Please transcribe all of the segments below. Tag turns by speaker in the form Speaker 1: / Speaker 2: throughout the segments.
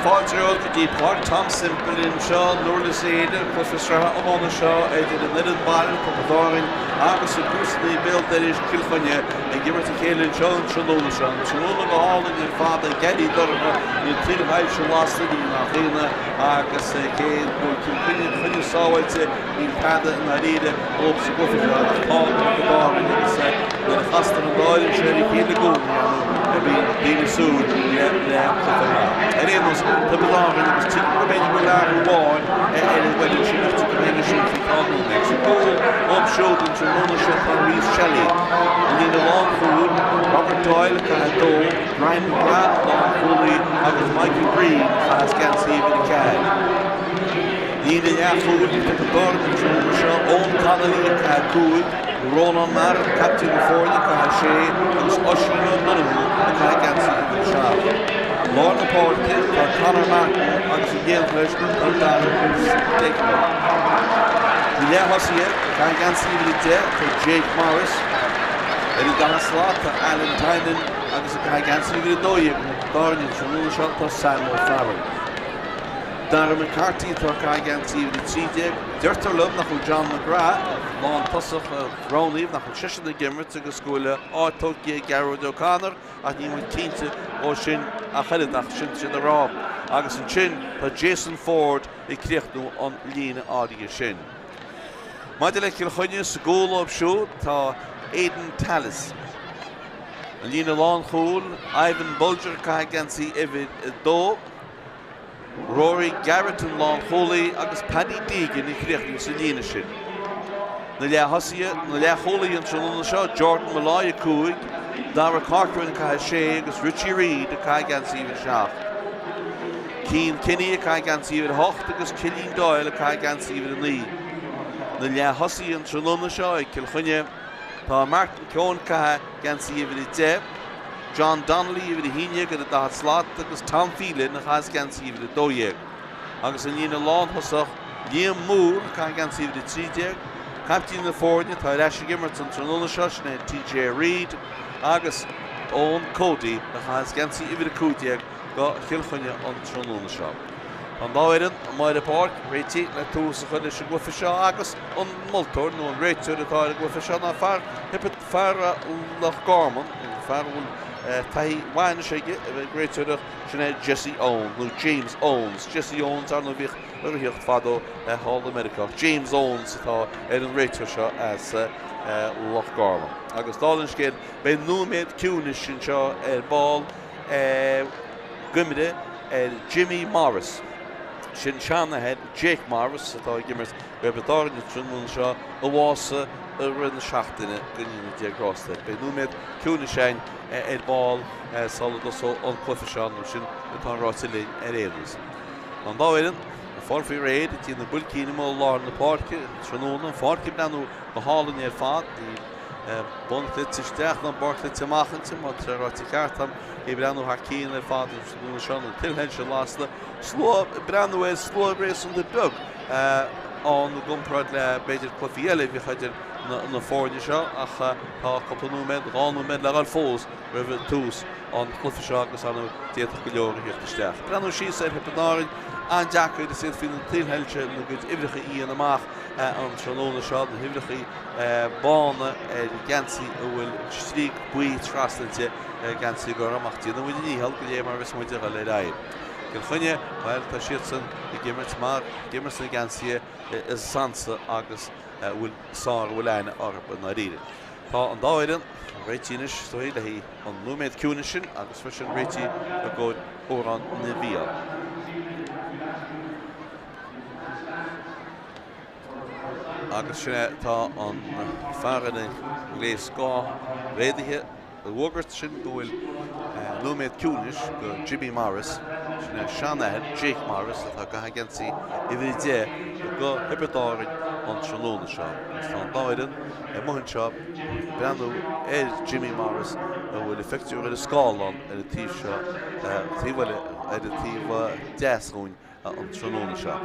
Speaker 1: Fáilte romhat go dtí Páirc Tom Semple anseo i nDurlas Éile, cluiche sraithe iomána seo idir an fhoireann baile, Tiobraid Árann, agus a gcomharsana béal dorais, Cill Chainnigh, ag imirt a chéile anseo an tráthnóna seo. An tráthnóna go hálainn ar fad ag éirí dorcha, na tuilshoilse lasta, ní nach ionadh, agus cé go bhfuil Cill Chainnigh sábháilte, níl tada i ndáiríre dóibh sa gcluiche seo ach tá Tiobraid Árann agus nuair a chastar an dá fhoireann seo ar a chéile i gcónaí, ar ndóigh, bíonn daoine ag súil le cluiche maith. Ar aon nós, Tiobraid Árann agus tuigim go mb'fhéidir go bhfuil athrú amháin ar an bhfoireann sin ach tiocfaidh mé air sin faoi cheann nóiméid. Sa gcúl dóibh siúd an tráthnóna seo tá Rhys Shelley, an líne lánchúil, Robert Doyle ag caitheamh 2, Brian McGrath, lánchúlaí, agus Michael Breen a chaitheas geansaí uimhir 4. Líne leathchúil, Tiobraid Árann an tráthnóna seo, Eoin Connolly ag caitheamh 5, Rónán Maher, captaen na foirne, ag caitheamh 6 agus Oisín O'Donoghue ag caitheamh geansaí uimhir 7. Lár na páirce, tá Conor Martin agus in éineacht leis tá Darragh Stegner. Na leath-thosaithe, ag caitheamh geansaí uimhir 10, tá Jake Morris. Ar an dara slat, tá Alan Tynan agus ag caitheamh geansaí uimhir 12 do Thiobraid Árann an tráthnóna seo, tá Sam O'Farrell. Darragh McCarthy atá ag caitheamh geansaí uimhir 13. Deirtear liom nach bhfuil John McGrath, an lántosach a roghnaíodh, nach bhfuil seisean ag imirt agus go bhfuil a áit tógtha ag Gearóid O'Connor ach níl muid cinnte dhó sin ach oiread ach sin siad a rá. Agus ansin tá Jason Forde ag críochnú an líne áirithe sin. Maidir le Cill Chainnigh, sa gcúl dóibh siúd tá Aidan Tallis. An líne lánchúil, Ivan Bolger ag caitheamh geansaí uimhir 2. Rory Garrett an lánchúlaí agus Paddy Deegan ag críochnú sa líne sin. Na leath-thosaithe, na leathchúlaithe an tráthnóna seo, Jordan Molloy 5, Dara Corcoran ag caitheamh 6 agus Richie Reid ag caitheamh geansaí uimhir 7. Cian Kinney ag caitheamh geansaí uimhir 8 agus Cillian Doyle ag caitheamh geansaí uimhir 9. Na leath-thosaithe an tráthnóna seo ag Cill Chainnigh, tá Martin Keoghan ag caitheamh geansaí uimhir 10, John Donnelly, uimhir 11 ar an daichead slat agus Tom Phelan a chaitheas geansaí uimhir 12. Agus an líne lánthosach, Liam Moore ag caitheamh geansaí uimhir 13, caiptín na foirne atá ar ais ag imirt an tráthnóna seo, sin é TJ Reid, agus Eoin Cody a chaitheas geansaí uimhir 15 do Chill Chainnigh an tráthnóna seo. Tá an dá fhoireann amuigh ar an bpáirc réitithe le tús a chur leis an gcluiche seo agus an moltóir nó an réiteoir atá ar an gcluiche seo ná fear Fear Loch Garman, fear a bhfuil taithí mhaith anois aige a bheith ag réiteoireacht, sin é Jesse Owens, nó James Owens. Jesse Owens, ar ndóigh, bhíodh ag reathaíocht fadó thall i Meiriceá. James Owens atá ar an réiteoir seo as Loch Garman. Agus dála an scéil, beidh nóiméad ciúnais anseo ar ball i gcuimhne ar Jimmy Morris. Sin seanathair Jake Morris atá ag imirt do Thiobraid Árann an tráthnóna seo, a bhásaigh i rith na seachtaine, go ndéana Dia grásta air. Beidh nóiméad ciúnais againn ar ball sula dtosóidh an cluiche seo, nó sin atá ráite linn ar aon nós. Tá an dá fhoireann ag fáil faoi réir ag déanamh buailcín amuigh i lár na páirce an tráthnóna, an pháirc ag breathnú go hálainn ar fad. Níl bun clite isteach ná barr clite amach inti, má tá sé ráite ceart agam. Ag breathnú thar cionn ar fad an tráthnóna seo, na tuilshoilse lasta, slua ag breathnú air, slua réasúnta beag. ann i gcomparáid le, b'fhéidir, cluichí eile a bhíodh idir na foirne seo ach tá cúpla nóiméad, 2 nóiméad le dhul fós roimh tús an chluiche seo agus ar ndóigh d'fhéadfadh go leor a thíocht isteach. Breathnú síos ar Thiobraid Árann, an-deacair is iad faoi na tuilshoilse ina gcuid uimhreacha a dhéanamh amach an tráthnóna seo, na huimhreacha bána ar gheansaí a bhfuil stríoc buí trasna inti ar gheansaí gorm ach déanfaidh muid a ndícheall go léir mar a bheas muid ag dhul ar aghaidh. Cill Chainnigh, bhuel, tá siadsan ag imirt mar, ag imirt sna geansaithe is ansa agus a bhfuil sár a bhfuil aithne orthu i ndáiríre. Tá an dá fhoireann réitithe anois is dóigh le haghaidh an nóiméad ciúinis sin agus freisin réitithe i gcomhair Amhrán na bhFiann. Agus sin é, tá an fear ina ghléas scáthmhéadaithe. Ag fógairt sin go bhfuil nóiméad ciúnais do Jimmy Morris, sin é seanathair Jake Morris atá ag caitheamh geansaí uimhir 10 do Thiobraid Árann an tráthnóna seo. Agus tá an dá fhoireann amuigh anseo ag breathnú ar Jimmy Morris a bhfuil a phictiúr ar an scáileán ar an taobh seo, taobh eile, ar an taobh deas dhúinn an tráthnóna seo.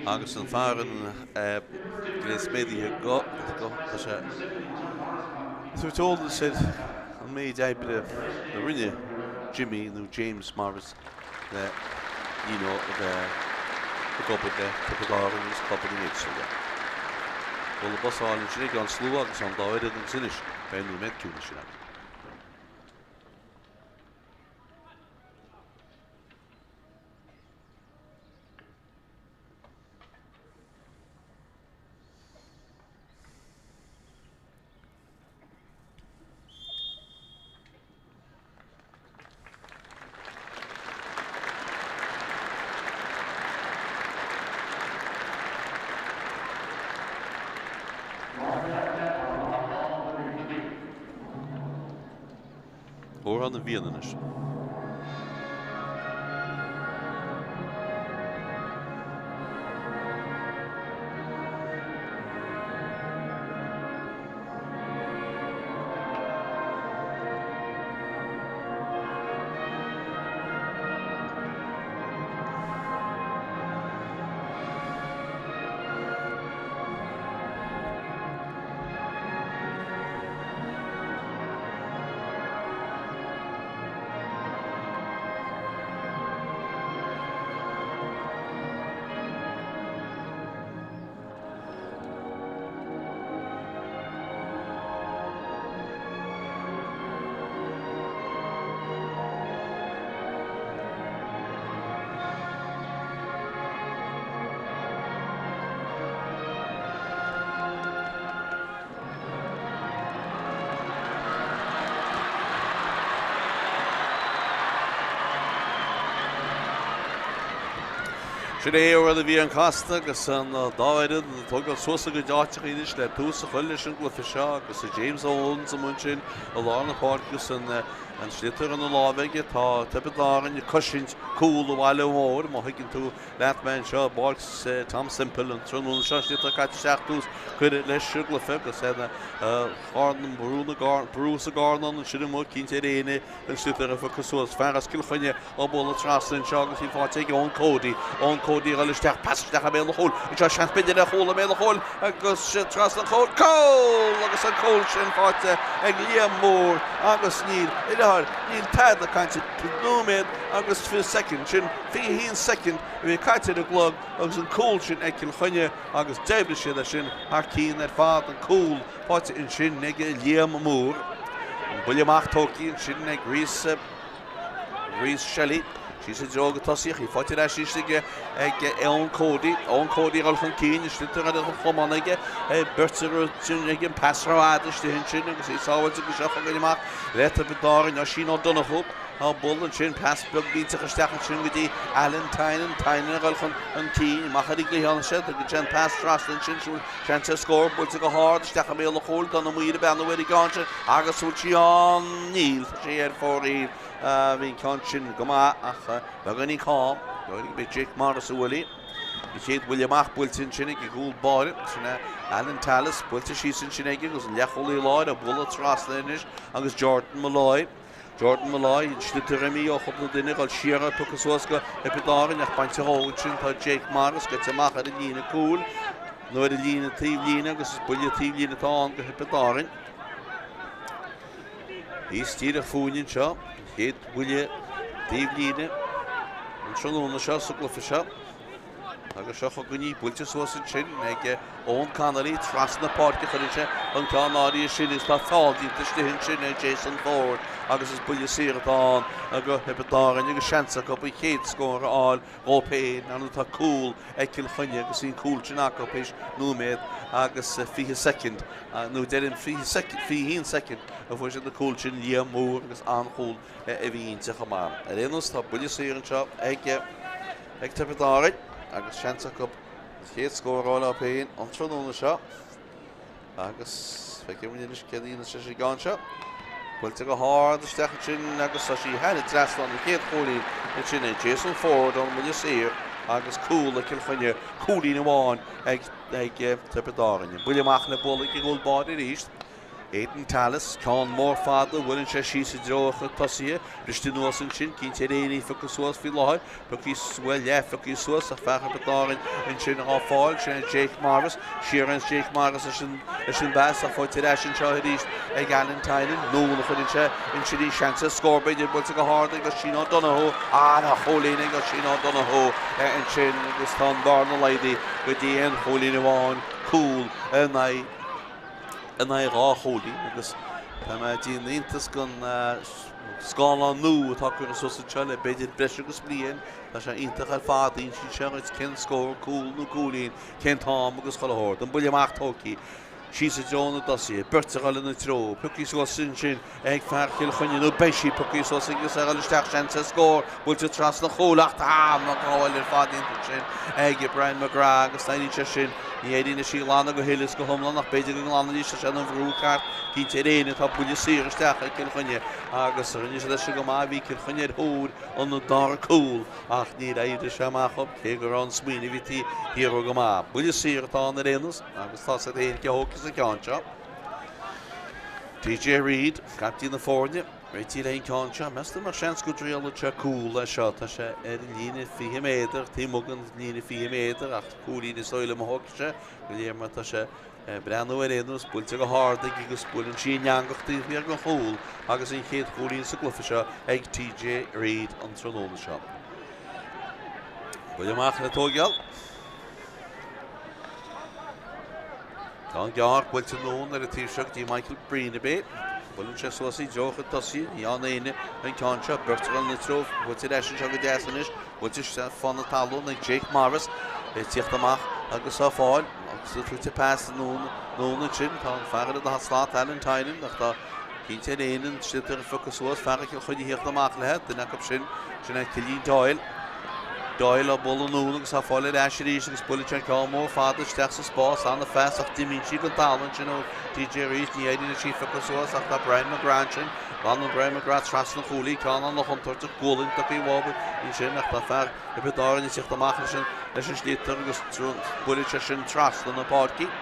Speaker 1: Agus an fear an gléas méadaithe go, tá sé tabhairt eolas ar an méid oibre a rinne Jimmy nó James Morris le Nino a bheith ag obair le Tiobraid Árann agus clubanna éagsúla. Bualadh bos álainn ansin ag an slua agus an dá fhoireann agus anois beidh nóiméad ciúnais againn. Amhrán na bhFiann anois. Sin é an rud a bhí an-chasta agus an dá fhoireann ag tógáil suas a gcuid áiteacha anois le tús a chur leis an gcluiche seo agus James Owens amuigh ansin i lár na páirce agus an sliotar ina láimh aige. Tá Tiobraid Árann ag cosaint cúl an bhaile mhóir, má thuigeann tú leat mé anseo i bPáirc Tom Semple an tráthnóna seo, sliotar caite isteach tús curtha leis an gcluiche agus an brú sa gcarnán ansin amuigh cinnte ar éinne an sliotar a phiocadh suas. Fear as Cill Chainnigh á bualadh trasna anseo agus í faighte ag Eoin Cody. Eoin Cody ag dul isteach, pas isteach i mbéal an chúil. Anseo seans b'fhéidir ar chúl i mbéal an chúil agus trasna an chúil. Cúl! Agus an cúl sin faighte ag Liam Moore agus níl, i láthair, níl tada caite nóiméad agus 20 soicind. Sin 21 soicind a bhí caite ar an gclog agus an cúl sin ag Cill Chainnigh agus d'oibrigh siad é sin thar cinn ar fad, an cúl faighte ansin ag Liam Moore. An buille amach tógtha ansin ag Rhys Rhys Shelley. Síos i dtreo go tosaíoch, í faighte ar ais arís aige ag Eoin Cody. Eoin Cody ag dul chun cinn, an sliotar ar an chamán aige, beirt sin ag an pas rófhada istigh ansin agus í sábháilte go seo chugainn amach le Tiobraid Árann, Oisín O'Donoghue. Á bualadh ansin, pas beag millteach isteach ansin go dtí Alan Tynan, Tynan ag dul chun cinn, amach ar an gcliathán ansin, tugann sé an pas trasna ansin, siúl seans ar scór, buailte go hard isteach i mbéal an chúil, Donagh Maoir ag breathnú ar an gceann sin agus bhfuil sí ann? Níl, tá sí ar fóraoil. Bhí an ceann sin go maith ach beagáinín cam. Dóigh go Jake Morris a bhuail í. An chéad bhuille amach buailte ansin ag an gcúl báire, sin é Alan Tallis, buailte síos ansin aige agus an leathchúlaí láir á bualadh trasna anois agus Jordan Molloy. Jordan Molloy, an sliotar imithe ó chúpla duine, ag dul siar á piocadh suas go Tiobraid Árann ach bainte dhó ansin tá Jake Morris gaibhte amach ar an líne cúil nó ar an líne taobhlíne agus is buille taobhlíne atá ann go Thiobraid Árann. Thíos díreach fúinn anseo, an chéad bhuille taobhlíne an tráthnóna seo sa gcluiche seo. Agus seo chugainn í, buailte suas ansin ag Eoin Connolly, trasna páirce chuireann sé an ceann áirithe sin agus tá feall déanta istigh ansin ar Jason Forde agus is buille saor atá ann go Thiobraid Árann agus seans acu an chéad scór a fháil dhóibh féin ar ndóigh tá cúl ag Cill Chainnigh agus an cúl sin acu théis nóiméad agus 20 soicind nó deirim 20 soicind, 21 soicind a fuair siad an cúl sin Liam Moore agus an-chúl a bhí inti chomh maith. Ar aon nós tá buille saor anseo ag Ag Tiobraid Árann agus seans acu an chéad scór a fháil leo féin an tráthnóna seo agus feicfidh muid anois cén dhéanann sé sa gceann seo. Buailte go hard isteach ansin agus tá sí thar an trasnán an chéad chúilín ansin ag Jason Forde ón mbuille saor agus cúl ag Cill Chainnigh, cúilín amháin ag ag Tiobraid Árann. Buille amach le bualadh ag an gcúl báire arís. Aidan Tallis, ceann mór fada, buaileann sé síos i dtreo a chuid tosaithe, briste anuas ansin, cinnte ar éinne a phiocadh suas faoi láthair, pioctha, bhuel, leath-phioctha suas ach fear Thiobraid Árann ansin á fáil, sin é Jake Morris, siar anns Jake Morris leis an leis an bpas ach faighte ar ais anseo arís ag Alan Tynan, anonn a chuireann sé ansin í, seans ar scór b'fhéidir, buailte go hard ag Oisín O'Donoghue, an-chúilín ag Oisín O'Donoghue ansin agus tá an bhearna laghdaithe go dtí aon chúilín amháin, cúl in aghaidh. in aghaidh 2 chúilín agus tá mé ag déanamh iontas den scáileán nua atá curtha suas anseo le b'fhéidir breis agus bliain. Tá sé iontach ar fad, insíonn sé dhuit cén scór, cúl nó cúilín, cén t-am agus chuile shórt. An buille amach tógtha síos i dtreo na dtosaithe, beirt a dhul ina treo, pioctha suas ansin ag fear Chill Chainnigh nó beidh sí pioctha suas agus a dhul isteach seans ar scór, buailte trasna an chúil ach tá an ghabháil ar fad iontach sin ag Brian McGrath agus éiríonn sé sin, ní éiríonn leis í a ghlanadh go huile is go hiomlán ach b'fhéidir go nglanfaidís sé an bhrú ceart cinnte ar éinne tá buille saor isteach ag Cill Chainnigh agus rinne siad é sin go maith, bhí Cill Chainnigh ar thóir an dara cúl ach níor éirigh sé amach dóibh cé go raibh an smaoineamh a bhí thiar go maith. Buille saor atá ann ar aon nós agus tá siad féin cé thógfas an ceann seo. TJ Reid, captaen na foirne, réitithe le an ceann seo. Meas tú nach seans go dtriailfeadh sé cúl é seo? Tá sé ar an líne 20 méadar, taobh amuigh den líne 20 méadar ach cúilín is dóigh liom a thógfaidh sé, go léir mar tá sé ag breathnú ar aon nós, buailte go hard aige agus buaileann sí an eangach taobh thiar den chúl agus an chéad chúilín sa gcluiche seo ag TJ Reid an tráthnóna seo. Buille amach le tóigeáil. Ceann gearr buailte anonn ar an taobh seo go dtí Michael Breen ab é. Buaileann sé suas i dtreo a chuid tosaithe, ní fhaigheann éinne an ceann seo. Beirt ag dul ina treo, buailte ar ais anseo go deas anois. Buailte isteach fán talamh ag Jake Morris. É ag tíocht amach agus á fáil agus ag tabhairt pas anonn anonn ansin. Tá an fear ar an dá slat, Alan Tynan, ach tá cinnte ar éinne an sliotar a phiocadh suas. Fear Chill Chainnigh ag tíocht amach leithe, duine acu sin, sin é Cillian Doyle. Doyle á bualadh anonn agus á fáil ar ais arís agus buaileann sé an ceann mór fada isteach sa spás, an-phas ach d'imíonn sí den talamh ansin ó TJ Reid, ní éiríonn leis í a phiocadh suas ach tá Brian McGrath ansin, glanann Brian McGrath trasna an chúil í, ceann an-chontúirteach, gualainn tugtha uathu ansin ach tá fear Thiobraid Árann ag tíocht amach leis an leis an sliotar agus buaileann sé sin trasna na páirce.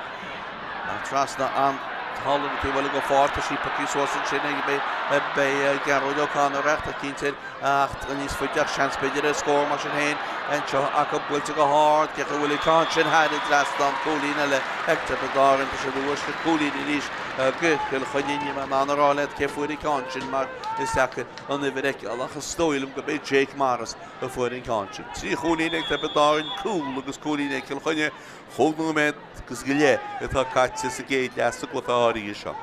Speaker 1: Trasna an talamh taobh eile den pháirc, tá sí pioctha suas ansin ag beidh Gearóid O'Connor ach tá cinnte Ach níos faide ach seans b'fhéidir ar scór mar sin féin anseo acu buailte go hard cé go bhfuil an ceann sin thar an trasnán cúilín eile ag Tiobraid Árann tá siad uaisle cúilín arís go Cill Chainnigh níl mé in ann a rá leat cé fuair an ceann sin mar is deacair an uimhir a fheiceáil ach is dóigh liom go b'é Jake Morris a fuair an ceann sin. 3 chúilín ag Tiobraid Árann cúl agus cúilín ag Cill Chainnigh 5 nóiméad agus go leith atá caite sa gcéad leath sa gcluiche áirithe seo.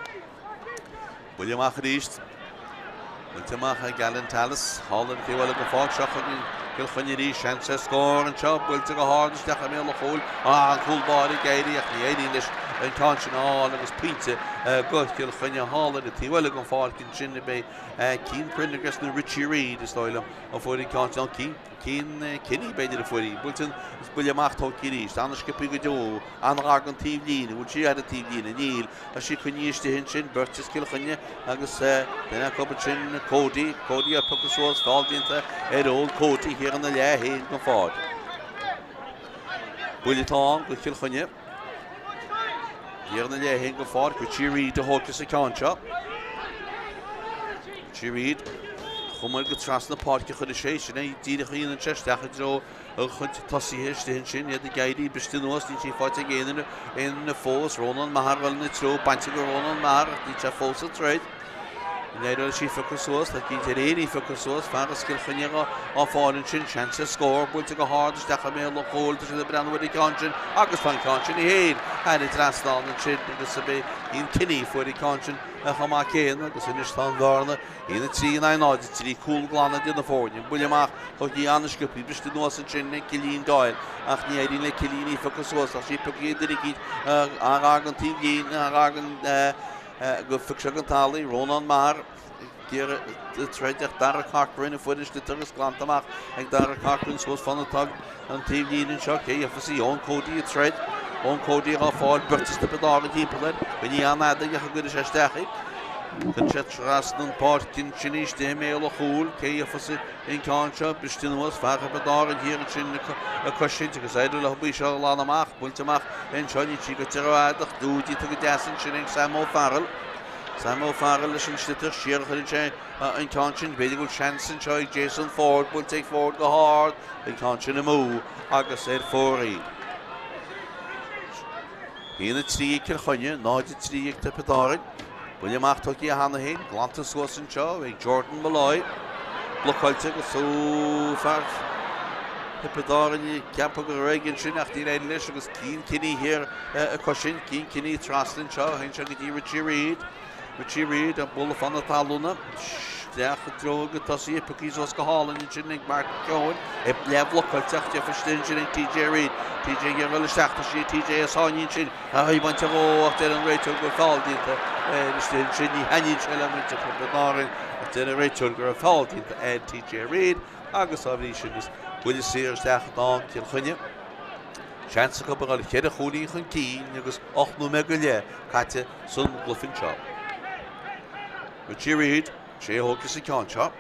Speaker 1: Buille amach arís. Buailte amach ag Alan Tallis. Thall ar an taobh eile den pháirc seo chugainn Cill Chainnigh arís. Seans ar scór anseo. Buailte go hard isteach i mbéal an chúil. Ah, an cúl báire ag éirí ach ní éiríonn leis an ceann sin a fháil agus pointe go Cill Chainnigh thall ar an taobh eile den pháirc ansin ab é Cian Prendergast nó Richie Reid is dóigh liom a fuair an ceann sin. Cian Cian Kinney b'fhéidir a fuair í. Buailte an buille amach tógtha arís. An-sciobtha go deo. An-ghar don taobhlíne. Bhfuil sí ar an taobhlíne? Níl. Tá sí coinnithe istigh ansin, beirt as Cill Chainnigh agus duine acu ansin, Cody, Cody á phiocadh suas, feall déanta ar Eoin Cody thiar ina leath féin den pháirc. Buille atá ann go Cill Chainnigh. Thiar ina leath féin den pháirc, Richie Reid a thógfas an ceann seo. Richie Reid, chuma go trasna páirce a chuirfidh sé, sin é díreach a dhéanann sé isteach i dtreo a chuid tosaithe istigh ansin, iad ag éirí briste anuas, níl sí faighte ag aon duine fós. Rónán Maher ag dul ina treo, bainte go Rónán Maher ach níl sé fós ag troid. An éireoidh leis í a phiocadh suas, tá cinnte ar éinne í a phiocadh suas, fear as Cill Chainnigh á fáil ansin, seans ar scór, buailte go hard isteach i mbéal an chúil, tá siad ag breathnú ar an gceann sin agus tá an ceann sin féin thar an trasnán ansin agus ab é Ian Kinney a fuair an ceann sin chomh maith céanna agus anois tá an bhearna 1, 3 in aghaidh 0, 3 cúl glan idir na foirne. Buille amach tógtha an-sciobtha, briste anuas ansin ag Cillian Doyle ach ní éiríonn le Cillian í a phiocadh suas ach sí pioctha ag duine eicínt an-ghar don taobhlíne, an-ghar don go phioc sé den talamh í. Rónán Maher ag iarraidh troid ach Dara Corcoran a fuair an sliotar agus glanta amach ag Dara Corcoran suas fán an taobhlíne anseo. Cé gheofas í? Eoin Cody ag troid. Eoin Cody á fáil, beirt as Tiobraid Árann timpeall air. Coinnithe an-fhada aige ach go gcuirfidh sé isteach í. Cuireann sé trasna an pháirc ansin í istigh i mbéal an chúil. Cé gheofas an ceann seo? Briste anuas, fear Thiobraid Árann thiar ansin ag cosaint agus éireoidh leo í seo a ghlanadh amach. Buailte amach anseo, níl sí goite rófhada ach dúdíte go deas ansin ag Sam O'Farrell. Sam Ó Fearghail leis an sliotar, siar a chuireann sé an ceann sin. B'fhéidir go bhfuil seans anseo ag Jason Forde, buailte ag Forde go hard, an ceann sin amú agus ar fóraoil. 1-3 ag Cill Chainnigh, 0-3 ag Tiobraid Árann. Buille amach tugtha cheana féin, glanta suas anseo ag Jordan Molloy. Blocáilte agus ó fear Thiobraid Árann ag ceapadh go raibh ansin ach níor éirigh leis agus Cian Kinney thiar acu sin. Cian Kinney trasna anseo, théann sé go dtí Richie Reid. Richie Reid ag bualadh fan na talúna. Isteach i dtreo na dtosaithe, pioctha suas go hálainn ansin ag Martin Keoghan. É leathbhlocáilte ach deifir istigh ansin ag TJ Reid. TJ ag iarraidh dul isteach, tá sí ag TJ á sáinniú ansin. Í bainte dhó ach deir an réiteoir go bhfuil feall déanta air istigh ansin. Ní thaitníonn sé le muintir Thiobraid Árann ach deir an réiteoir go raibh feall déanta ar TJ Reid agus dá bhrí sin is buille saor isteach atá ann Cill Chainnigh. Seans acu a dhul cheithre chúilín chun cinn agus 8 nóiméad go leith caite san gcluiche anseo. Richie Reid, sé a thógfas an ceann seo.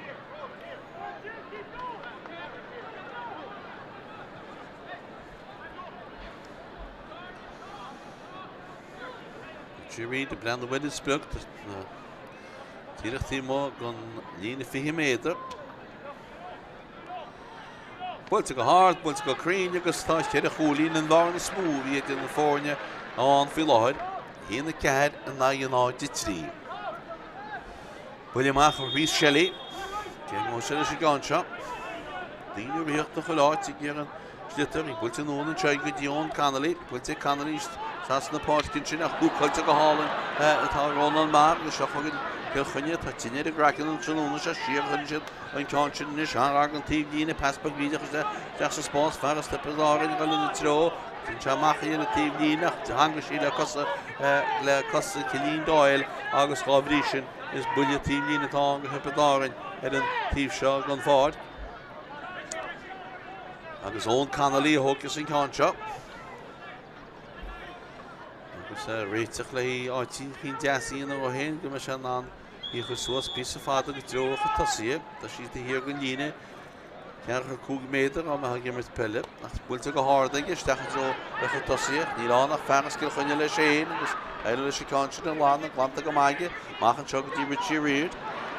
Speaker 1: Richie Reid ag breathnú ar an sprioc díreach taobh amuigh den líne 20 méadar. Buailte go hard, buailte go cruinn agus tá cheithre chúilín an bhearna is mó a bhí idir na foirne ann faoi láthair, 1-4 in aghaidh 0-3. Buille amach ó Rhys Shelley. Cé go bhfuil sé leis an gceann seo? Daoine ag ritheacht chuile áit ag iarraidh an sliotar. Í buailte anonn anseo go dtí Eoin Connolly. Buailte ag Connolly trasna na páirce ansin ach húcáilte go hálainn atá Rónán Maher agus seo chugainn Cill Chainnigh. Tá tine ar a gcraiceann an tráthnóna seo. Siar a chuireann siad an ceann sin anois an-ghar don taobhlíne. Pas beag bídeach isteach sa spás. Fear as Tiobraid Árann ag dul ina treo. Bhain sé amach í ar an taobhlíne ach theangaigh sí le cosa le cosa Cillian Doyle agus dhá bhrí sin is buille taobhlíne atá ann do Thiobraid Árann ar an taobh seo den pháirc. Agus Eoin Connolly a thógfas an ceann seo. Agus réiteach le áit éicint deas a dhéanamh dó féin go mbeidh sé in ann í a chur suas píosa fada go dtreo a chuid tosaithe. Tá siad taobh thiar den líne. Ceathracha 5 méadar dá mbeifeá ag imirt peile, ach buailte go hard aige isteach i dtreo a chuid tosaithe. Níl ann ach fear as Cill Chainnigh leis féin agus éirigh leis an ceann sin a ghlanadh, glanta go maith aige. Amach anseo go dtí Richie Reid.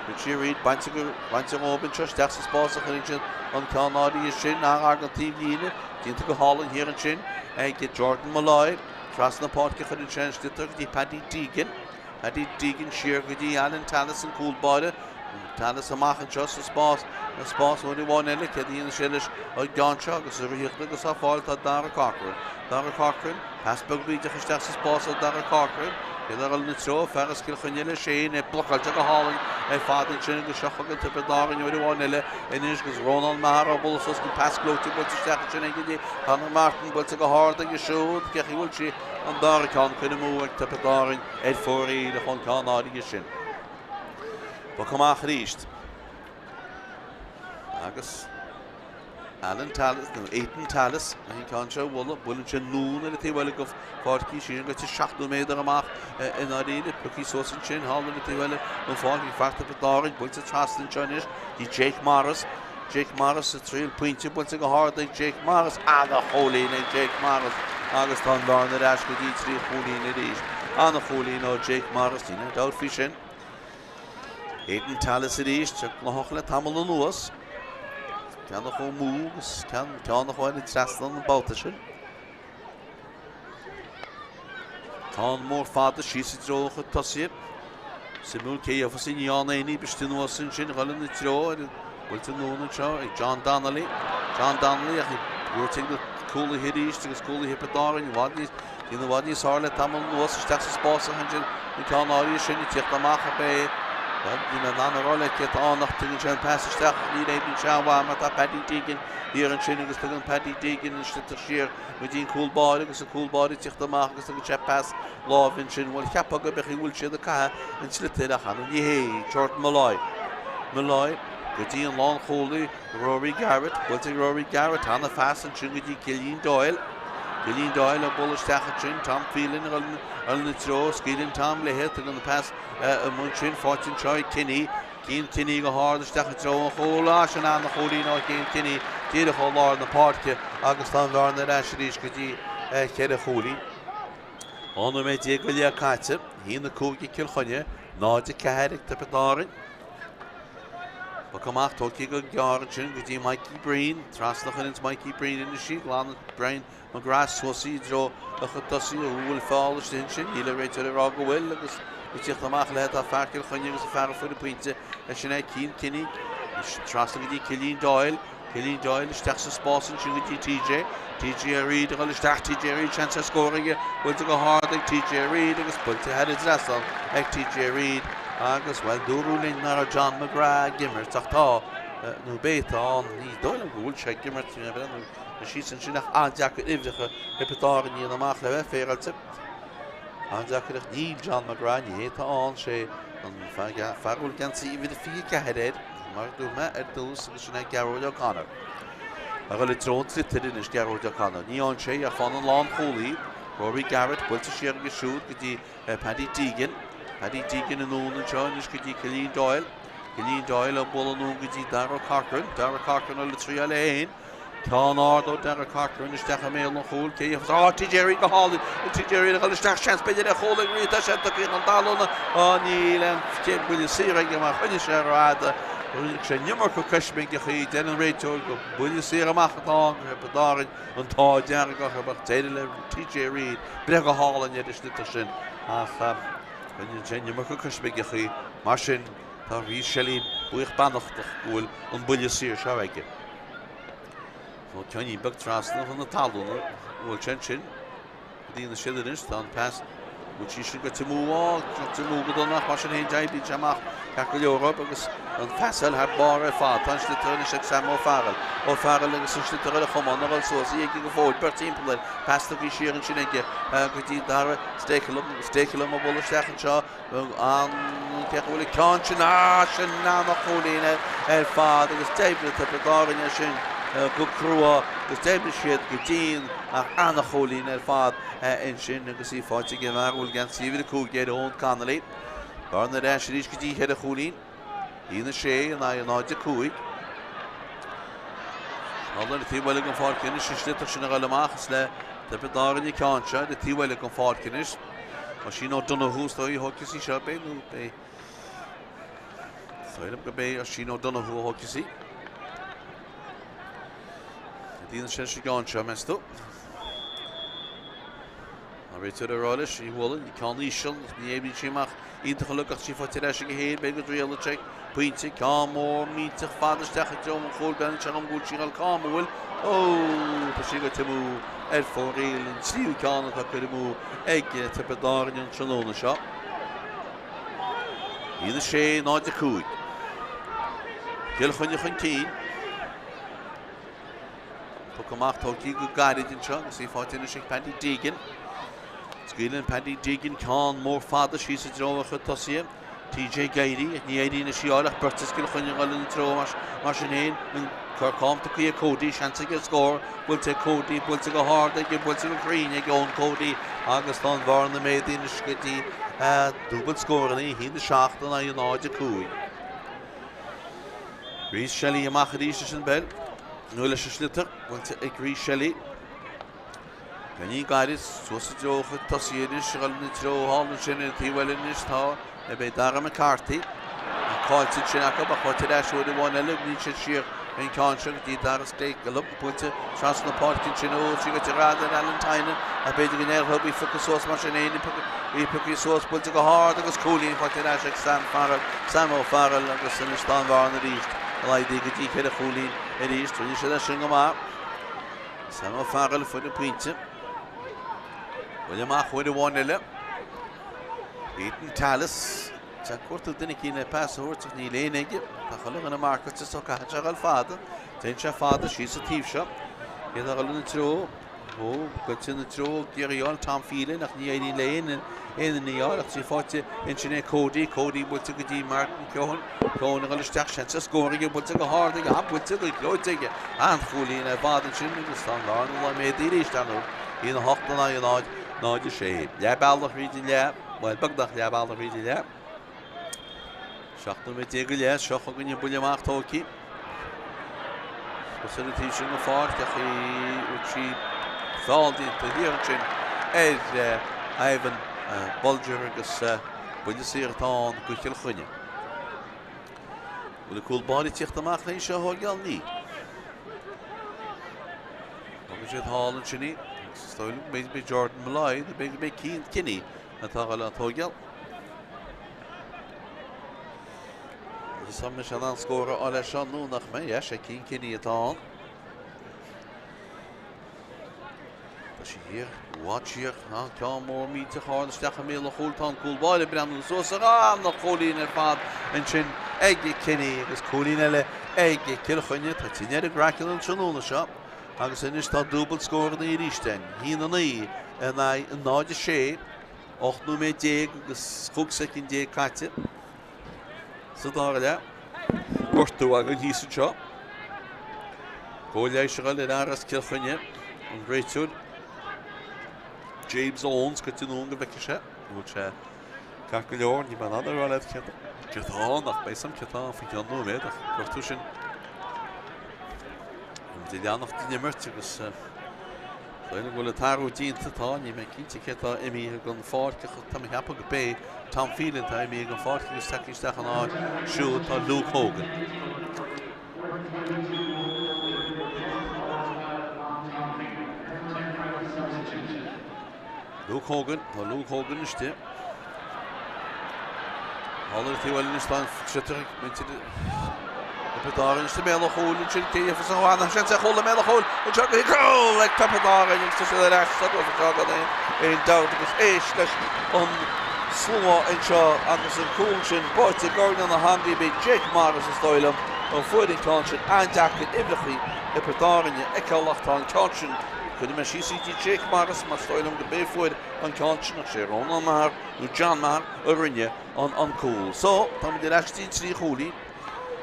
Speaker 1: Richie Reid bainte go bainte dhóibh anseo isteach sa spás a chuireann siad an ceann áirithe sin an-ghar don taobhlíne. Déanta go hálainn thiar ansin ag Jordan Molloy. Trasna na páirce a chuireann sé an sliotar go dtí Paddy Deegan. Paddy Deegan siar go dtí Alan Tallis an cúl báire. Tallis amach anseo sa spás, an spás uair amháin eile, céard a dhéanfaidh sé leis an gceann seo agus ag ritheacht agus á fáil tá Dara Corcoran. Dara Corcoran, pas beag bídeach isteach sa spás ó Dara Corcoran. Iad ag dul ina treo, fear as Cill Chainnigh leis féin, é blocáilte go hálainn ar fad ansin agus seo chugainn Tiobraid Árann uair amháin eile anois agus Rónán Maher á bualadh suas go pas gleoite buailte isteach ansin ag Conor Martin buailte go hard aige siúd, cé chaoi bhfuil sí an dara ceann curtha amú ag Tiobraid Árann ar fóraoil ón gceann áirithe sin. Poc amach arís. Agus Alan Tallis, nó Aidan Tallis, an ceann seo a bhualadh, buaileann sé anonn ar an taobh eile den pháirc í sin goite 7 méadar amach i ndáiríre, pioctha suas ansin thall ar an taobh eile den pháirc ag fear Tiobraid Árann, buailte trasna anseo anois dtí Jake Morris. Jake Morris ag triail pointe buailte go hard ag Jake Morris. Ana-chúilín ag Jake Morris agus tá an bhearna ar ais go dtí 3 chúilín arís. Ana-chúilín ó Jake Morris, níl aon dabht faoi sin. Aidan Tallis arís, gnóthach le tamall anuas. Ceann a chuaigh amú agus ceann a chuaigh thar an trasnán an babhta sin. Ceann mór fada síos i dtreo a chuid tosaithe. Suimiúil cé a gheofas í ann éinní biste anuas ansin dhul ina treo ar an buailte anonn anseo ag John Donnelly. John Donnelly ach í buailte ag na cúlaithe arís agus cúlaithe Thiobraid Árann i bhfad níos i bhfad níos fearr le tamall anuas isteach sa spás ansin an ceann áirithe sin ag tíocht amach ab é bhuel níl mé in ann a rá le cé atá ann ach tugann sé an pas isteach níl aon sean mhaith mar tá Paddy Deegan thiar ansin agus tugann Paddy Deegan an sliotar siar go dtí an cúl báire agus an cúl báire ag tíocht amach agus tugann sé pas láimhe ansin. Bhuel, cheapfá go mbeadh bhfuil siad ag caitheamh an tsliotair ach an ní hé. Jordan Molloy. Molloy go dtí an lánchúlaí Rory Garrett. Buailte ag Rory Garrett. Ana phas ansin go dtí Cillian Doyle. Cillian Doyle ag bualadh isteach ansin. Tom Phelan ag dul ina treo. Scaoileann Tom léithe. Tugann an pas amuigh ansin. Faighte anseo ag Kinney. Cian Kinney go hard isteach i dtreo an chúil. Á, sin ana-chúilín ó Chian Kinney díreach ó lár na páirce agus tá an bhearna ar ais arís go dtí cheithre chúilín. 12 nóiméad go leith caite, 1-5 ag Cill Chainnigh, 0-4 ag Tiobraid Árann. Poc amach tógtha go gearr ansin go dtí Mikey Breen, trasna a chuireanns Mikey Breen anois í, glanann Brian McGrath suas í i dtreo a chuid tosaí, an bhfuil feall istigh ansin, níl an réiteoir ag rá go bhfuil agus ag tíocht amach léi tá fear Chill Chainnigh agus an fear a fuair an pointe, sin é Cian Kinney, anois trasna go dtí Cillian Doyle, Cillian Doyle isteach sa spás ansin go dtí TJ. TJ Reid ag dul isteach, TJ Reid seans ar scór aige, buailte go hard ag TJ Reid agus buailte thar an dtrasnán ag TJ Reid agus, bhuel, dúradh linn nach raibh John McGrath ag imirt ach tá, nó beidh, tá ann, ní dóigh liom go bhfuil sé ag imirt, ní bhreathnú síos ansin ach an-deacair uimhreacha Thiobraid Árann a dhéanamh amach le bheith féaráilte. An-deacair ach níl John McGrath, ní hé atá ann, sé an fear a bhfuil geansaí uimhir 24 air. Mar a dúirt mé ar dtús agus sin é Gearóid O'Connor. Ag dul i dtreo an tsliotair anois Gearóid O'Connor. Ní fhaigheann sé ach faigheann an lánchúlaí, Rory Garrett, buailte siar aige siúd go dtí Paddy Deegan. Paddy Deegan anonn anseo anois go dtí Cillian Doyle. Cillian Doyle ag bualadh anonn go dtí Darragh Corcoran. Darragh Corcoran ag triail é féin. Ceann ard ó Darragh Corcoran isteach i mbéal an chúil. Cé a Á, TJ Reid go hálainn. TJ Reid ag dul isteach, seans b'fhéidir ar chúl ag Reid. Tá sé tugtha chun talún. Á, níl aon buille saor aige mar choinnigh sé rófhada. Rinne sé an iomarca coisméigeachaí. Deir an réiteoir gur buille saor amach atá ann do Thiobraid Árann. An t-ádh dearg orthu ach d'éirigh le TJ Reid breith go hálainn ar an sliotar sin ach rinne sé an iomarca coisméigeachaí. Mar sin, tá Rhys Shelly buíoch beannachtach go bhfuil an buille saor seo aige. Tá ceainnín beag trasna chun na talún an bhfuil sé ansin. Go dtí na siad anois, tá an pas bhfuil sí sin goite amú á, goite amú go dona ach mar sin féin d'oibrigh sé amach ceart go leor orthu agus an phasáil thar barr ar fad. Tá an sliotar anois ag Sam Ó Fearghail. Ó Fearghail agus an sliotar ar a chamán ag dul suas, í aige go fóill, beirt timpeall air. Pas tugtha siar ansin aige go dtí Dara Stakelum. Stakelum ag bualadh isteach anseo. An cé go bhfuil an ceann sin, ah, sin an-chúilín ar fad agus d'oibrigh Tiobraid Árann é sin go crua agus d'oibrigh siad go dian ach an-chúilín ar fad ansin agus í faighte ag an bhfear a bhfuil geansaí uimhir 5 air, Eoin Connolly. Bearna ar ais arís go dtí cheithre chúilín. 1-6 in aghaidh 0-5. Thall ar an taobh eile den pháirc anois an sliotar sin a ghoil amach is le Tiobraid Árann an ceann seo ar an taobh eile den pháirc anois. Oisín O'Donoghue is dóigh a thógfas í seo, beidh nó beidh. Sílim go beidh Oisín O'Donoghue a thógfas í. Déanann sé sa gceann seo, meas tú? An réiteoir ag rá leis, í bhualadh, ceann íseal, ní oibríonn sí amach iontach uilig ach sí faighte ar ais aige féin, beidh go dtriailfidh sé pointe, ceann mór millteach fada isteach i dtreo an chúil, breathnaíonn sé dhom go bhfuil sí ag dul cámúil, ó, tá sí goite amú ar fóraoil, an tríú ceann atá curtha amú ag Tiobraid Árann an tráthnóna seo. 1, 6, 0, 5. Cill Chainnigh chun cinn. Poc amach tógtha go gairid anseo agus í faighte anois ag Paddy Deegan. Scaoileann Paddy Deegan ceann mór fada síos i dtreo a chuid tosaithe. TJ Guiry, ní éiríonn leis í a fháil ach beirt as Cill Chainnigh ag dul ina treo mar sin féin. An corcán tugtha ag Cody, seans aige scór, buailte ag Cody, buailte go hard aige, buailte go cruinn ag Eoin Cody agus tá an bhearna méadaithe anois go dtí dúbailt scóranna, 1-7 in aghaidh 0-5. Rhys Shelly amach arís leis an bpeil, nó leis an sliotar, buailte ag Rhys Shelly. Ceainnín gairid suas i dtreo a chuid tosaithe anois, ag dul ina treo thall ansin ar an taobh eile anois tá ab é Dara McCarthy. Caillte ansin acu ach faighte ar ais uair amháin eile, níl siad siar an ceann seo go dtí Dara Stakelum buailte trasna na páirce ansin ó sí go dtí ar Alan Tynan ach b'fhéidir go ndéarfadh í phiocadh suas mar sin féin í pioctha suas buailte go hard agus cúilín faighte ar ais ag Sam Farrell, Sam O'Farrell agus anois tá an bhearna arís laghdaithe go dtí cheithre chúilín arís. Rinne siad é sin go maith. Sam O'Farrell a fuair an pointe. Buille amach uair amháin eile. Ethan Tallis. Tá ag cuartú duine eicínt le pas a thabhairt ach níl éinne aige. Tá chuile dhuine marcáilte so caithfidh sé a dhul fada. Téann sé fada síos sa taobh seo. Iad ag dul ina treo. Ó, goite ina treo ag iarraidh a fháil Tom Phelan ach ní éiríonn le aon aon duine í a fháil ach tá sí faighte ansin ag Cody. Cody buailte go dtí Martin Keoghan. Keoghan ag dul isteach, seans ar scór aige, buailte go hard aige, buailte go gleoite aige. An-chúilín ar fad ansin agus tá an bhearna méadaithe arís, dar ndóigh. 1-8 in aghaidh 0, 0-6. Leath bealach thríd an leath, bhuel, beagnach leath bealach thríd an leath. 17 nóiméad go leith, seo chugainn an buille amach tógtha. Suas ar an taobh sin den pháirc ach í sí feall déanta thiar ansin ar. Ivan Bolger agus buille saor atá ann do Chill Chainnigh. Bhfuil an cúl báire ag tíocht amach le í seo a thóigeáil? Níl. Fágann siad thall ansin í agus is dóigh liom go mb'fhéidir go Jordan Molloy nó b'fhéidir go Cian Kinney atá ag dul á tóigeáil. Agus an mbeidh sé in ann scór a fháil leis seo nó nach mbeidh? Yeah, sé Cian Kinney atá ann. Tá sí thiar, i bhfad siar, tá ceann mór millteach ard isteach i mbéal an chúil, tá an cúl báire ag breathnú suas ar an-chúilín ar fad ansin ag Kinney agus cúilín eile ag Cill Chainnigh. Tá tine ar a gcraiceann an tráthnóna seo agus anois tá dúbailt scóranna arís againn, 1-9 in aghaidh 0-6, 18 nóiméad agus 15 soicind caite sa dara leath. Gortú againn thíos anseo. Cóir leighis a dhul ar fhear as Cill Chainnigh, an réiteoir James Owens, goitse anonn go bhfeicfidh sé an bhfuil sé ceart go leor. Níl mé in ann a rá leat céard atá ann ach beidh a fhios agam céard atá ann faoi cheann nóiméad ach gortú sin. Muid ag leanacht den imirt agus dóigh liom go bhfuil an t-athrú déanta tá, níl mé cinnte cé atá imithe den pháirc ach tá mé ag ceapadh go b'é Tom Phelan atá imithe den pháirc agus tagtha isteach ina áit siúd tá Luke Hogan. Luke Hogan, tá Luke Hogan istigh. Thall ar an taobh eile anois tá an sliotar ag muintir Thiobraid Árann istigh i mbéal an chúil ansin cé a dhéanfas an bhana sin sa chúl i mbéal an chúil anseo go cúl ag Tiobraid Árann agus tá siad ar ais sa gcluiche seo gan aon dabht agus éist leis an slua anseo agus an cúl sin buaite i gcoirnéal na heangaí b'é Jake Morris is dóigh liom a fuair an ceann sin an-deacair uimhreachaí Thiobraid Árann a fheiceáil ach tá an ceann sin cuirfidh mé síos í dtí Jake Morris mar is dóigh liom go b'é a fuair an ceann sin ach sé Rónán Maher nó John Maher a rinne an an cúl. So, táimid ar ais dtí an 3 chúilín.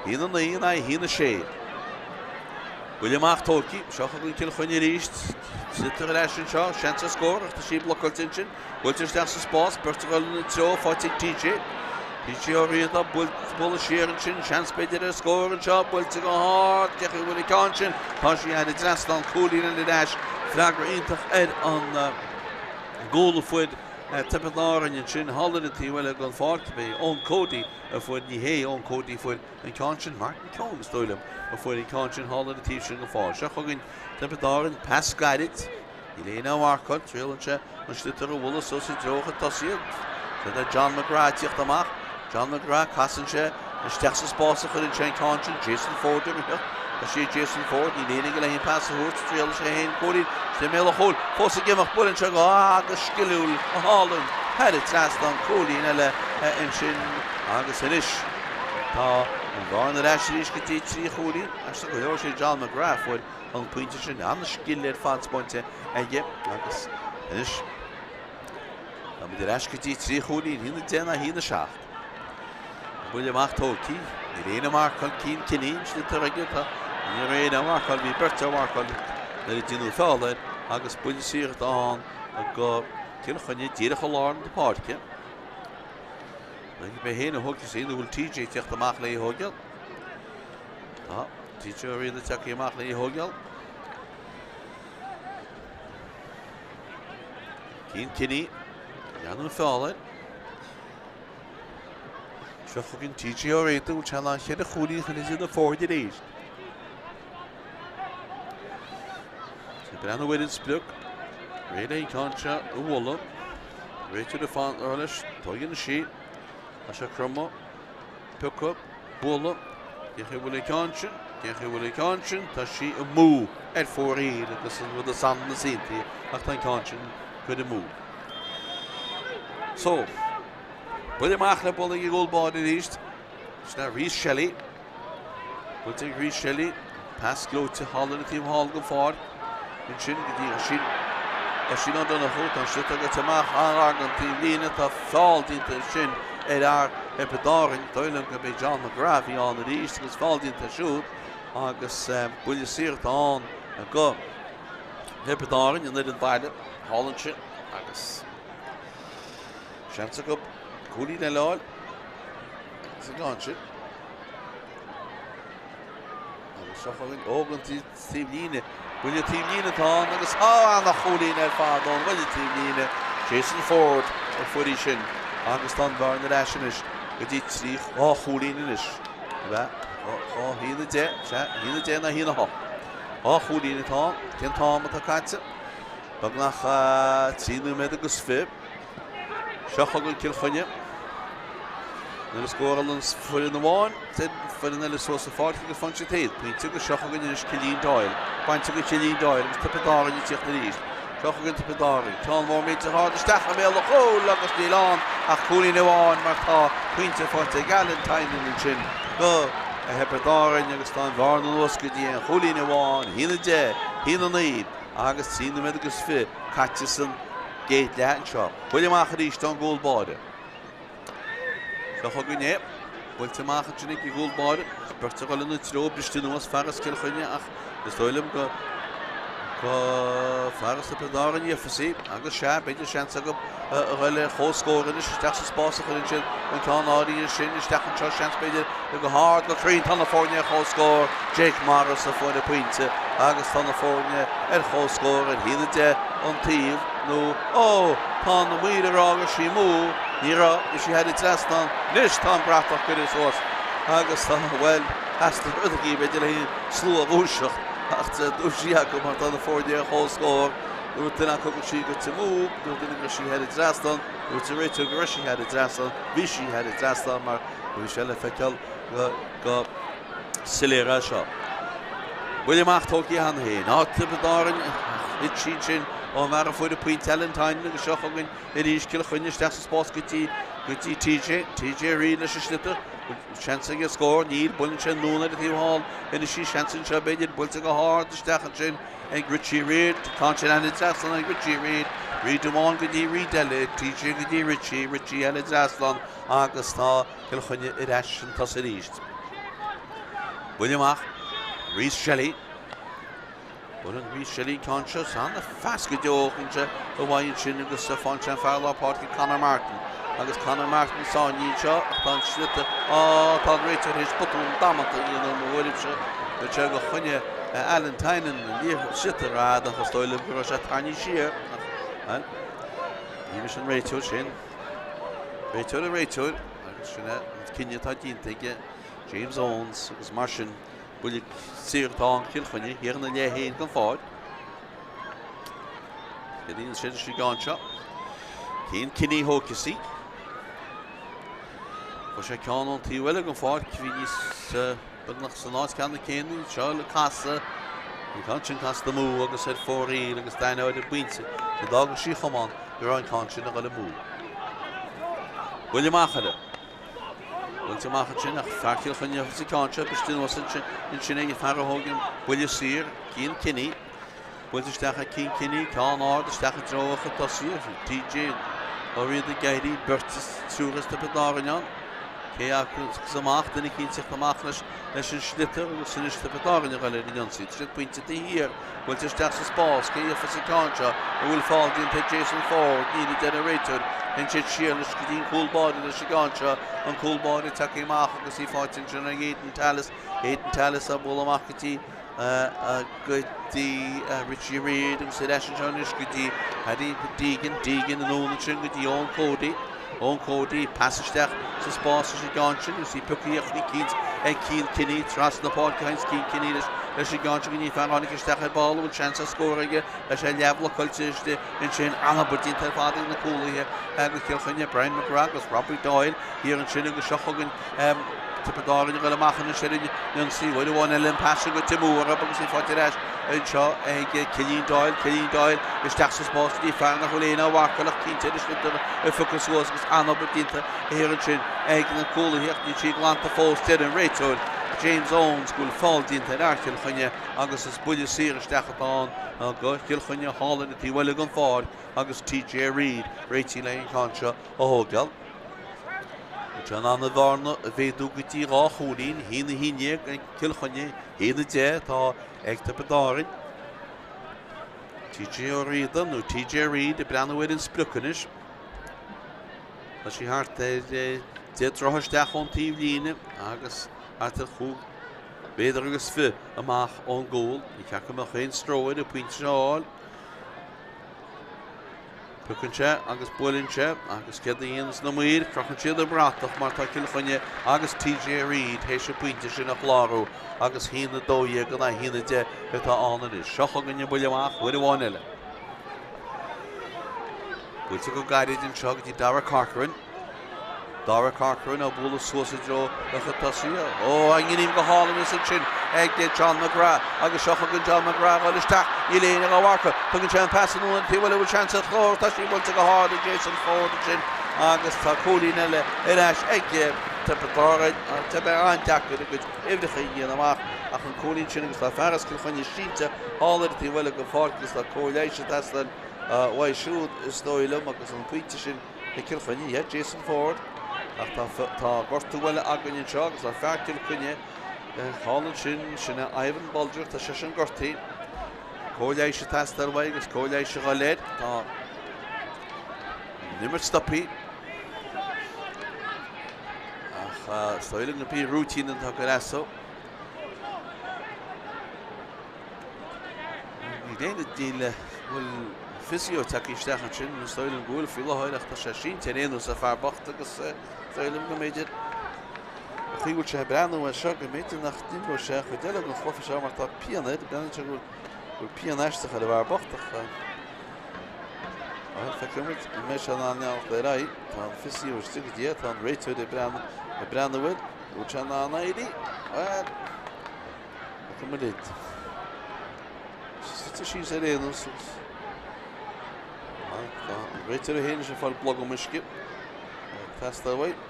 Speaker 1: 1-9 in aghaidh 1-6. Buille amach tógtha. Seo chugainn Cill Chainnigh arís. Sliotar ar ais anseo. Seans ar scór ach tá sí blocáilte ansin. Buailte isteach sa spás. Beirt ag dul ina treo. Faighte ag TJ. TJ Ó Riada bualadh siar ansin. Seans b'fhéidir ar scór anseo. Buailte go hard. Cén chaoi a bhfuil an ceann sin? Tá sí thar an trasnán. Cúilín eile ar ais. Freagra iontach ar an gcúl a fuair Tiobraid Árann ansin. Thall ar an taobh eile den pháirc. B'é Eoin Cody a fuair, ní hé Eoin Cody a fuair an ceann sin, Martin Keoghan is dóigh liom a fuair an ceann sin thall ar an taobh sin den pháirc. Seo chugainn Tiobraid Árann, pas gairid, níl éinne á mharcáil, triaileann sé an sliotar a bhualadh suas i dtreo a chuid tosaithe. Seo é John McGrath ag tíocht amach, John McGrath, casann sé isteach sa spás a chuireann sé an ceann sin, Jason Forde ag ritheacht, tá sí ag Jason Forde, níl éinne aige le haon pas a thabhairt, triaileann sé féin cúilín, istigh i mbéal an chúil, fós ag imeacht, buaileann sé go agus sciliúil go hálainn thar an trasnán, cúilín eile ansin agus anois tá an bhearna ar ais arís go dtí 3 chúilín. Aisteach go leor, sé John McGrath a fuair an pointe sin, an-scil ar fad spáinte aige agus anois tá muid ar ais go dtí 3 chúilín, 1-10 ná 1-7. Buille amach tógtha, níl éinne á mharcáil, Cian Kinney, an sliotar aige, tá ní raibh éinne á mharcáil, bhí beirt á mharcáil nuair a deineadh feall air agus buille saor atá ann go Cill Chainnigh díreach i lár na páirce. B'é féin a thógfas í nó bhfuil TJ ag teacht amach léi a thógáil? Tá TJ Ó Riada tagtha amach léi a thógáil. Cian Kinney, deineadh feall air. Seo chugainn TJ Ó Riada, bhfuil sé in ann cheithre chúilín a chur idir na foirne arís. Ag breathnú ar an sprioc. Réidh le an ceann seo a bhualadh. Réiteoir ag fanacht leis. Tóigeann sí. Tá sé cromtha. Piocadh. Bualadh. Cén chaoi a bhfuil an ceann sin? Cén chaoi a bhfuil an ceann sin? Tá sí amú ar fóraoil agus an rud is annamh is iontaí ach tá an ceann sin curtha amú. So, buille amach le bualadh ag an gcúl báire arís. Sin é Rhys Shelley. Buailte ag Rhys Shelley, pas gleoite thall ar an taobh thall den pháirc. Ansin go dtí Oisín. Oisín Ó Donnchú, tá an sliotar gaibhte amach an-ghar don taobhlíne. Tá feall déanta ansin ar fhear Thiobraid Árann. Dóigh liom gurb é John McGrath a bhí ann arís agus feall déanta air siúd agus buille saor atá ann go Thiobraid Árann, an fhoireann baile thall ansin agus seans acu cúilín eile a fháil sa gceann sin. Agus seo chugainn Óg an taobhlíne. Buille taobhlíne atá ann agus ana-chúilín ar fad ón bhuille taobhlíne. Jason Forde a fuair í sin agus tá an bhearna ar ais anois go dtí 3, 2 chúilín anois. Ab ea? 2, 1, 10, sea, 1, 10 ná 1, 8. 2 chúilín atá ann. Cén t-am atá caite? Beagnach 3 nóiméad agus 20. Seo chugainn Cill Chainnigh. Nuair a scórálann foireann amháin, téann foireann eile suas sa pháirc agus faigheann siad féin pointe agus seo chugainn anois Cillian Doyle. Bainte go Cillian Doyle agus Tiobraid Árann ag tíocht arís. Seo chugainn Tiobraid Árann. Ceann mór millteach ard isteach i mbéal an chúil agus níl ann ach cúilín amháin mar tá pointe faighte ag Alan Tynan ansin do Thiobraid Árann agus tá an bhearna anuas go dtí aon chúilín amháin, 1-10, 1-9 agus 3 nóiméad agus 20 caite san gcéad leath anseo. Buille amach arís ón gcúl báire. Seo chugainn é. Buailte amach ansin ag an gcúl báire. Beirt ag dul ina treo, briste anuas fear as Cill Chainnigh ach is dóigh liom gur fear as Tiobraid Árann a gheofas í. Agus sea, b'fhéidir seans acu a dhul ar chomhscór anois isteach sa spás a chuireann siad an ceann áirithe sin isteach anseo, seans b'fhéidir go hard go cruinn. Tá na foirne ar chomhscór, Jake Morris a fuair an pointe agus tá na foirne ar chomhscór ar 1-10 an taobh nó, ó, tá na maoir ag rá go raibh sí amú, ní raibh, bhí sí thar an trasnán, anois tá an bratach curtha suas agus tá, bhuel, theastaigh rud éigin b'fhéidir le haghaidh an slua a dhúiseacht ach dúisithe acu mar tá na foirne ar chomhscór. Dúirt duine acu go raibh sí goite amú, dúirt duine go raibh sí thar an dtrasnán, dúirt an réiteoir go raibh sí thar an dtrasnán, bhí sí thar an dtrasnán mar bhí sé le feiceáil go soiléir é seo. Buille amach tógtha cheana féin. Á Tiobraid Árann, thit sí ansin ón bhfear a fuair an pointe Alan Tynan agus seo chugainn arís Cill Chainnigh isteach sa spás go dtí go dtí TJ, TJ Reid leis an sliotar. Seans aige scór, níl, buaileann sé anonn ar an taobh thall anois í, seans anseo b'fhéidir, buailte go hard isteach ansin ag Richie Reid, tá sé thar an trasnán ag Richie Reid, Reid amháin go dtí Reid eile, TJ go dtí Richie, Richie thar an trasnán agus tá Cill Chainnigh ar ais chun tosaigh arís. Buille amach, Rhys Shelley. Buaileann Rhys Shelley ceann seo, ana-phas go deo anseo uaidh ansin agus faigheann sé an fear lár páirce Conor Martin. Agus Conor Martin sáinnithe anseo ach tá an sliotar, á, tá an réiteoir théis botún damanta a dhéanamh i mo thuairimse. Bhí sé go choinne Alan Tynan an liathróid sliotar a fhad ach is dóigh liom go raibh sé tarraingthe siar. Ach, bhuel, ní mise an réiteoir sin. Réiteoir an réiteoir agus sin é an cinneadh atá déanta aige James Owens agus mar sin buille saor atá ann Cill Chainnigh thiar ina leath féin den pháirc. Céard a dhéanann siad leis an gceann seo? Cian Kinney a thógfas í. Fuair sé ceann ón taobh eile den pháirc, bhí níos beagnach san áit ceanna céanna seo le casadh. An ceann sin casta amú agus ar fóraoil agus d'aithneoir an bpointe. Go d'fhága sí chomán go raibh an ceann sin ag dul amú. Buille amach eile. Buailte amach ansin ach fear Chill Chainnigh sa ceann seo, briste anuas ansin ag an fear a thóg an buille saor, Cian Kinney. Buailte isteach ag Cian Kinney, ceann ard isteach i dtreo a chuid tosaithe, TJ Ó Riada ag éirí, beirt is triúr as Tiobraid Árann ann. Cé acu is amach, duine eicínt ag tíocht amach leis leis an sliotar agus anois Tiobraid Árann ag dul ar an ionsaí. Tá siad pointe taobh thiar, buailte isteach sa spás, cé gheofas an ceann seo, an bhfuil feall déanta ar Jason Forde, níl a deir an réiteoir, téann siad siar leis go dtí an cúl báire leis an gceann seo, an cúl báire tagtha amach agus í faighte ansin ag Aidan Tallis, Aidan Tallis á bualadh amach go dtí go dtí Richie Reid agus ar ais anseo anois go dtí Paddy Deegan, Deegan anonn ansin go dtí Eoin Cody, Eoin Cody, pas isteach sa spás leis an gceann sin agus í pioctha eicínt ag Cian Kinney trasna páirce a théanns Cian Kinney leis leis an gceann sin go dtí fear a tháinig isteach ar ball a bhfuil seans ar scór aige leis é leathbhlocáilte istigh ansin an-obair déanta ar fad ag na cúlaithe agus Cill Chainnigh Brian McGrath agus Robbie Doyle thiar ansin agus seo chugainn Tiobraid Árann ag dul amach anois ar an ionsaí. Uair amháin eile an pas sin goite amú orthu agus í faighte ar ais anseo ag Cillian Doyle. Cillian Doyle isteach sa spás go dtí fear nach bhfuil éinne á mharcáil ach cinnte ar an sliotar a phiocadh suas agus an-obair déanta thiar ansin ag na cúlaithe ach níl sí glanta fós. Deir an réiteoir James Owens go bhfuil feall déanta ar fhear Chill Chainnigh agus is buille saor isteach atá ann do Chill Chainnigh thall ar an taobh eile den pháirc agus TJ Reid réitithe le an ceann seo a thógáil. Tá sé in ann an bhearna a mhéadú go dtí 2 chúilín, 1-11 ag Cill Chainnigh, 1-10 atá ag Tiobraid Árann. TJ Ó Riada nó TJ Reid ag breathnú ar an sprioc anois. Tá sí thart ar 10 dtroithe isteach ón taobhlíne agus thart ar chúig mhéadar agus fi amach ón gcúl. Ní ceart go mbeadh aon stró air an pointe seo a fháil. Piocann sé agus buaileann sé agus céard a dhéanas na maoir? Crochann siad an bratach mar tá Cill Chainnigh agus TJ Reid théis an pointe sin a chlárú agus 1-12 in aghaidh 1-10 atá ann anois. Seo chugainn an buille amach uair amháin eile. Buailte go gairid anseo go dtí Darragh Corcoran. Darragh Corcoran á bualadh suas i dtreo a chuid tosaithe. Ó, an ghníomh go hálainn is ansin ag John McGrath agus seo chugainn John McGrath ag dul isteach. Níl éinne dhá mharcadh. Tugann sé an pas anonn an taobh eile bhfuil seans ar scór. Tá sí buailte go hard ag Jason Forde ansin agus tá cúilín eile ar ais ag Tiobraid Árann. Tá sé an-deacair a gcuid uimhreacha a dhéanamh amach ach an cúilín sin agus tá fear as Cill Chainnigh sínte thall ar an taobh eile den pháirc agus tá cóir leighis ag teastáil uaidh siúd is dóigh liom agus an pointe sin ag Cill Chainnigh, yeah, Jason Forde. Ach tá, tá gortú eile againn anseo agus tá fear Cill Chainnigh thall ansin, sin é Ivan Bolger, tá seisean gortaithe. Cóir leighis ag teastáil uaidh agus cóir leighis a dhul air. Tá an imirt stoptha. Ach is dóigh liom gurb í rúitín atá ag cur as dó. Níl aon díle bhfuil physio tagtha isteach ansin, is dóigh liom go bhfuil faoi láthair ach tá sé sínte ar aon nós an fear bocht agus is dóigh liom go mb'fhéidir an chaoi bhfuil sé ag breathnú air seo go mb'fhéidir nach n-imreoidh sé an chuid eile den chluiche seo mar tá pian air, breathnaíonn sé go bhfuil pian aisteach ar an bhfear bocht ach bhuel feicfidh muid an mbeidh sé in ann leanacht ar aghaidh. Tá an physio istigh go dtí é, tá an réiteoir ag breathnú air, bhfuil sé in ann éirí? Bhuel, Feicfidh muid. Suite síos ar aon nós agus tá an réiteoir é féin ag fáil blogam uisce. Ag teastáil uaidh.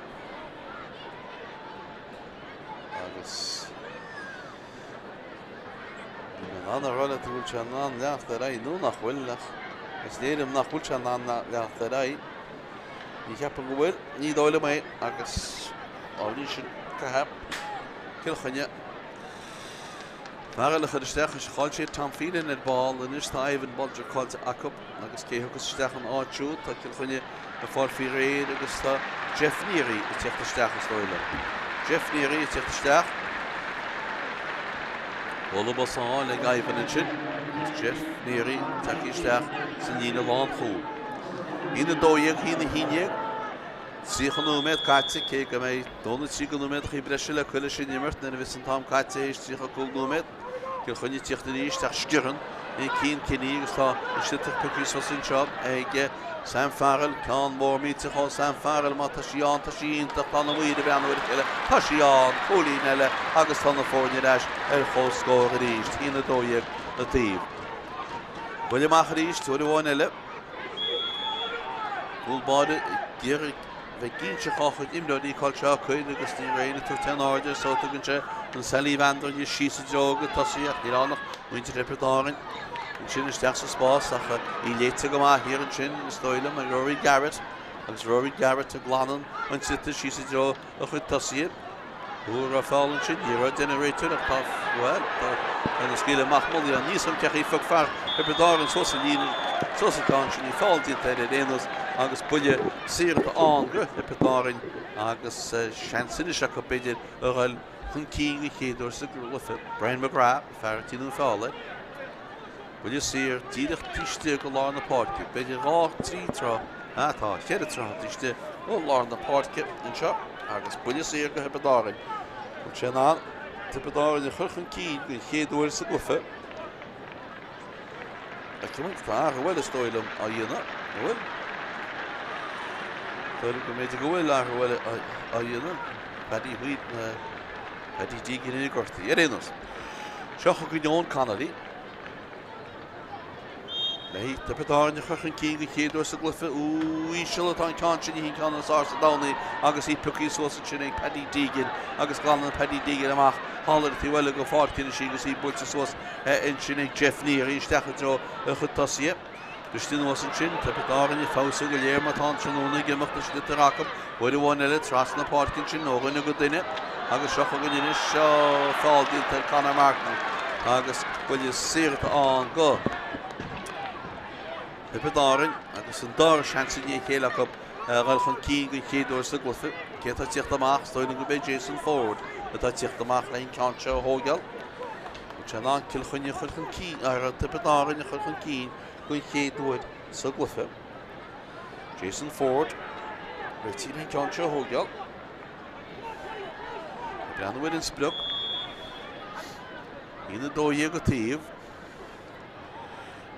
Speaker 1: Agus níl mé in ann a rá leat an bhfuil sé in ann leanacht ar aghaidh nó nach bhfuil ach is léir dom nach bhfuil sé in ann leanacht ar aghaidh. Ní cheapaim go bhfuil, ní dóigh liom é agus dá bhrí sin caithfidh Cill Chainnigh fear eile a chur isteach. Chaill siad Tom Phelan ar ball. Anois tá Ivan Bolger caillte acu agus cé thiocfas isteach ina áit siúd? Tá Cill Chainnigh ag fáil faoi réir agus tá Jeff Neary ag teacht isteach is dóigh liom. Jeff Neary ag teacht isteach. Bualadh bos á fháil ag Ivan ansin agus Jeff Neary tagtha isteach sa líne lánchúil. 1-12, 1-11. 30 nóiméad caite, cé go mbeidh dó nó trí de nóiméadachaí breise le cur leis an imirt nuair a bheas an t-am caite théis 35 nóiméad. Cill Chainnigh ag tíocht arís ach sciorrann Cian Kinney agus tá an sliotar pioctha suas anseo ag Sam Farrell. Ceann mór millteach ó Sam Farrell, má tá sí ann, tá sí iontach, tá na maoir ag breathnú ar a chéile, tá sí ann, cúilín eile agus tá na foirne ar ais ar comhscór arís, 1-12 an taobh. Buille amach arís, uair amháin eile. Cúl báire ag iarraidh bheith cinnte cá chuid imreoirí cá bhfuil sé á cur agus ní raibh éinne ag tabhairt aon aird air so tugann sé an Sally Vanderly síos i dtreo go tosaí ach níl ann ach muintir Thiobraid Árann ansin isteach sa spás ach í léite go maith thiar ansin is dóigh liom ag Rory Garrett agus Rory Garrett ag glanadh an tsliotair síos i dtreo a chuid tosaithe. An raibh feall ansin, ní raibh deir an réiteoir ach tá, bhuel, tá ag scaoileadh amach moltaí ann. Níl 's agam cén chaoi a phioc fear Thiobraid Árann suas an líne, suas an ceann sin, níl feall déanta air ar aon nós agus buille saor atá ann go Thiobraid Árann agus seans anois acu b'fhéidir a dhul chun cinn den chéad uair sa gcluiche. Brian McGrath, fear a déanadh an feall air. Buille saor díreach taobh istigh de lár na páirce, b'fhéidir 2, 3 troigh, ah tá, 4 troithe taobh istigh ó lár na páirce anseo agus buille saor go Thiobraid Árann. Bhfuil sé in ann Tiobraid Árann a chur chun cinn den chéad uair sa gcluiche? Feicfidh muid, tá athrú eile is dóigh liom á dhéanamh, an bhfuil? Dóigh liom go mb'fhéidir go bhfuil athrú eile á dhéanamh. Paddy Wheaton, Paddy Deegan ina gortaithe. Ar aon nós, seo chugainn Eoin Connolly. Le Tiobraid Árann a chur chun cinn den chéad uair sa gcluiche. Ó, íseal atá an ceann sin, ní hí an ceann is fearr sa domhan í agus í pioctha suas ansin ag Paddy Deegan agus glanann Paddy Deegan amach thall ar an taobh eile den pháirc anois í agus í buailte suas ansin ag Jeff Neary isteach i dtreo a chuid tosaithe. Briste anuas ansin, Tiobraid Árann ag feabhsú go léir mar tá an tráthnóna ag imeacht is sliotar acu. Uair amháin eile trasna na páirce ansin ó dhuine go duine agus seo chugainn anois seo feall déanta ar Conor Martin agus buille saor atá ann go Tiobraid Árann agus an dara seans i ndiaidh a chéile acu a dhul chun cinn den chéad uair sa gcluiche. Cé atá ag tíocht amach? Is dóigh liom gurb é Jason Forde atá ag tíocht amach le an ceann seo a thógáil. Bhfuil sé in ann Cill Chainnigh a chur chun cinn, ar Tiobraid Árann a chur chun cinn den chéad uair sa gcluiche. Jason Forde réitithe an ceann seo a thógáil. Ag breathnú ar an sprioc. 1-12 an taobh.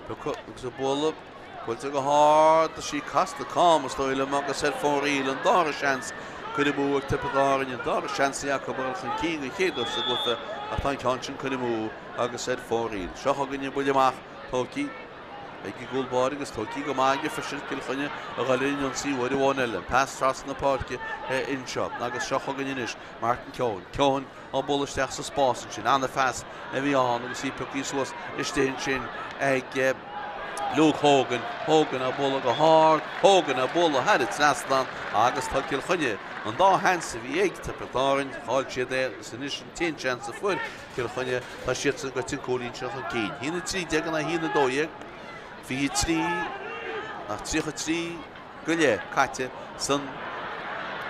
Speaker 1: Piocadh agus ag bualadh. Buailte go hard, tá sí casta cam is dóigh liom agus ar fóraoil an dara seans curtha amú ag Tiobraid Árann, an dara seans a bhí acu a dhul chun cinn den chéad uair sa gcluiche ach tá an ceann sin curtha amú agus ar fóraoil. Seo chugainn an buille amach tógtha ag an gcúl báire agus tógtha go maith aige freisin Cill Chainnigh a dhul ar an ionsaí uair amháin eile. An pas trasna na páirce anseo agus seo chugainn anois Martin Keoghan. Keoghan á bualadh isteach sa spás ansin. Ana-phas a bhí ann agus í pioctha suas istigh ansin ag Luke Hogan. Hogan á bualadh go hard. Hogan á bualadh thar an trasnán agus tá Cill Chainnigh an dá sheans a bhí ag Tiobraid Árann, chaill siad é agus anois an t-aon seans a fuair Cill Chainnigh, tá siadsan goite an cúilín seo chun cinn. 1-13 in aghaidh 1-12, 23 nach 33. go leith caite san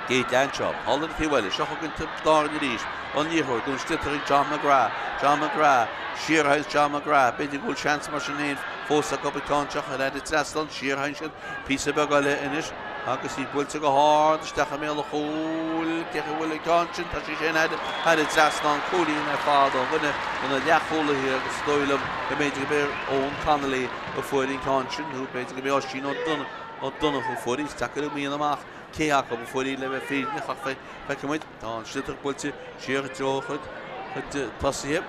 Speaker 1: gcéad leath anseo. Thall ar an taobh eile, seo chugainn Tiobraid Árann arís, an liathróid ón sliotar ag John McGrath, John McGrath, siar a théanns John McGrath, b'fhéidir go bhfuil seans mar sin féin fós acu an ceann seo a chur thar an trasnán, siar a théann siad píosa beag eile anois agus í buailte go hard isteach i mbéal an chúil, cé a bhfuil an ceann sin, tá sí sin thar an trasnán, cúilín ar fad ó dhuine de na leathchúlaithe agus is dóigh liom go mb'fhéidir gurb é Eoin Connolly a fuair an ceann sin nó b'fhéidir gurb é Oisín Ó Ó Donnchú a fuair í. Is deacair a mhaíomh amach cé acu a fuair í le bheith fírinneach ach feicfidh muid. Tá an sliotar buailte siar i dtreo a chuid tosaithe.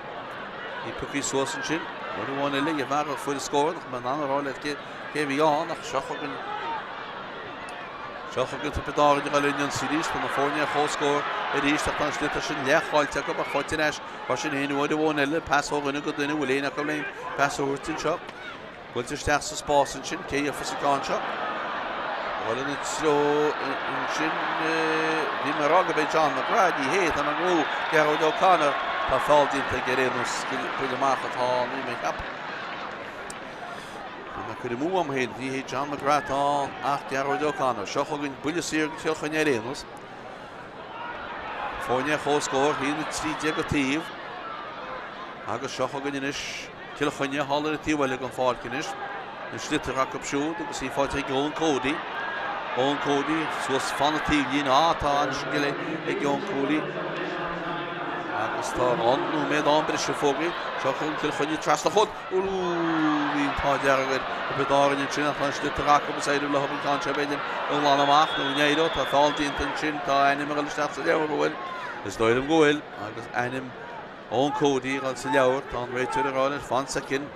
Speaker 1: Í pioctha suas ansin. Uair amháin eile ag an bhfear a fuair an scór nach mbeidh in ann a rá leat cé a bhí ann ach seo chugainn Seo chugainn Tiobraid Árann ag dul ar an ionsaí arís. Tá na foirne ar comhscór arís ach tá an sliotar sin leathchaillte acu ach faighte ar ais mar sin féin uair amháin eile. Pas ó dhuine go duine. Bhfuil éinne acu le pas a thabhairt anseo? Buailte isteach sa spás ansin, cé a gheofas an ceann seo? Dul ina treo ansin, bhí mé ag rá gurb é John McGrath, ní hé, tá mé ag rá Gearóid O'Connor, tá feall déanta aige ar aon nós, buille amach atá ann, níl mé ag ceapadh. Bhí mé ag cur amú am féin, ní hé John McGrath atá ann ach Gearóid O'Connor. Seo chugainn buille saor go Cill Chainnigh ar aon nós. Foirne ar comhscór, 1-13 an taobh. Agus seo chugainn anois Cill Chainnigh thall ar an taobh eile den pháirc anois. An sliotar acu siúd agus í faighte ag Eoin Cody. Eoin Cody suas fan na taobhlíne. Á, tá an-scil ag Eoin Cody. Agus tá an nóiméad am breise fógraithe. Seo chugainn Cill Chainnigh trasna chun. Bhí an t-ádh dearg ar Thiobraid Árann ansin ach tá an sliotar acu is éirigh leo an ceann seo b'fhéidir a ghlanadh amach nó ní éireoidh. Tá feall déanta ansin, tá ainm ag dul isteach sa leabhar, an bhfuil? Is dóigh liom go bhfuil agus ainm Eoin Cody ag dul sa leabhar. Tá an réiteoir ag rá leis fan soicind.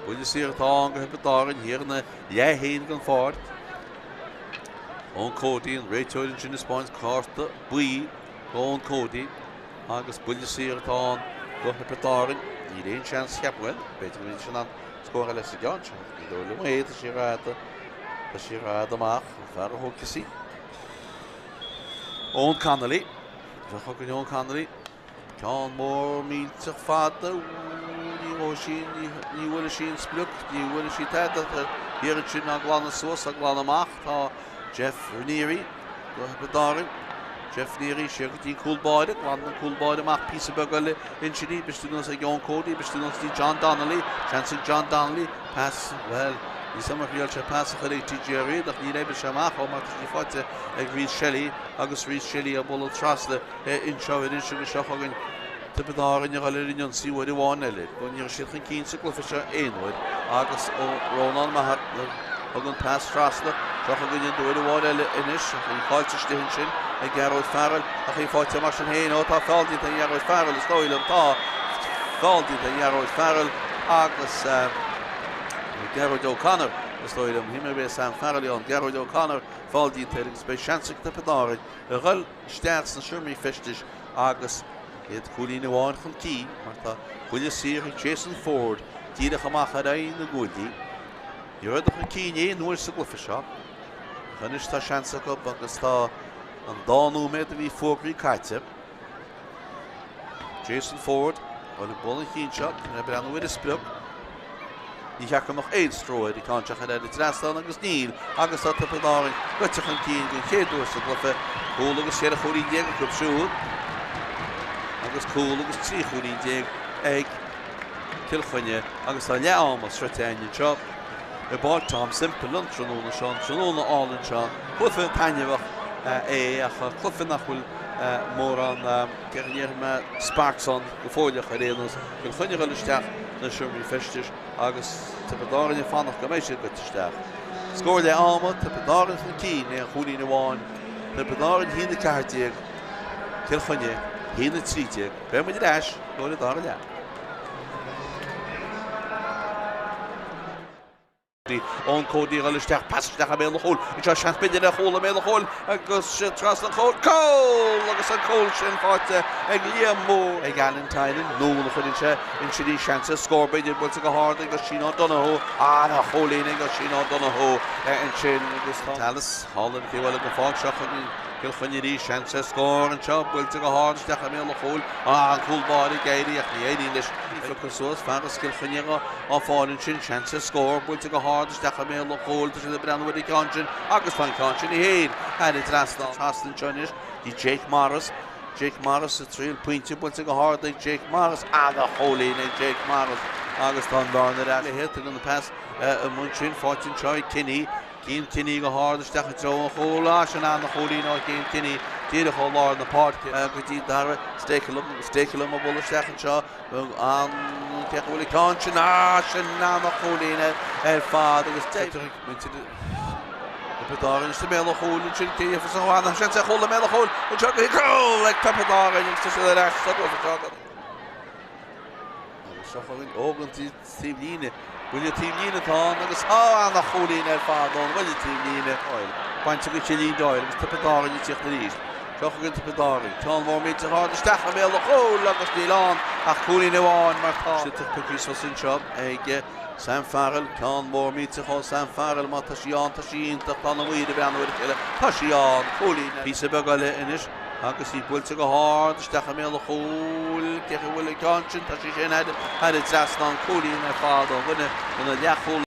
Speaker 1: Buille saor atá ann go Thiobraid Árann thiar ina leath féin den pháirc. Eoin Cody, an réiteoir ansin ag 'spáint cárta buí do Eoin Cody. Agus buille saor atá ann do Thiobraid Árann. Níl aon seans, cheap, bhuel, b'fhéidir go mbeidís in ann scór eile sa gceann seo. Ní dóigh liom é, tá sí ró-fhada, tá sí ró-fhada amach, an fear a thógfas í. Eoin Connolly. Seo chugainn Eoin Connolly. Ceann mór millteach fada, ní bhuail sí, ní bhuailfidh sí an sprioc, ní bhuailfidh sí tada. Thiar ansin á glanadh suas, á glanadh amach, tá Jeff Ranieri. Do Thiobraid Árann. Jeff Neary siar go dtí an cúl báire. Glanann an cúl báire amach píosa beag eile ansin í. Briste anuas ag Eoin Cody. Briste anuas go dtí John Donnelly. Seans ag John Donnelly. Pas, bhuel, níl 's agam ar thriail sé pas a chur ag TJ Reid ach níor oibrigh sé amach chomh maith tá sí faighte ag Rhys Shelly agus Rhys Shelly á bualadh trasna anseo anois agus seo chugainn Tiobraid Árann ag dul ar an ionsaí uair amháin eile. Go ndeachaigh siad chun cinn sa gcluiche seo aon uair agus ó Rónán Maher a thug an pas trasna. Seo chugainn iad uair amháin eile anois ach í caillte istigh ansin ag Gearóid Farrell ach í faighte mar sin féin. Ó tá feall déanta ag Gearóid Farrell is dóigh liom. Tá feall déanta ag Gearóid Farrell agus Gearóid O'Connor is dóigh liom. Shíl mé gurb é Sam Farrell ann. Gearóid O'Connor feall déanta air agus beidh seans ag Tiobraid Árann a dhul isteach sna seomraí feistis agus iad cúilín amháin chun cinn mar tá buille saor ag Jason Forde díreach amach ar aghaidh na gcuaillí. Ní rabhadar chun cinn aon uair sa gcluiche seo ach anois tá seans acu agus tá an dá nóiméad a bhí fógraithe caite. Jason Forde ag bualadh an chinn seo, ag breathnú ar an sprioc. Ní cheart go mbeadh aon stró air an ceann seo a chur thar an trasnán agus níl agus tá Tiobraid Árann goite chun cinn den chéad uair sa gcluiche. Cúl agus 14 chúilín acu siúd agus cúl agus 13 chúilín ag Cill Chainnigh agus tá leath ama sroichte againn anseo. i bPáirc Tom Semple an tráthnóna seo, an tráthnóna álainn seo. Cluiche taitneamhach é ach cluiche nach bhfuil mórán, cé go ndéarfaidh mé, sparks ann go fóilleach ar aon nós. Cill Chainnigh ag dul isteach sna seomraí feistis agus Tiobraid Árann ag fanacht go mbeidh siad goite isteach. Scór leath ama, Tiobraid Árann chun cinn aon chúilín amháin, Tiobraid Árann 1-14, Cill Chainnigh 1-13. Beidh muid ar ais go an dara leath. Eoin Cody ag dul isteach, pas isteach i mbéal an chúil, anseo seans b'fhéidir ar chúl i mbéal an chúil agus trasna an chúil, cúl! Agus an cúl sin faighte ag Liam Moore ag Alan Tynan, anonn a chuireann sé ansin í, seans ar scór b'fhéidir, buailte go hard ag Oisín O'Donoghue, ana-chúilín ag Oisín O'Donoghue ansin agus tá Tallis thall ar an taobh eile den pháirc seo chugainn, Cill Chainnigh arís, seans ar scór anseo, buailte go hard isteach i mbéal an chúil, an cúl báire ag éirí ach ní éiríonn leis. Pioctha suas, fear as Cill Chainnigh á fáil ansin, seans ar scór, buailte go hard isteach i mbéal an chúil, tá siad ag breathnú ar an gceann sin agus tá an ceann sin féin thar an trasnán. Trasna anseo anois go Jake Morris, Jake Morris ag triail pointe, buailte go hard ag Jake Morris, ana-chúilín ag Jake Morris agus tá an bhearna ar ais. Tugann an pas amuigh ansin, faighte anseo ag Kinney. Cian Kinney go hard isteach i dtreo an chúil. Á, sin ana-chúilín ó Chian Kinney díreach ó lár na páirce go dtí Dara Stakelum. Stakelum ag bualadh isteach anseo. An cé acu a bhfuil an ceann sin? Á, sin ana-chúilín ar fad agus muintir Thiobraid Árann i mbéal an chúil ansin. Cé a dhéanfas an bhana? Seans ar chúl i mbéal an chúil anseo go cúl ag Tiobraid Árann agus tá siad ar ais sa gcluiche seo. Agus seo chugainn Óg an taobhlíne. Buille taobhlíne atá ann agus tá ana-chúilín ar fad ón bhuille taobhlíne. Doyle. Bainte go Cillian Doyle agus Tiobraid Árann ag tíocht arís. Seo chugainn Tiobraid Árann. Ceann mór millteach ard isteach i mbéal an chúil agus níl ann ach cúilín amháin mar tá sé pioctha suas anseo ag Sam Farrell. Ceann mór millteach ó Sam Farrell. Má tá sí ann tá sí iontach. Tá na maoir ag breathnú ar a chéile. Tá sí ann. Cúilín. Píosa beag eile anois. Agus í buailte go hard isteach i mbéal an chúil. Cé acu a bhfuil an ceann sin? Tá sí sin thar an trasnán. Cúilín ar fad ó dhuine de na leathchúlaithe.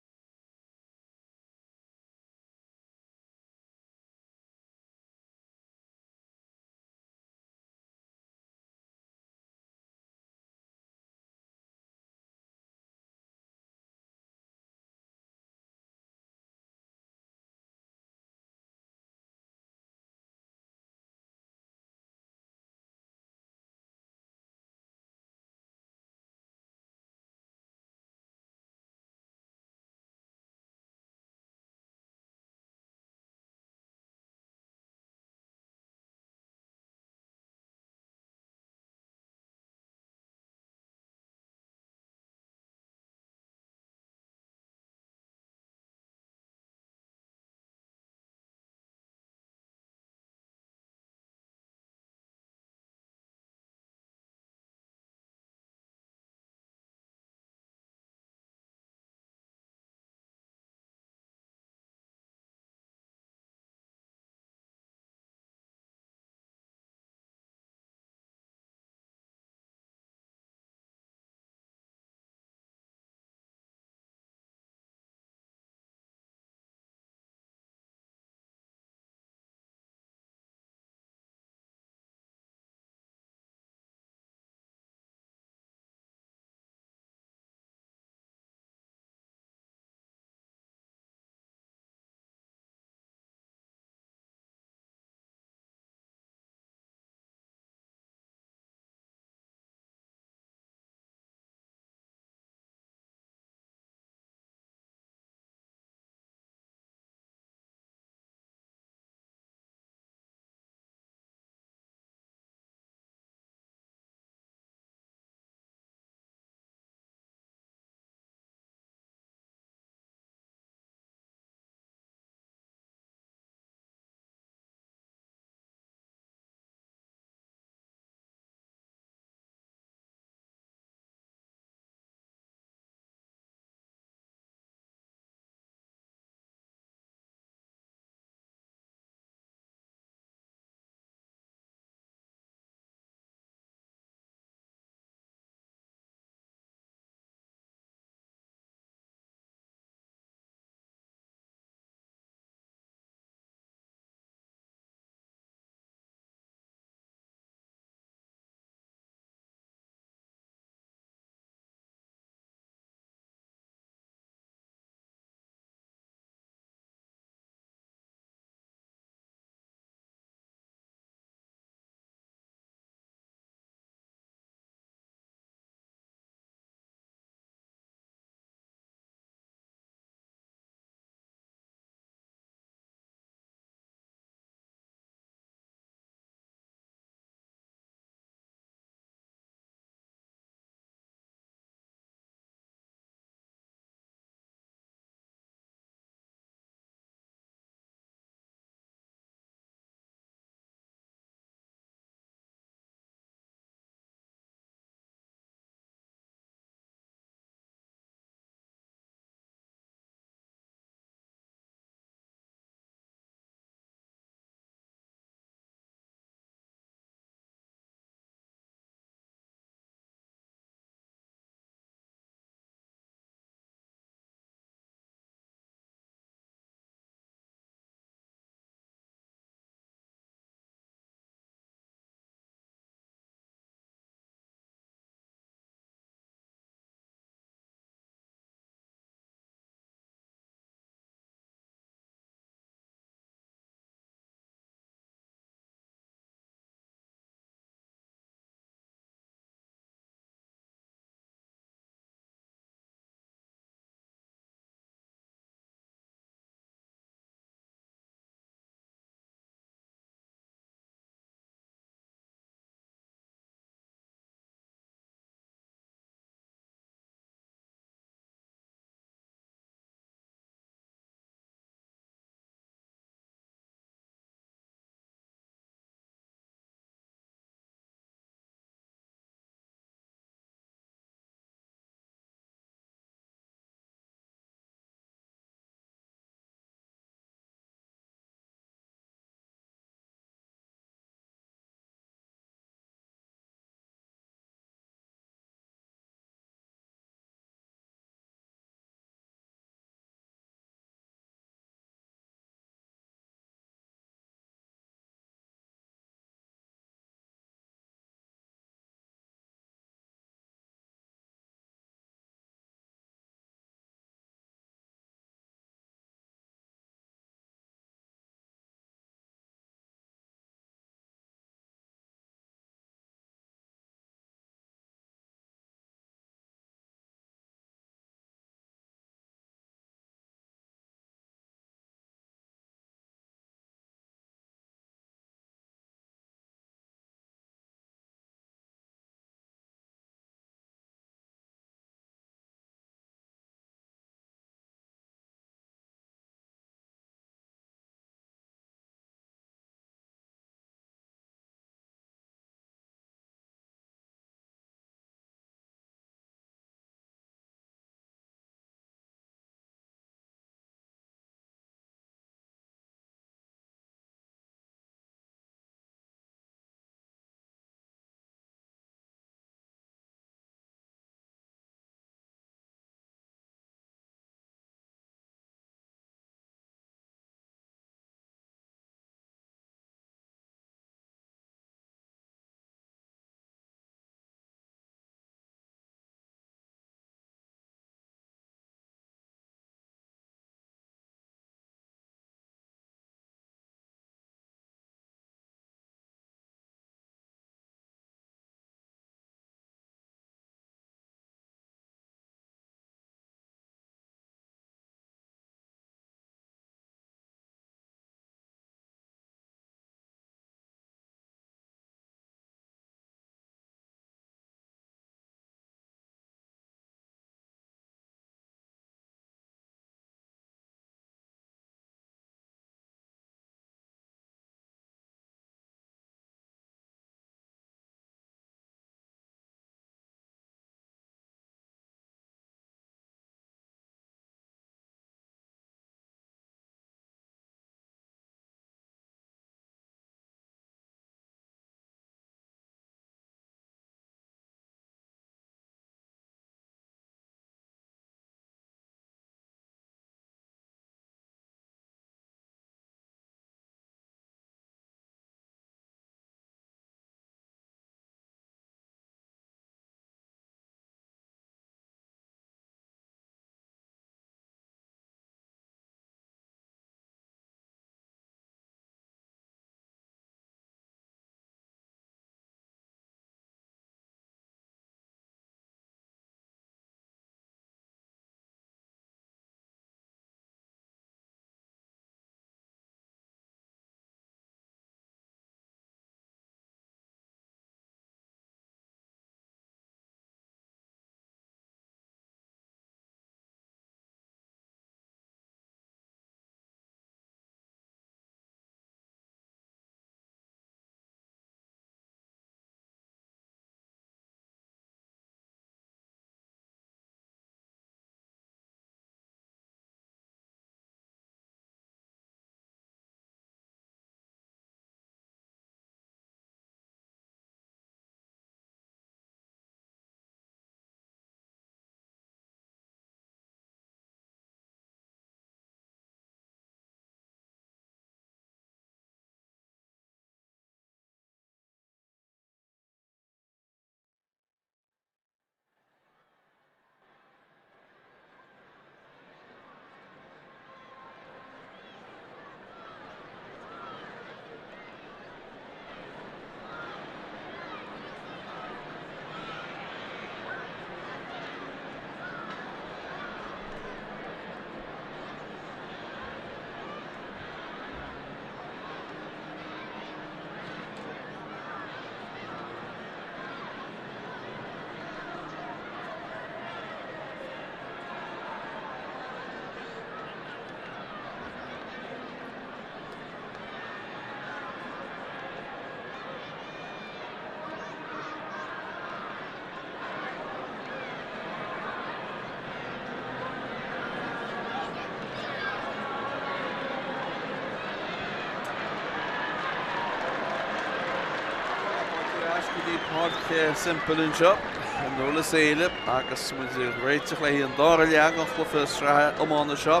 Speaker 1: go dtí Páirc Semple anseo i nDurlas Éile agus muid ag réiteach le haghaidh an dara leath den chluiche sraithe iomána seo.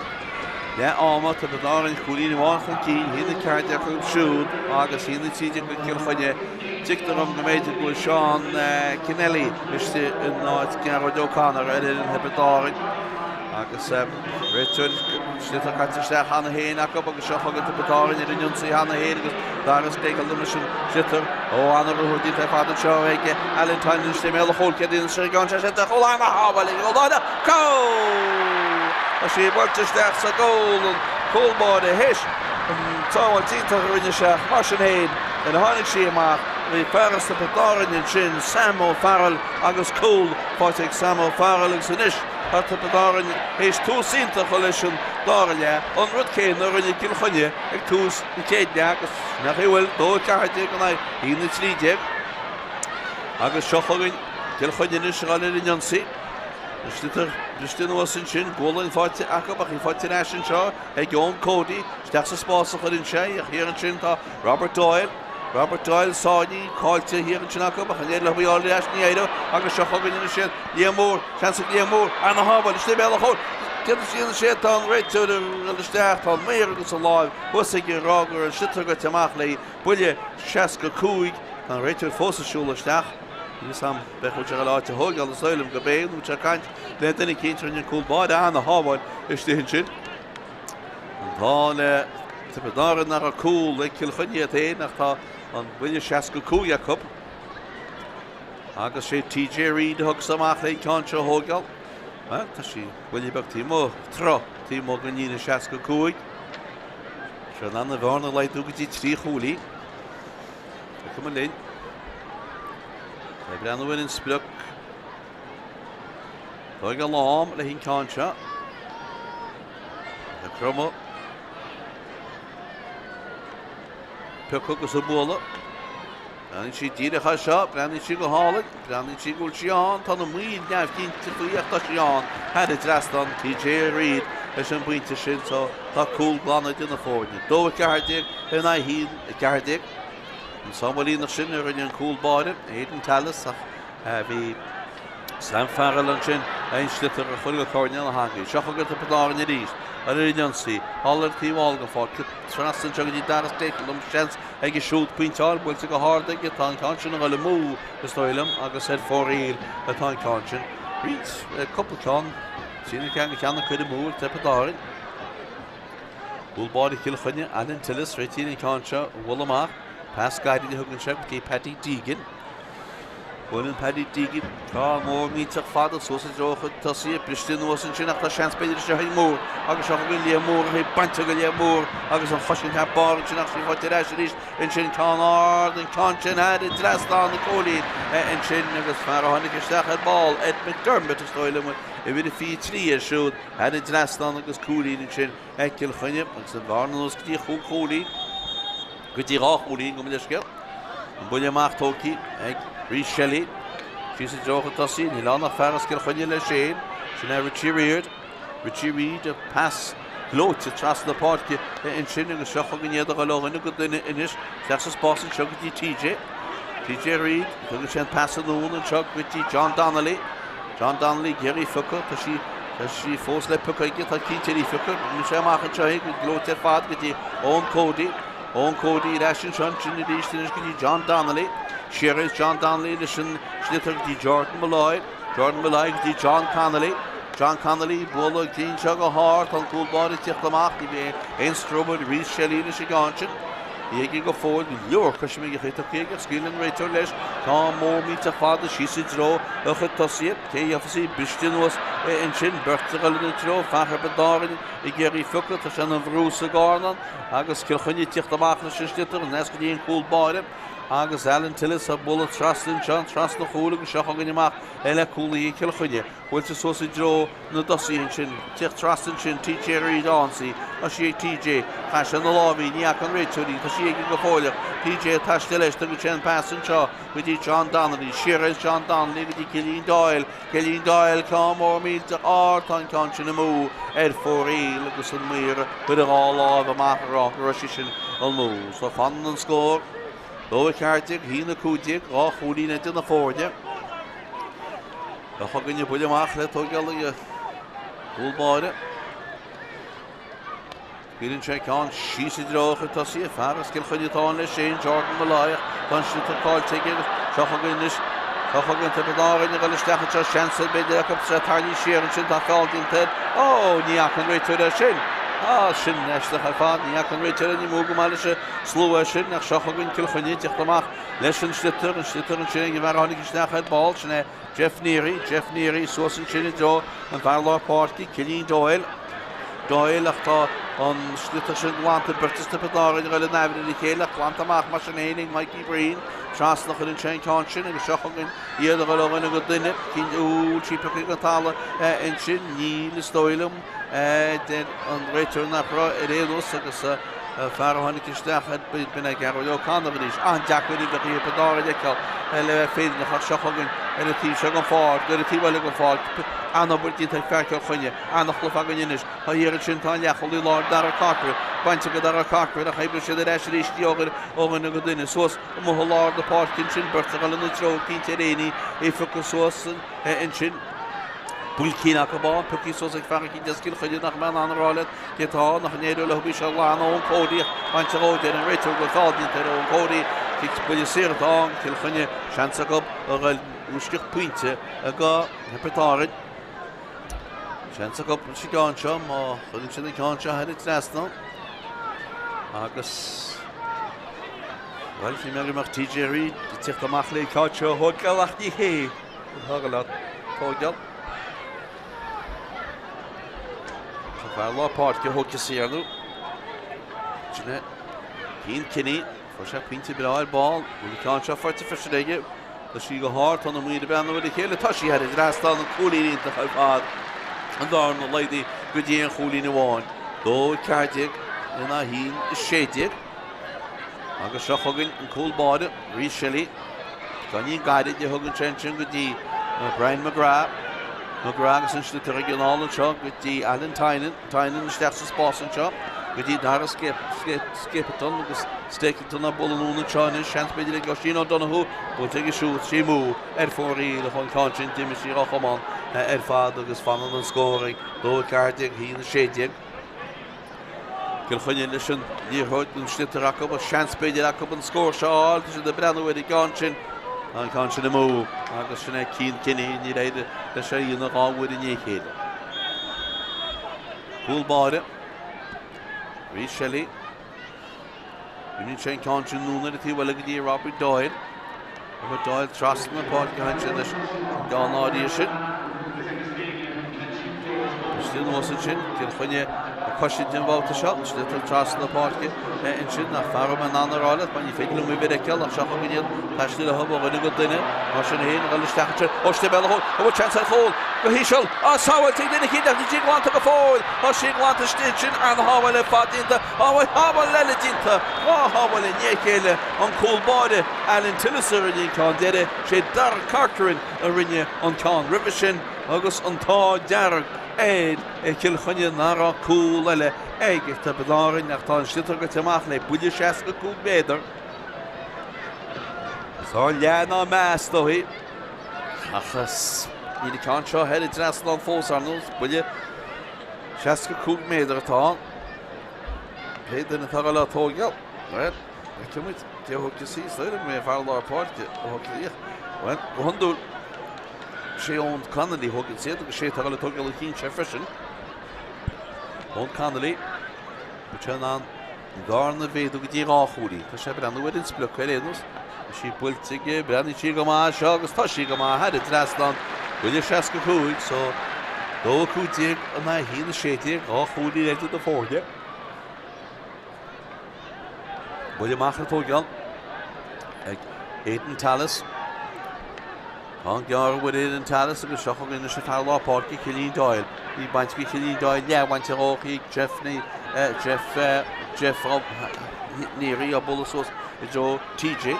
Speaker 1: Leath ama, Tiobraid Árann cúilín amháin chun cinn, 1-14 acu siúd agus 1-13 do Chill Chainnigh. Tuigtear dom go mb'fhéidir go bhfuil Seán Kennelly istigh in áit Gearóid O'Connor ar fhoireann Thiobraid Árann agus réiteoir sliotar caite isteach cheana féin acu agus seo chugainn Tiobraid Árann ar an ionsaí cheana féin agus Darragh Sclakel leis an sliotar ó an-ruathar déanta ar fad anseo ag Alan Tynan istigh i mbéal an chúil céard a dhéanann sé an sé de chúl ana-shábháil ag an gcúl Cúl! Tá sí buailte isteach sa gcúl an cúl báire théis an tsábháil iontach a rinne sé ach mar sin féin nuair a tháinig sí amach bhí fear as Tiobraid Árann ansin Sam O'Farrell agus cúl faighte ag Sam O'Farrell agus anois Tá Tiobraid Árann théis tús iontach a chur leis an dara leath, an rud céanna a rinne Cill Chainnigh ag tús na chéad leath agus nach é bhfuil, 2-14 in aghaidh 1-13. Agus seo chugainn Cill Chainnigh anois ag dul ar an ionsaí. An sliotar briste anuas ansin, gualainn faighte acu ach í faighte ar ais anseo ag Eoin Cody. Isteach sa spás a chuireann sé í ach thiar ansin tá Robert Doyle. Robert Doyle sáinnithe, caillte thiar ansin acu ach an éirigh leo í a fháil ar ais ní éireoidh agus seo chugainn anois iad. Liam Moore, seans ag Liam Moore, ana-shábháil, istigh i mbéal an chúil. Céard a dhéanann sé? Tá an réiteoir ag dul isteach, tá an maor agus an láimh thuas aige ag rá go raibh an sliotar goite amach léi. Buille 65, tá an réiteoir fós ag siúl isteach. Níl fhios a'm, b'fhéidir go bhfuil sé ag dul áit a thóigeáil, is dóigh liom gurb é, nó bhfuil sé ag caint le duine eicínt, rinne an cúl báire ana-shábháil istigh ansin. An t-ádh le Tiobraid Árann nach raibh cúl ag Cill Chainnigh iad féin ach tá an buille 65 acu. Agus sé TJ Reid a thiocfas amach le an ceann seo a thóigeáil. Bhuel, tá sí buille beag taobh amuigh, troith taobh amuigh den líne 65. Seo in ann an bhearna a laghdú go dtí 3 chúilín. Feicfidh muid linn. Tá ag breathnú ar an sprioc. Tá ag an lám le an ceann seo. Ag cromadh. Piocadh agus a bualadh. Breathnaíonn sí díreach as seo, breathnaíonn sí go hálainn, breathnaíonn sí go bhfuil sí ann, tá na maoir neamhchinnte faoi ach tá sí ann, thar an trasnán, TJ Reid leis an bpointe sin so tá cúl glan idir na foirne. 2 14 in aghaidh 1 14. An Somailíneach sin a rinne an cúl báire, Aidan Tallis, ach Bhí Sam Farrell ansin an sliotar a chur go coirnéal na heangaí. Seo chugainn Tiobraid Árann arís ar an ionsaí. Thall ar taobh thall den pháirc. Trasna anseo go dtí Darragh Stakelum. Seans aige siúd pointeáil. Buailte go hard aige. Tá an ceann sin ag dul amú, is dóigh liom, agus ar fóraoil atá an ceann sin. Roinnt, cúpla ceann, trína ceann go ceann a cuireadh amú ag Tiobraid Árann. Cúl báire Chill Chainnigh, Alan Tillis, réitíonn an ceann seo a bhualadh amach. Pas gairid a thugann sé go dtí Paddy Deegan. Buaileann Paddy Deegan ceann mór millteach fada suas i dtreo a chuid tosaithe, briste anuas ansin ach tá seans b'fhéidir isteach ag Moore agus seo chugainn Liam Moore ach í bainte ag Liam Moore agus an chois thar barr ansin ach sí faighte ar ais arís ansin ceann ard an ceann sin thar an trasnán an cúilín ansin agus fear a tháinig isteach ar ball Ed McDermott is dóigh liom uimhir a 23 air siúd thar an trasnán agus cúilín ansin ag Cill Chainnigh agus an bhearna anuas go dtí chúig chúilín, go dtí dhá chúilín, gabh mo leithscéal. An buille amach tógtha ag Rhys Shelly. Síos i dtreo chun tosaigh, níl ann ach fear as Cill Chainnigh leis féin. Sin é Richie Reid. Richie Reid, a pas gleoite trasna na páirce ansin agus seo chugainn iad a dhul ó dhuine go duine anois. Isteach sa spás anseo go dtí TJ. TJ Reid, tugann sé an pas anonn anseo go dtí John Donnelly. John Donnelly ag iarraidh í a phiocadh, tá sí, tá sí fós le piocadh aige, tá cinnte í a phiocadh, rinne sé amach anseo é go gleoite ar fad go dtí Eoin Cody, Eoin Cody ar ais anseo ansin arís anois go dtí John Donnelly, siar is John Donnelly leis an sliotar go dtí Jordan Molloy, Jordan Molloy go dtí John Connolly, John Connolly bualadh an ceann seo go hard, tá an cúl báire ag tíocht amach, ní bheidh aon stró ar Rhys Shelly leis an gceann sin. Ní aige go fóill go leor coisméigeacha tugtha aige, scaoileann an réiteoir leis. Ceann mór millteach fada síos i dtreo a chuid tosaithe. Cé a gheofas í? Briste anuas ansin. Beirt ag dul ina treo. Fear Thiobraid Árann ag iarraidh í a phiocadh. Tá sé ina bhrú sa gcárnán agus Cill Chainnigh ag tíocht amach leis an sliotar aneas go dtí an cúl báire. Agus Alan Tillis á bualadh trasna anseo, trasna an chúil agus seo chugainn amach le cúlaithe Chill Chainnigh. Buailte suas i dtreo na dtosaithe ansin. Tíocht trasna ansin, TJ Reid ann. Tá sí ag TJ. Chaith sé ina láimh í, ní fhaca an réiteoir í. Tá sí aige go fóill ach TJ ag taisteal leis. Tugann sé an pas anseo go dtí John Donnelly. Siar is John Donnelly go dtí Cillian Doyle. Cillian Doyle, ceann mór millteach ard. Tá an ceann sin amú ar fóraoil agus an maor ag cur a dhá láimh amach ag rá go raibh sí sin amú. So fanann an scór. 2, 14, 1, 15, 2 chúilín idir na foirne. Seo chugainn an buille amach le tógáil ag an gcúl báire. Cuireann sé ceann síos i dtreo a chuid tosaithe, fear as Cill Chainnigh atá ann leis sin, Jordan Molloy, ach tá an sliotar caillte aige agus seo chugainn anois, seo chugainn Tiobraid Árann ag dul isteach anseo, seans ar b'fhéidir acu sa tarraingt siar ansin, tá feall déanta air, ó, ní fhaca an réiteoir é sin! Á, sin aisteach ar fad, ní fhaca an réiteoir é, ní mó go maith leis an slua é sin, ach seo chugainn Cill Chainnigh ag teacht amach leis an sliotar, an sliotar ansin ag an bhfear a tháinig isteach ar ball, sin é Jeff Neary, Jeff Neary suas ansin i dtreo an fear lár páirce, Cillian Doyle. Doyle ach tá an sliotar sin glanta, beirt as Tiobraid Árann ag dul in aimhréidh a chéile ach glanta amach mar sin féin ag Mikey Breen. Trasna a chuireann sé an ceann sin agus seo chugainn iad ag dul ó dhuine go duine. Cinn úll sí pioctha den talamh ansin. Níl, is dóigh liom, deir an réiteoir nach raibh ar aon nós agus fear a tháinig isteach ar b'in é Gearóid O'Connor arís. An-deacair uimhreacha Thiobraid Árann a fheiceáil le bheith fírinneach ach seo chugainn ar an taobh seo den pháirc, ar an taobh eile den pháirc. An-obair déanta ag fear Chill Chainnigh. An-chluiche againn anois. Tá thiar ansin, tá an leathchúlaí láir Darragh Corcoran bainte ag Darragh Corcoran ach oibreoidh siad ar ais arís í ó dhuine go duine. Suas amuigh i lár na páirce ansin, beirt ag dul ina treo cinnte ar éinní é phiocadh suas ansin. Builcín acu ann, pioctha suas ag fear eicínt as Cill Chainnigh nach mbeidh in ann a rá leat cé atá ann ach an éireoidh leo bhí sé lán Eoin Cody ach bainte dhó deir an réiteoir go bhfuil feall déanta ar Eoin Cody. Cic buille saor atá ann, Cill Chainnigh, seans acu a dhul i bhfúisceacht pointe go Thiobraid Árann. Seans acu sa gceann seo má chuireann siad an ceann seo thar an trasnán. Agus bhuel, bhí mé go mbeadh TJ Reid ag tíocht amach le ceann seo a thógáil ach ní hé atá le tógáil. Tá fear lár páirce thógtha saor nó sin é Cian Kinney. Fuair sé pointe breá ar ball. Bhfuil an ceann seo faighte freisin aige. Tá sí go hard, tá na maoir ag breathnú ar a chéile, tá sí thar an dtrasnán, an cúilín iontach ar fad. An bhearna laghdaithe go dtí aon chúilín amháin. 2, 14 in aghaidh 1, 16. Agus seo chugainn an cúl báire, Rhys Shelly. Ceainnín gairid a thugann sé ansin go dtí Brian McGrath. McGrath agus an sliotar aige anall anseo go dtí Alan Tynan. Tynan isteach sa spás anseo go dtí Dara Stapleton agus Stapleton á bualadh anonn anseo anois, seans b'fhéidir ag Oisín O'Donoghue, buailte aige siúd, sí amú ar fóraoil ach an ceann sin d'imigh sí dhá chamán ar fad agus fanann an scór ag 2, 14, 1, 16. Cill Chainnigh leis an liathróid an sliotar acu agus seans b'fhéidir acu an scór seo a fháil, tá siad ag breathnú ar an gceann sin, an ceann sin amú agus sin é Cian Kinney, níor éirigh leis é a dhéanamh dhá uair i ndiaidh a chéile. Cúl báire. Rhys Shelly. Imríonn sé an ceann sin anonn ar an taobh eile go dtí Robbie Doyle. Robert Doyle trasna na páirce ansin leis an gceann áirithe sin. Istigh anuas ansin, Cill Chainnigh ag cosaint an bhabhta seo, an sliotar trasna na páirce ansin ach fear in ann a rá leat, mar ní féidir liom uimhir a fheiceáil ach seo chugainn iad, taisteal leo ó dhuine go duine, mar sin féin, a dhul isteach ansin, ó Stibéal a thóg, an bhfuil seans ar chúl go híseal, á sábháilte ag duine eicínt ach níl sí glanta go fóill, tá sí glanta istigh ansin, an-shábháil ar fad déanta, sábháil eile déanta, dhá shábháil i ndiaidh a chéile, an cúl báire, Alan Tillis a rinne an ceann deiridh, sé Darragh Corcoran a rinne an ceann roimhe sin agus an t-ádh dearg ar Chill Chainnigh nach raibh cúl eile ag Tiobraid Árann ach tá an sliotar gaibhte amach le buille 65 méadar. Tá leath ná meas dóigh ach níl an ceann seo thar an dtrasnán fós ar nós buille 65 méadar atá ann. Pé duine atá le tógáil, bhuel, feicfidh muid cé a thógfas í, is dóigh liom go mbeidh an fear lár páirce a thógfaidh í. Bhuel, go hiondúil, sé Eoin Connolly a thógann iad agus sé atá le tógáil an chinn seo freisin. Eoin Connolly, bhfuil sé in ann an bhearna a mhéadú go dtí dhá chúilín. Tá sé ag breathnú ar an sprioc ar aon nós. Tá sí buailte aige, breathnaíonn sí go maith seo agus tá sí go maith thar an dtrasnán. Buille 65, so 2 15 in aghaidh 1 16, dhá chúilín idir na foirne. Buille amach le tógáil ag Aidan Tallis. Tá an gearr bhfuil Aidan Tallis agus seo chugainn anois an fear lár páirce Cillian Doyle. Bhí baint ag Cillian Doyle leathbhaint ar dhóigh Jeff Jeff Jeff Neary á bualadh suas i dtreo TJ.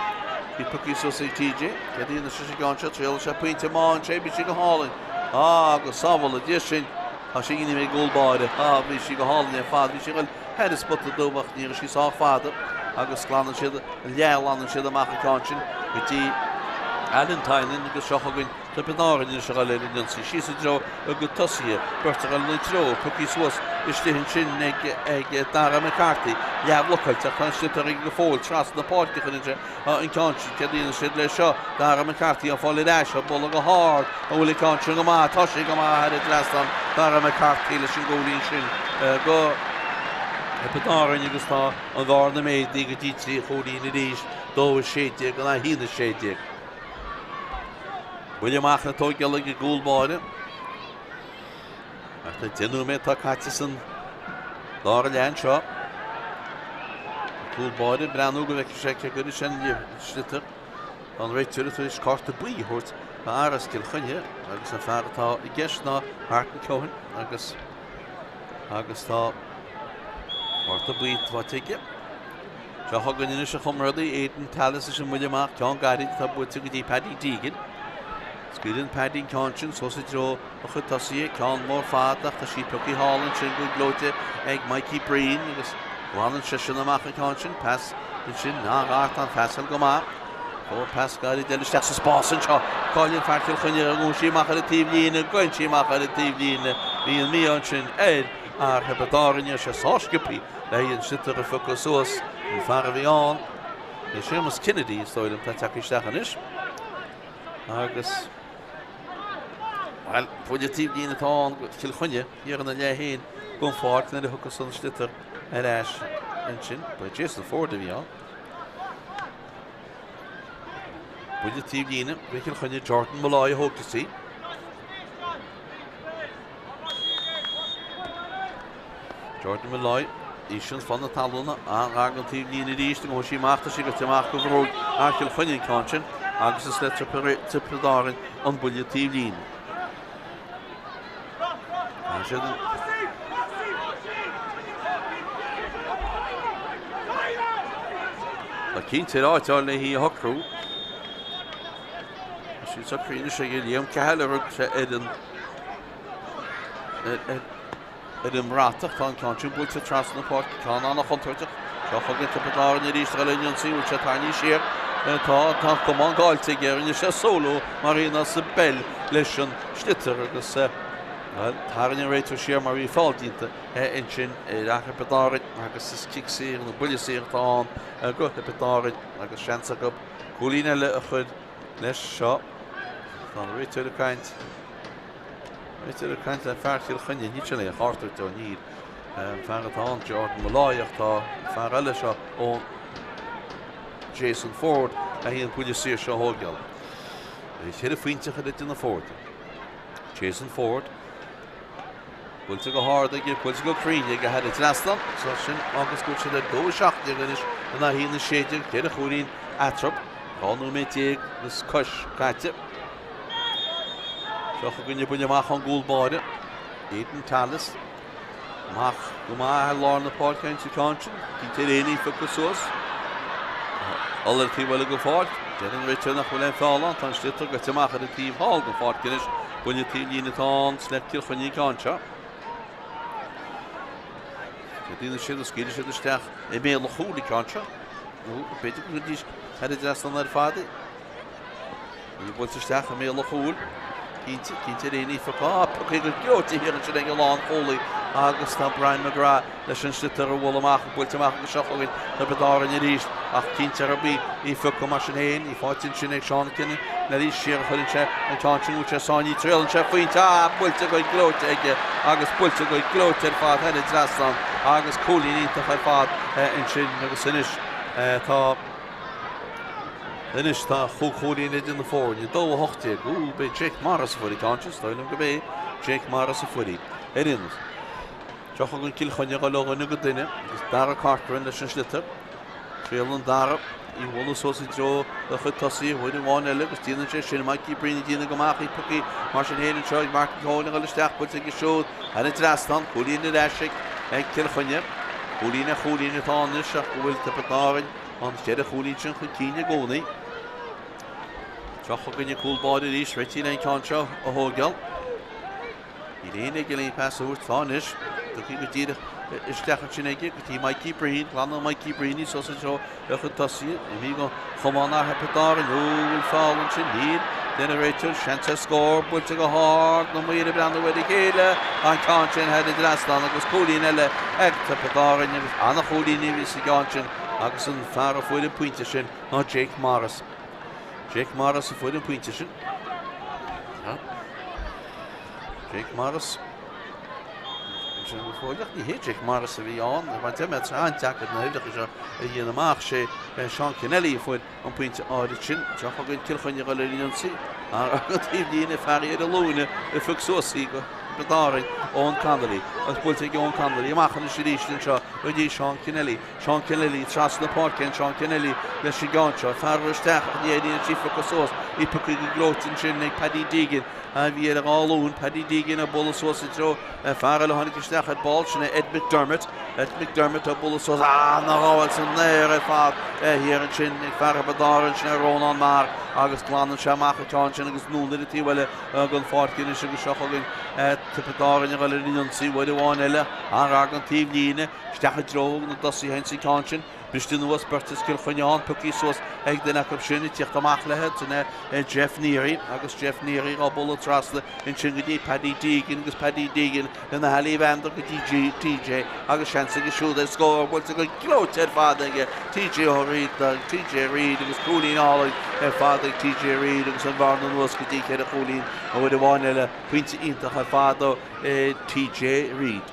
Speaker 1: Bhí pioctha suas ag TJ. Céard a dhéanfaidh sé sa gceann seo? Triailfidh sé pointe amháin sé, bhí sé go hálainn. Ah, agus sábháil a Dhia sin. Tá sí in ag gcúl báire. Ah, bhí sí go hálainn ar fad. Bhí sí ag dul thar an spota dubh ach ní raibh sí sách fada. agus glanann siad, leathghlanann siad amach an ceann sin go dtí Alan Tynan agus seo chugainn Tiobraid Árann anois a dhul ar an ionsaí síos i dtreo a gcuid tosaithe, beirt a dhul ina dtreo, pioctha suas istigh ansin ag Dara McCarthy, leathbhlocáilte ach tá an sliotar aige go fóill trasna na páirce a chuireann sé an ceann sin. Céard a dhéanann siad leis seo? Dara McCarthy á fáil ar ais, á bualadh go hard, an bhfuil an ceann sin go maith? Tá sé go maith thar an trasnán, Dara McCarthy leis an gcúilín sin go Tiobraid Árann agus tá an bhearna méadaithe go dtí 3 chúilín arís, 2-16 in aghaidh 1-16. Buille amach le tógáil ag an gcúl báire. Ach tá 10 nóiméad atá caite san dara leath anseo. An cúl báire ag breathnú go bhfeicfidh sé cé gcuirfidh sé an sliotar. Tá an réiteoir tar éis cárta buí a thabhairt do fhear as Cill Chainnigh agus an fear atá i gceist ná Martin Keoghan agus agus tá cárta buí faighte aige. Seo chugainn anois a chomrádaí, Aidan Tallis leis an mbuille amach, ceann gairid atá buailte go dtí Paddy Deegan. Scaoileann Paddy an ceann sin suas i dtreo a chuid tosaithe, ceann mór fada ach tá sí pioctha thall ansin go gleoite ag Mikey Breen agus glanann seisean amach an ceann sin. Pas ansin, an-ghar, tá an phasáil go maith. Ó, pas gairid eile isteach sa spás anseo. Cailleann fear Chill Chainnigh, gabhann sí amach ar an taobhlíne, gabhann sí amach ar an taobhlíne. Bhí an mí-ádh ansin ar fhear Thiobraid Árann, bhí sé sách sciobtha. Beidh an sliotar a phiocadh suas, an fear a bhí ann, é Séamus Kennedy, is dóigh liom, atá tagtha isteach anois. Agus, bhuel, buille taobh líne atá ann go Cill Chainnigh, thiar ina leath féin den pháirc nuair a thiocfas an sliotar ar ais ansin. Ba é Jason Forde a bhí ann. Buille taobh líne go Cill Chainnigh, Jordan Molloy a thógfas í. Jordan Molloy, í sin fan na talúna, an-ghar don taobh líne arís, go bhfuil sí amach, tá sí goite amach go bhróg fhear Chill Chainnigh an ceann sin agus is le Tiobraid Árann an buille taobh líne. Tá siad Tá cinnte ar áit le hí a shocrú. Tá sí socraithe anois ag Liam Cahill a rug sé ar an ar an mbratach. Tá an ceann sin buailte trasna na páirce, ceann an-chontúirteach. Seo chugainn Tiobraid Árann arís ag dul ar an ionsaí, bhfuil sé tarraingthe siar. Tá, tá an camán caillte aige, rinne sé solo mar aon sa bpeil leis an sliotar agus bhuel, tharraing an réiteoir siar mar bhí feall déanta ansin ar fhear Thiobraid Árann agus is cic saor nó buille saor atá ann go Thiobraid Árann agus seans acu cúilín eile a chur leis seo. Tá an réiteoir ag caint. Réiteoir ag caint le fear Chill Chainnigh, níl sin é, a chárta dó, níl. An fear atá ann, Jordan Molloy, ach tá an fear eile seo ón Jason Forde le haghaidh an buille saor seo a thógáil. Ceithre phointe a chur idir na foirne. Jason Forde. Buailte go hard aige, buailte go cruinn aige thar an trasnán. So sin agus go bhfuil siad ar 2-17 anois in aghaidh 1-16, ceithre chúilín eatarthu. 12 nóiméad agus cois caite. Seo chugainn buille amach ón gcúl báire. Aidan Tallis. Amach go maith ar lár na páirce an ceann sin. Cinnte ar éinne pioctha suas. Dul ar taobh eile den pháirc. Deir an réiteoir nach bhfuil aon feall ann. Tá an sliotar goite amach ar an taobh thall den pháirc anois. Buille taobh líne atá ann. Is le Cill Chainnigh an ceann seo. Cé daoine siad a scaoileann siad isteach i mbéal an chúil an ceann seo. Nó b'fhéidir go gcuirfidís thar an dtrasnán ar fad é. Í buailte isteach i mbéal an chúil. Cinnte, cinnte ar aon éifeacht. Á, pioctha go gleoite thiar ansin ag an lánchúlaí agus tá Brian McGrath leis an sliotar a bhualadh amach, buailte amach agus seo chugainn Tiobraid Árann arís ach cinnte ar bith í phiocadh mar sin féin, í faighte ansin ag Seán Kennedy siar a chuireann sé an ceann sin, bhfuil sé sáinnithe, triaileann sé pointe, á, buailte go gleoite aige agus buailte go gleoite ar fad thar an trasnán agus cúilín iontach ar fad ansin agus anois tá Anois tá chúig chúilín idir na foirne, 2-18. Ó, b'é Jake Morris a fuair an ceann sin, is dóigh liom go b'é Jake Morris a fuair í. Ar aon nós, seo chugainn Cill Chainnigh ag dul ó dhuine go duine agus Dara Corcoran leis an sliotar. Triaileann Dara í a bhualadh suas i dtreo a chuid tosaithe uair amháin eile agus déanann sé sin. Mikey Breen ag déanamh go maith í pioctha mar sin féin anseo ag Martin Keoghan ag dul isteach buailte aige siúd thar an trasnán. Cúilín ar ais ag Cill Chainnigh. Cúilín ar chúilín atá ann anois ach go bhfuil Tiobraid Árann An cheithre chúilín sin chun cinn i gcónaí. Seo chugainn an cúl báire arís, réitithe le an ceann seo a thógáil. Níl éinne ag aon pas a thabhairt, tá anois. Tugtha go díreach isteach ansin aige go dtí Mikey Breen, glanann Mikey Breen í suas i dtreo a chuid tosaithe, imithe go chamán ar Thiobraid Árann, ó bhfuil feall ansin, níl, deir an réiteoir, seans ar scór, buailte go hard, na maoir ag breathnú ar a chéile, an ceann sin thar an dtrasnán agus cúilín eile ag Tiobraid Árann agus ana-chúilín a bhí sa gceann sin agus an fear a fuair an pointe sin ná Jake Morris. Jake Morris a fuair an pointe sin. Jake Morris. Sin go fóilleach, ní hé Jake Morris a bhí ann, mar deir mé, tá an-deacair na huimhreacha seo a dhéanamh amach. Sé Seán Kennelly a fuair an pointe áirid sin. Seo chugainn Cill Chainnigh ag dul ar an ionsaí. Ar an taobhlíne, fear ar a ghlúine a phioc suas í go Tiobraid Árann, Eoin Connolly. Agus buailte ag Eoin Connolly amach anois arís anseo go dtí Seán Kennelly. Seán Kennelly trasna páirce, Seán Kennelly leis an gceann seo. Fear isteach ach ní éiríonn sí phiocadh suas. Í pioctha go gleoite ansin ag Paddy Deegan a bhí ar a dhá ghlúin. Paddy Deegan ag bualadh suas i dtreo fear eile a tháinig isteach ar ball, sin é Ed McDermott. Ed McDermott ag bualadh suas. Ana-ghabháil san aer ar fad thiar ansin ag fear Thiobraid Árann, sin é Rónán Maher agus glanann sé amach an ceann sin agus anonn ar an taobh eile den pháirc anois agus seo chugainn Tiobraid Árann ag dul ar an ionsaí uair amháin eile. An-ghar don taobhlíne. Isteach i dtreo na dtosaithe ins an ceann sin. Briste anuas beirt as Cill Chainnigh ann, pioctha suas ag duine acu sin, ag tíocht amach léi, sin é Jeff Neary agus Jeff Neary á bualadh trasna ansin go dtí Paddy Deegan agus Paddy Deegan lena alley meander go dtí TJ agus seans aige siúd ar scór buailte go gleoite ar fad aige TJ Ó Reid, TJ Reid agus cúilín álainn ar fad ag TJ Reid agus an bhearna anuas go dtí cheithre chúilín uair amháin eile, pointe iontach ar fad ó TJ Reid.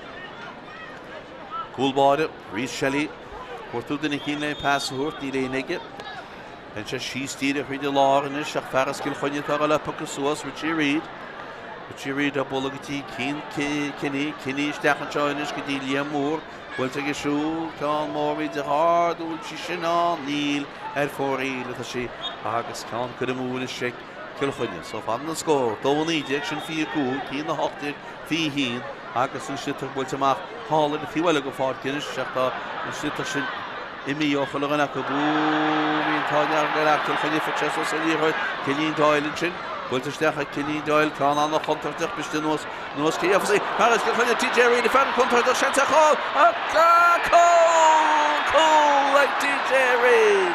Speaker 1: Cúl báire, Rhys Shelly, cuartú duine eicínt le pas a thabhairt, níl éinne aige. Téann sé síos díreach thríd an lár anois ach fear as Cill Chainnigh atá ag dul le piocadh suas, Richie Reid. Richie Reid á bualadh go dtí Cian Kinney, Kinney isteach anseo anois go dtí Liam Moore. Buailte aige siúd, ceann mór millteach ard, an bhfuil sí sin ann? Níl, ar fóraoil atá sí agus ceann curtha amú anois ag Cill Chainnigh. So fanann an scór, 2-19, sin 25, 1-18, 21. Agus an sliotar buailte amach thall ar an taobh eile den pháirc anois ach tá an sliotar sin imithe ó chuile dhuine acu. Bú! Bhí an t-ádh dearg ar fhear Chill Chainnigh, phioc sé suas an liathróid. Cillian Doyle ansin. Buailte isteach ag Cillian Doyle, ceann an-chontúirteach, briste anuas, anuas cé a dhéanfas í? Fear as Cill Chainnigh, TJ Reid, fear contúirteach, seans ar chúl! Cúl! Cúl ag TJ Reid!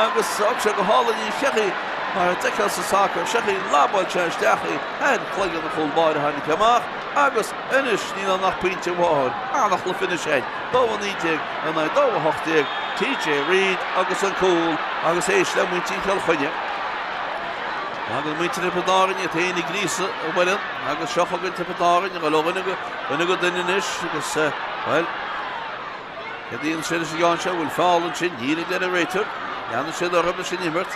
Speaker 1: Agus thug sé go hálainn í, féach í, mar a d'fheicfeá sa sacar, féach í, lobáil sé isteach í. Thar chloigeann an chúl báire a tháinig amach agus anois níl ann ach pointe amháin. An-chluiche anois é. 2-19 in aghaidh 2-18. TJ Reid agus an cúl agus éist le muintir Chill Chainnigh. Agus muintir Thiobraid Árann iad féin ag gríosadh a bhfoireann agus seo chugainn Tiobraid Árann ag dul ó dhuine go duine anois agus, bhuel, céard a dhéanann siad leis an gceann seo? Bhfuil feall ansin? Níl a deir an réiteoir. Leanann siad orthu leis an imirt.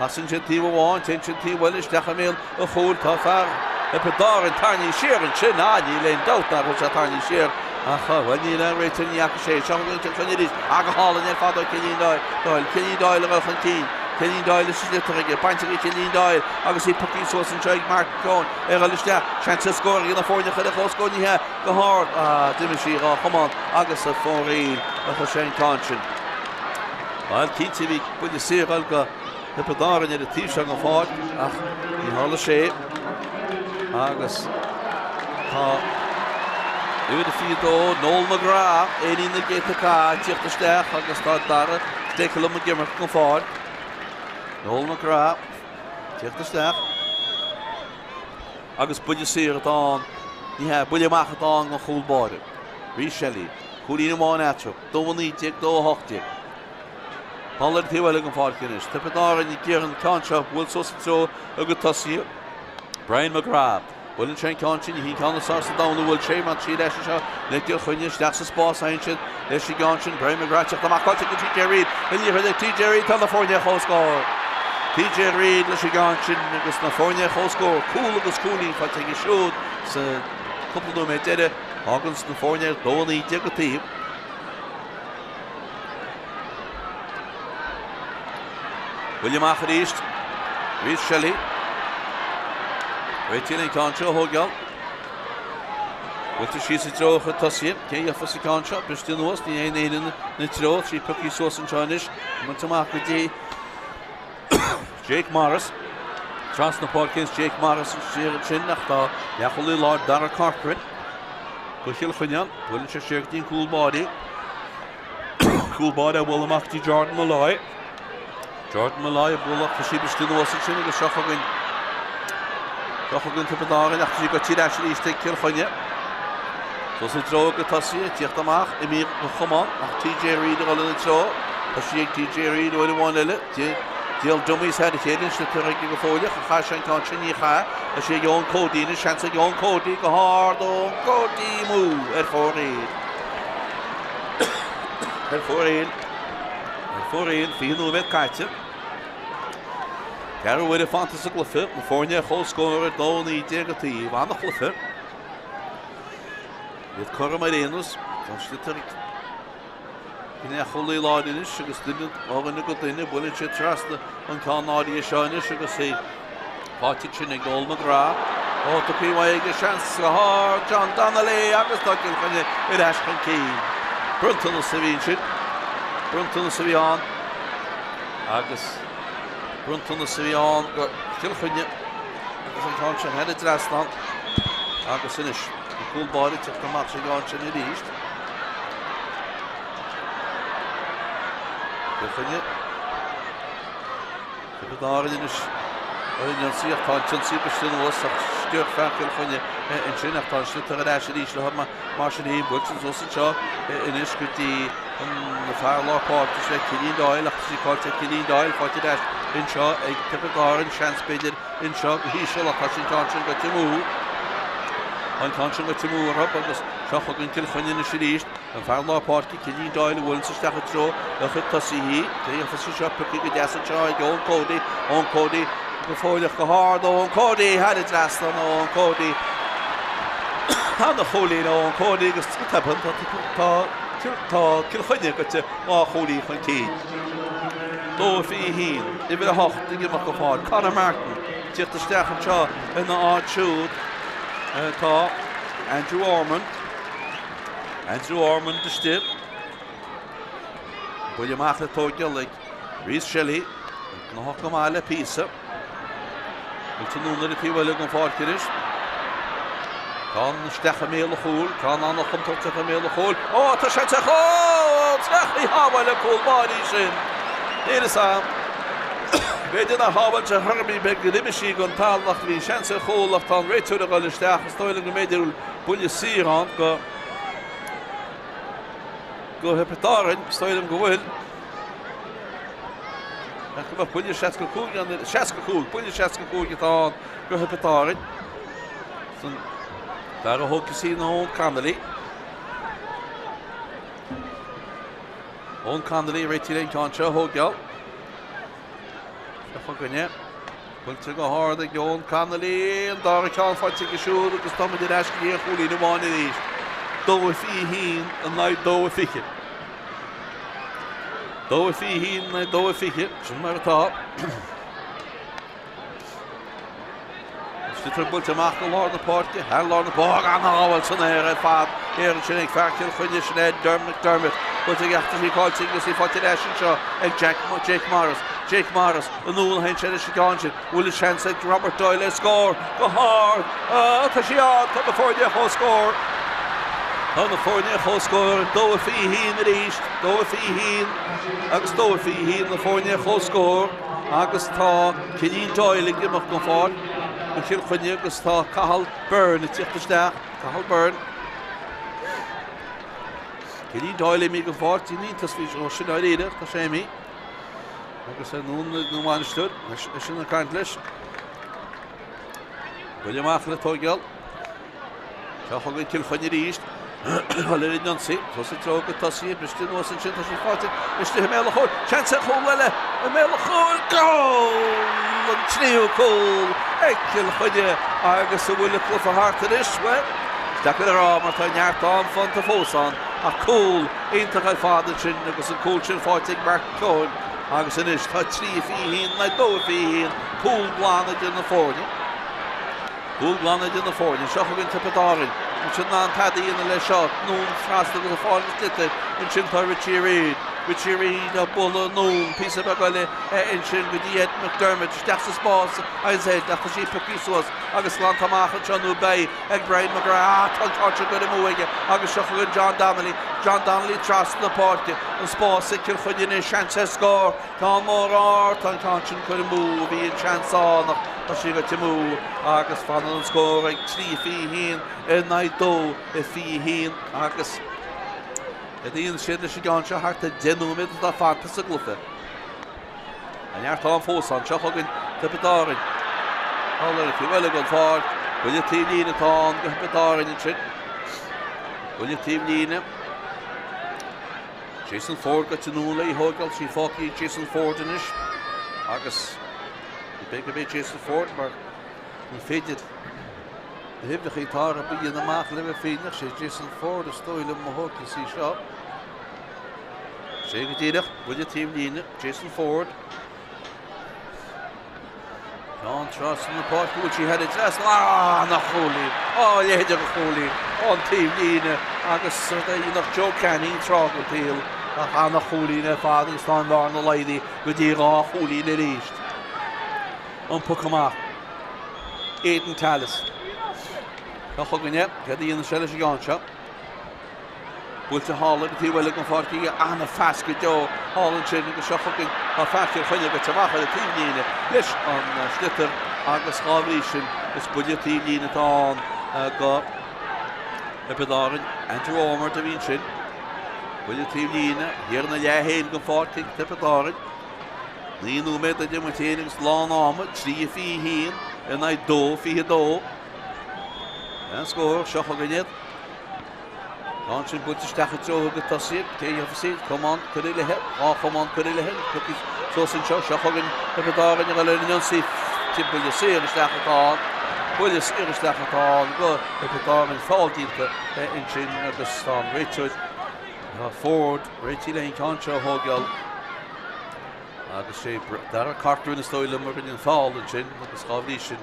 Speaker 1: Casann siad taobh amháin, téann siad taobh eile isteach i mbéal an chúil. Tá fear Thiobraid Árann tarraingthe siar ansin. Ah, níl aon dabht nach bhfuil sé tarraingthe siar. Ach, bhuel, níl aon réiteoir, ní fhaca sé. Seo chugainn Cill Chainnigh arís. Ah, go hálainn ar fad ó Cillian Doyle. Cillian Doyle ag dul chun cinn. Cillian Doyle is an sliotar aige. Bainte ag Cillian Doyle agus í pioctha suas anseo ag Mark McKeown. É ag dul isteach. Seans ar scór ag na foirne a chuir a chomhscór. Ní hea, go hard. Ah, d'imigh sí dhá chamán agus ar fóraoil a chuir sé an ceann sin. Bhuel, cinnte bhí buille saor ag dul go Thiobraid Árann ar an taobh seo den pháirc ach ní tharla sé agus tá uimhir 22, Noel McGrath, éinín na gcéadta cath, ag tíocht isteach agus tá Dara Stakelum ag imeacht den pháirc. Noel McGrath ag tíocht isteach agus buille saor atá ann, ní hea, buille amach atá ann don chúl báire. Rhys Shelly, cúilín amháin eatarthu, 2-19, 2-18. Thall ar an taobh eile den pháirc anois. Tiobraid Árann ag iarraidh an ceann seo a bhualadh suas i dtreo a gcuid tosaithe. Brian McGrath. Buaileann sé an ceann sin, ní hí an ceann is fearr sa domhan a bhuail sé, mar tá sí ar ais anseo le Cill Chainnigh isteach sa spás a théann siad leis an gceann sin. Brian McGrath teacht amach faighte go TJ Reid. An liathróid ag TJ Reid, tá na foirne ar comhscór. TJ Reid leis an gceann sin agus na foirne ar comhscór. Cúl agus cúilín faighte aige siúd sa cúpla nóiméad deiridh. Fágann na foirne ar 2-19 an taobh. Buille amach arís. Rhys Shelly. Réitíonn an ceann seo a thógáil. Buailte síos i dtreo a chuid tosaithe. Cé a gheofas an ceann seo? Briste anuas. Ní aon éinne ina treo. Trí pioctha suas anseo anois. Bainte amach go dtí Jake Morris. Trasna páirce is Jake Morris siar ansin ach tá leathchúlaí láir Dara Corcoran. Do Chill Chainnigh, buaileann sé siar go dtí an cúl báire. Cúl báire á bhualadh amach go dtí Jordan Molloy. Jordan Molloy ag bualadh tá sí briste anuas ansin agus seo chugainn. Seo chugainn Tiobraid Árann ach tá sí goite ar ais arís ag Cill Chainnigh. Suas i dtreo go tosaí, ag tíocht amach, imithe go chamán ach TJ Reid ag dul ina treo. Tá sí ag TJ Reid uair amháin eile. Díol dummies thar a chéile an sliotar aige go fóilleach an chaith sé an ceann sin ní chaith. Tá sí ag Eoin Cody anois, seans ag Eoin Cody go hard Eoin Cody amú ar fóraoil. Ar fóraoil. Ar fóraoil, 20 nóiméad caite. Ceathrú uaire fanta sa gcluiche, na foirne ar comhscór ar 2-19 an taobh, an-chluiche. Iad cothrom ar aon nós, tá an sliotar ag Gnáthchúlaí láir anois agus duine ó dhuine go duine, buaileann sé trasna an ceann áirithe seo anois agus é faighte ansin ag Noel McGrath. Ó, tugtha uaidh aige seans go hard John Donnelly agus tá Cill Chainnigh ar ais chun cinn. Bronntanas a bhí ansin. Bronntanas a bhí ann agus bronntanas a bhí ann go Cill Chainnigh agus an ceann sin thar an dtrasnán agus anois an cúl báire ag teacht amach sa gceann sin arís. Cill Chainnigh. Tiobraid Árann anois ar an ionsaí ach tá an t-ionsaí briste anuas ach sciorr fear Chill Chainnigh ansin ach tá an sliotar ar ais arís leo mar sin féin buailte suas anseo anois go dtí an fear lár páirce sin é Cillian Doyle ach tá sí caillte ag Cillian Doyle faighte ar ais anseo ag Tiobraid Árann seans b'fhéidir anseo go híseal ach tá sin ceann sin goite amú. Tá an ceann sin goite amú orthu agus Seo chugainn Cill Chainnigh anois arís. An fear lár páirce, Cillian Doyle, a bhuaileanns isteach i dtreo a chuid tosaithe. Cé a thosaigh seo? Pioctha go deas anseo ag Eoin Cody. Eoin Cody go fóilleach go hard. Eoin Cody thar an dtrasnán. Eoin Cody. Ana-chúilín Eoin Cody agus go tobann tá tá Cill Chainnigh goite dhá chúilín chun cinn. 2-21, uimhir 8 ag imeacht den pháirc. Conor Martin tíocht isteach anseo ina áit siúd. Tá Andrew Ormond. Andrew Ormond istigh. Buille amach le tóigeáil ag Rhys Shelley. Gnóthach go maith le píosa. Buailte anonn ar an taobh eile den pháirc anois. Ceann isteach i mbéal an chúil. Ceann an-chontúirteach i mbéal an chúil. Ó, tá sé te chúl! Ní shábháil an cúl báire sin. Níl fhios a'm. B'fhéidir nár shábháil sé chor ar bith, b'fhéidir gur imigh sí den talamh ach bhí seans ar chúl ach tá an réiteoir ag dul isteach. Is dóigh liom go mb'fhéidir go bhfuil buille saor ann go go Thiobraid Árann. Is dóigh liom go bhfuil. Ach go mbeadh buille 65 ann, 65, buille 65 atá ann go Thiobraid Árann. San dara thógfaidh sí ná Eoin Connolly. Eoin Connolly réitithe an ceann seo a thógáil. Seo chugainn é. Buailte go hard ag Eoin Connolly, an dara ceann faighte aige siúd agus táimid ar ais go dtí an chúilín amháin arís. 2-21 in aghaidh 2-20. 2-21 in aghaidh 2-20, sin mar atá. Sliotar buailte amach go lár na páirce, thar lár na páirce, an-shábháil san aer ar fad. Ar ansin ag fear Chill Chainnigh, sin é Dermot McDermott. Buailte ag ach tá sí caillte agus í faighte ar ais anseo ag Jack, Jake Morris. Jake Morris, anonn a théann sé leis an gceann sin. Bhfuil an seans ag Robert Doyle ar scór go hard. Ah, tá sí ann, tá na foirne ar comhscór. Tá na foirne ar comhscór, 2-21 arís, 2-21 agus 2-21 na foirne ar comhscór. Agus tá Cillian Doyle ag imeacht den pháirc do Chill Chainnigh agus tá Cathal Byrne ag tíocht isteach. Cathal Byrne. Cillian Doyle imithe den pháirc, ní iontas faoi ó sin dáiríre, tá sé imithe. Agus anonn ag an bhainisteoir, eisean ag caint leis. Buille amach le tóigeáil. Seo chugainn Cill Chainnigh arís. Dul ar an ionsaí. Suas i dtreo go tosaí. Briste anuas ansin. Tá sí faighte istigh i mbéal an chúil. Seans ar chúl eile i mbéal an chúil. Cúl! An tríú cúl ag Cill Chainnigh agus an bhfuil an cluiche thart anois? Bhuel, is deacair a rá mar tá neart am fanta fós ann ach cúl iontach ar fad ansin agus an cúl sin faighte ag Martin Keoghan agus anois tá 3-21 in aghaidh 2-21, cúl glan idir na foirne. Cúl glan idir na foirne. Seo chugainn Tiobraid Árann. Níl siad in ann tada a dhéanamh leis seo. Anonn trasna agus ag fáil an tsliotair ansin tá Richie Reid. Richie Reid á bualadh anonn píosa beag eile ansin go dtí Ed McDermott isteach sa spás agus Ed ach tá sí pioctha suas agus glanta amach anseo nó beidh ag Brian McGrath. Ah, tá an ceann seo goite amú aige agus seo chugainn John Donnelly. John Donnelly trasna na páirce. An spás ag Cill Chainnigh anois, seans ar scór. Ceann mór ard, tá an ceann sin curtha amú, bhí an seans ann ach tá sí goite amú agus fanann an scór ag 3-21 in aghaidh 2-21 agus cad a dhéanfaidh siad leis an gceann seo thart ar 10 nóiméad atá fanta sa gcluiche. Tá neart am fós ann. Seo chugainn Tiobraid Árann. Tá ar an taobh eile den pháirc. Buille taobh líne atá ann do Thiobraid Árann ansin. Buille taobh líne. Jason Forde goite anonn léi thógáil sí fágtha ag Jason Forde anois agus ní b'é gurb é Jason Forde mar ní féidir na huimhreacha atá orthu a dhéanamh amach le bheith fírinneach. Sé Jason Forde is dóigh liom a thógfas í seo. Sé go díreach, buille taobh líne, Jason Forde. Ceann trasna na páirce bhfuil sí thar an trasnán. Ah, ana-chúilín! Á, a leithéid de chúilín! Ón taobh líne agus rud a dhéanfadh Joe Canning tráth den tsaol. Ach ana-chúilín ar fad agus tá an bhearna laghdaithe go dtí 2 chúilín arís. An poc amach. Aidan Tallis. Seo chugainn é. Céard a dhéanfaidh sé leis an gceann seo? Buailte thall ar an taobh eile den pháirc aige, ana-phas go deo thall ansin agus seo chugainn tá fear Chill Chainnigh goite amach ar an taobhlíne leis an sliotar agus dhá bhrí sin is buille taobhlíne atá ann go Thiobraid Árann. Andrew Ormond a bhí ansin. Buille taobhlíne thiar ina leath féin den pháirc ag Tiobraid Árann. 9 nóiméad a d'imir féin agus lán ama, 3-21 in aghaidh 2-22. An scór seo chugainn iad. Tá ansin buailte isteach i dtreo go tosaigh, cé a gheobhas iad? Camán curtha i leith, 2 chamán curtha i leith, pioctha suas anseo, seo chugainn Tiobraid Árann a dhul ar an ionsaí, buille saor isteach atá ann, buille saor isteach atá ann go Tiobraid Árann, feall déanta ansin agus tá an réiteoir Forde réitithe le an ceann seo a thógáil. Agus sé Darragh Corcoran is dóigh liom a rinne an feall ansin agus dhá bhrí sin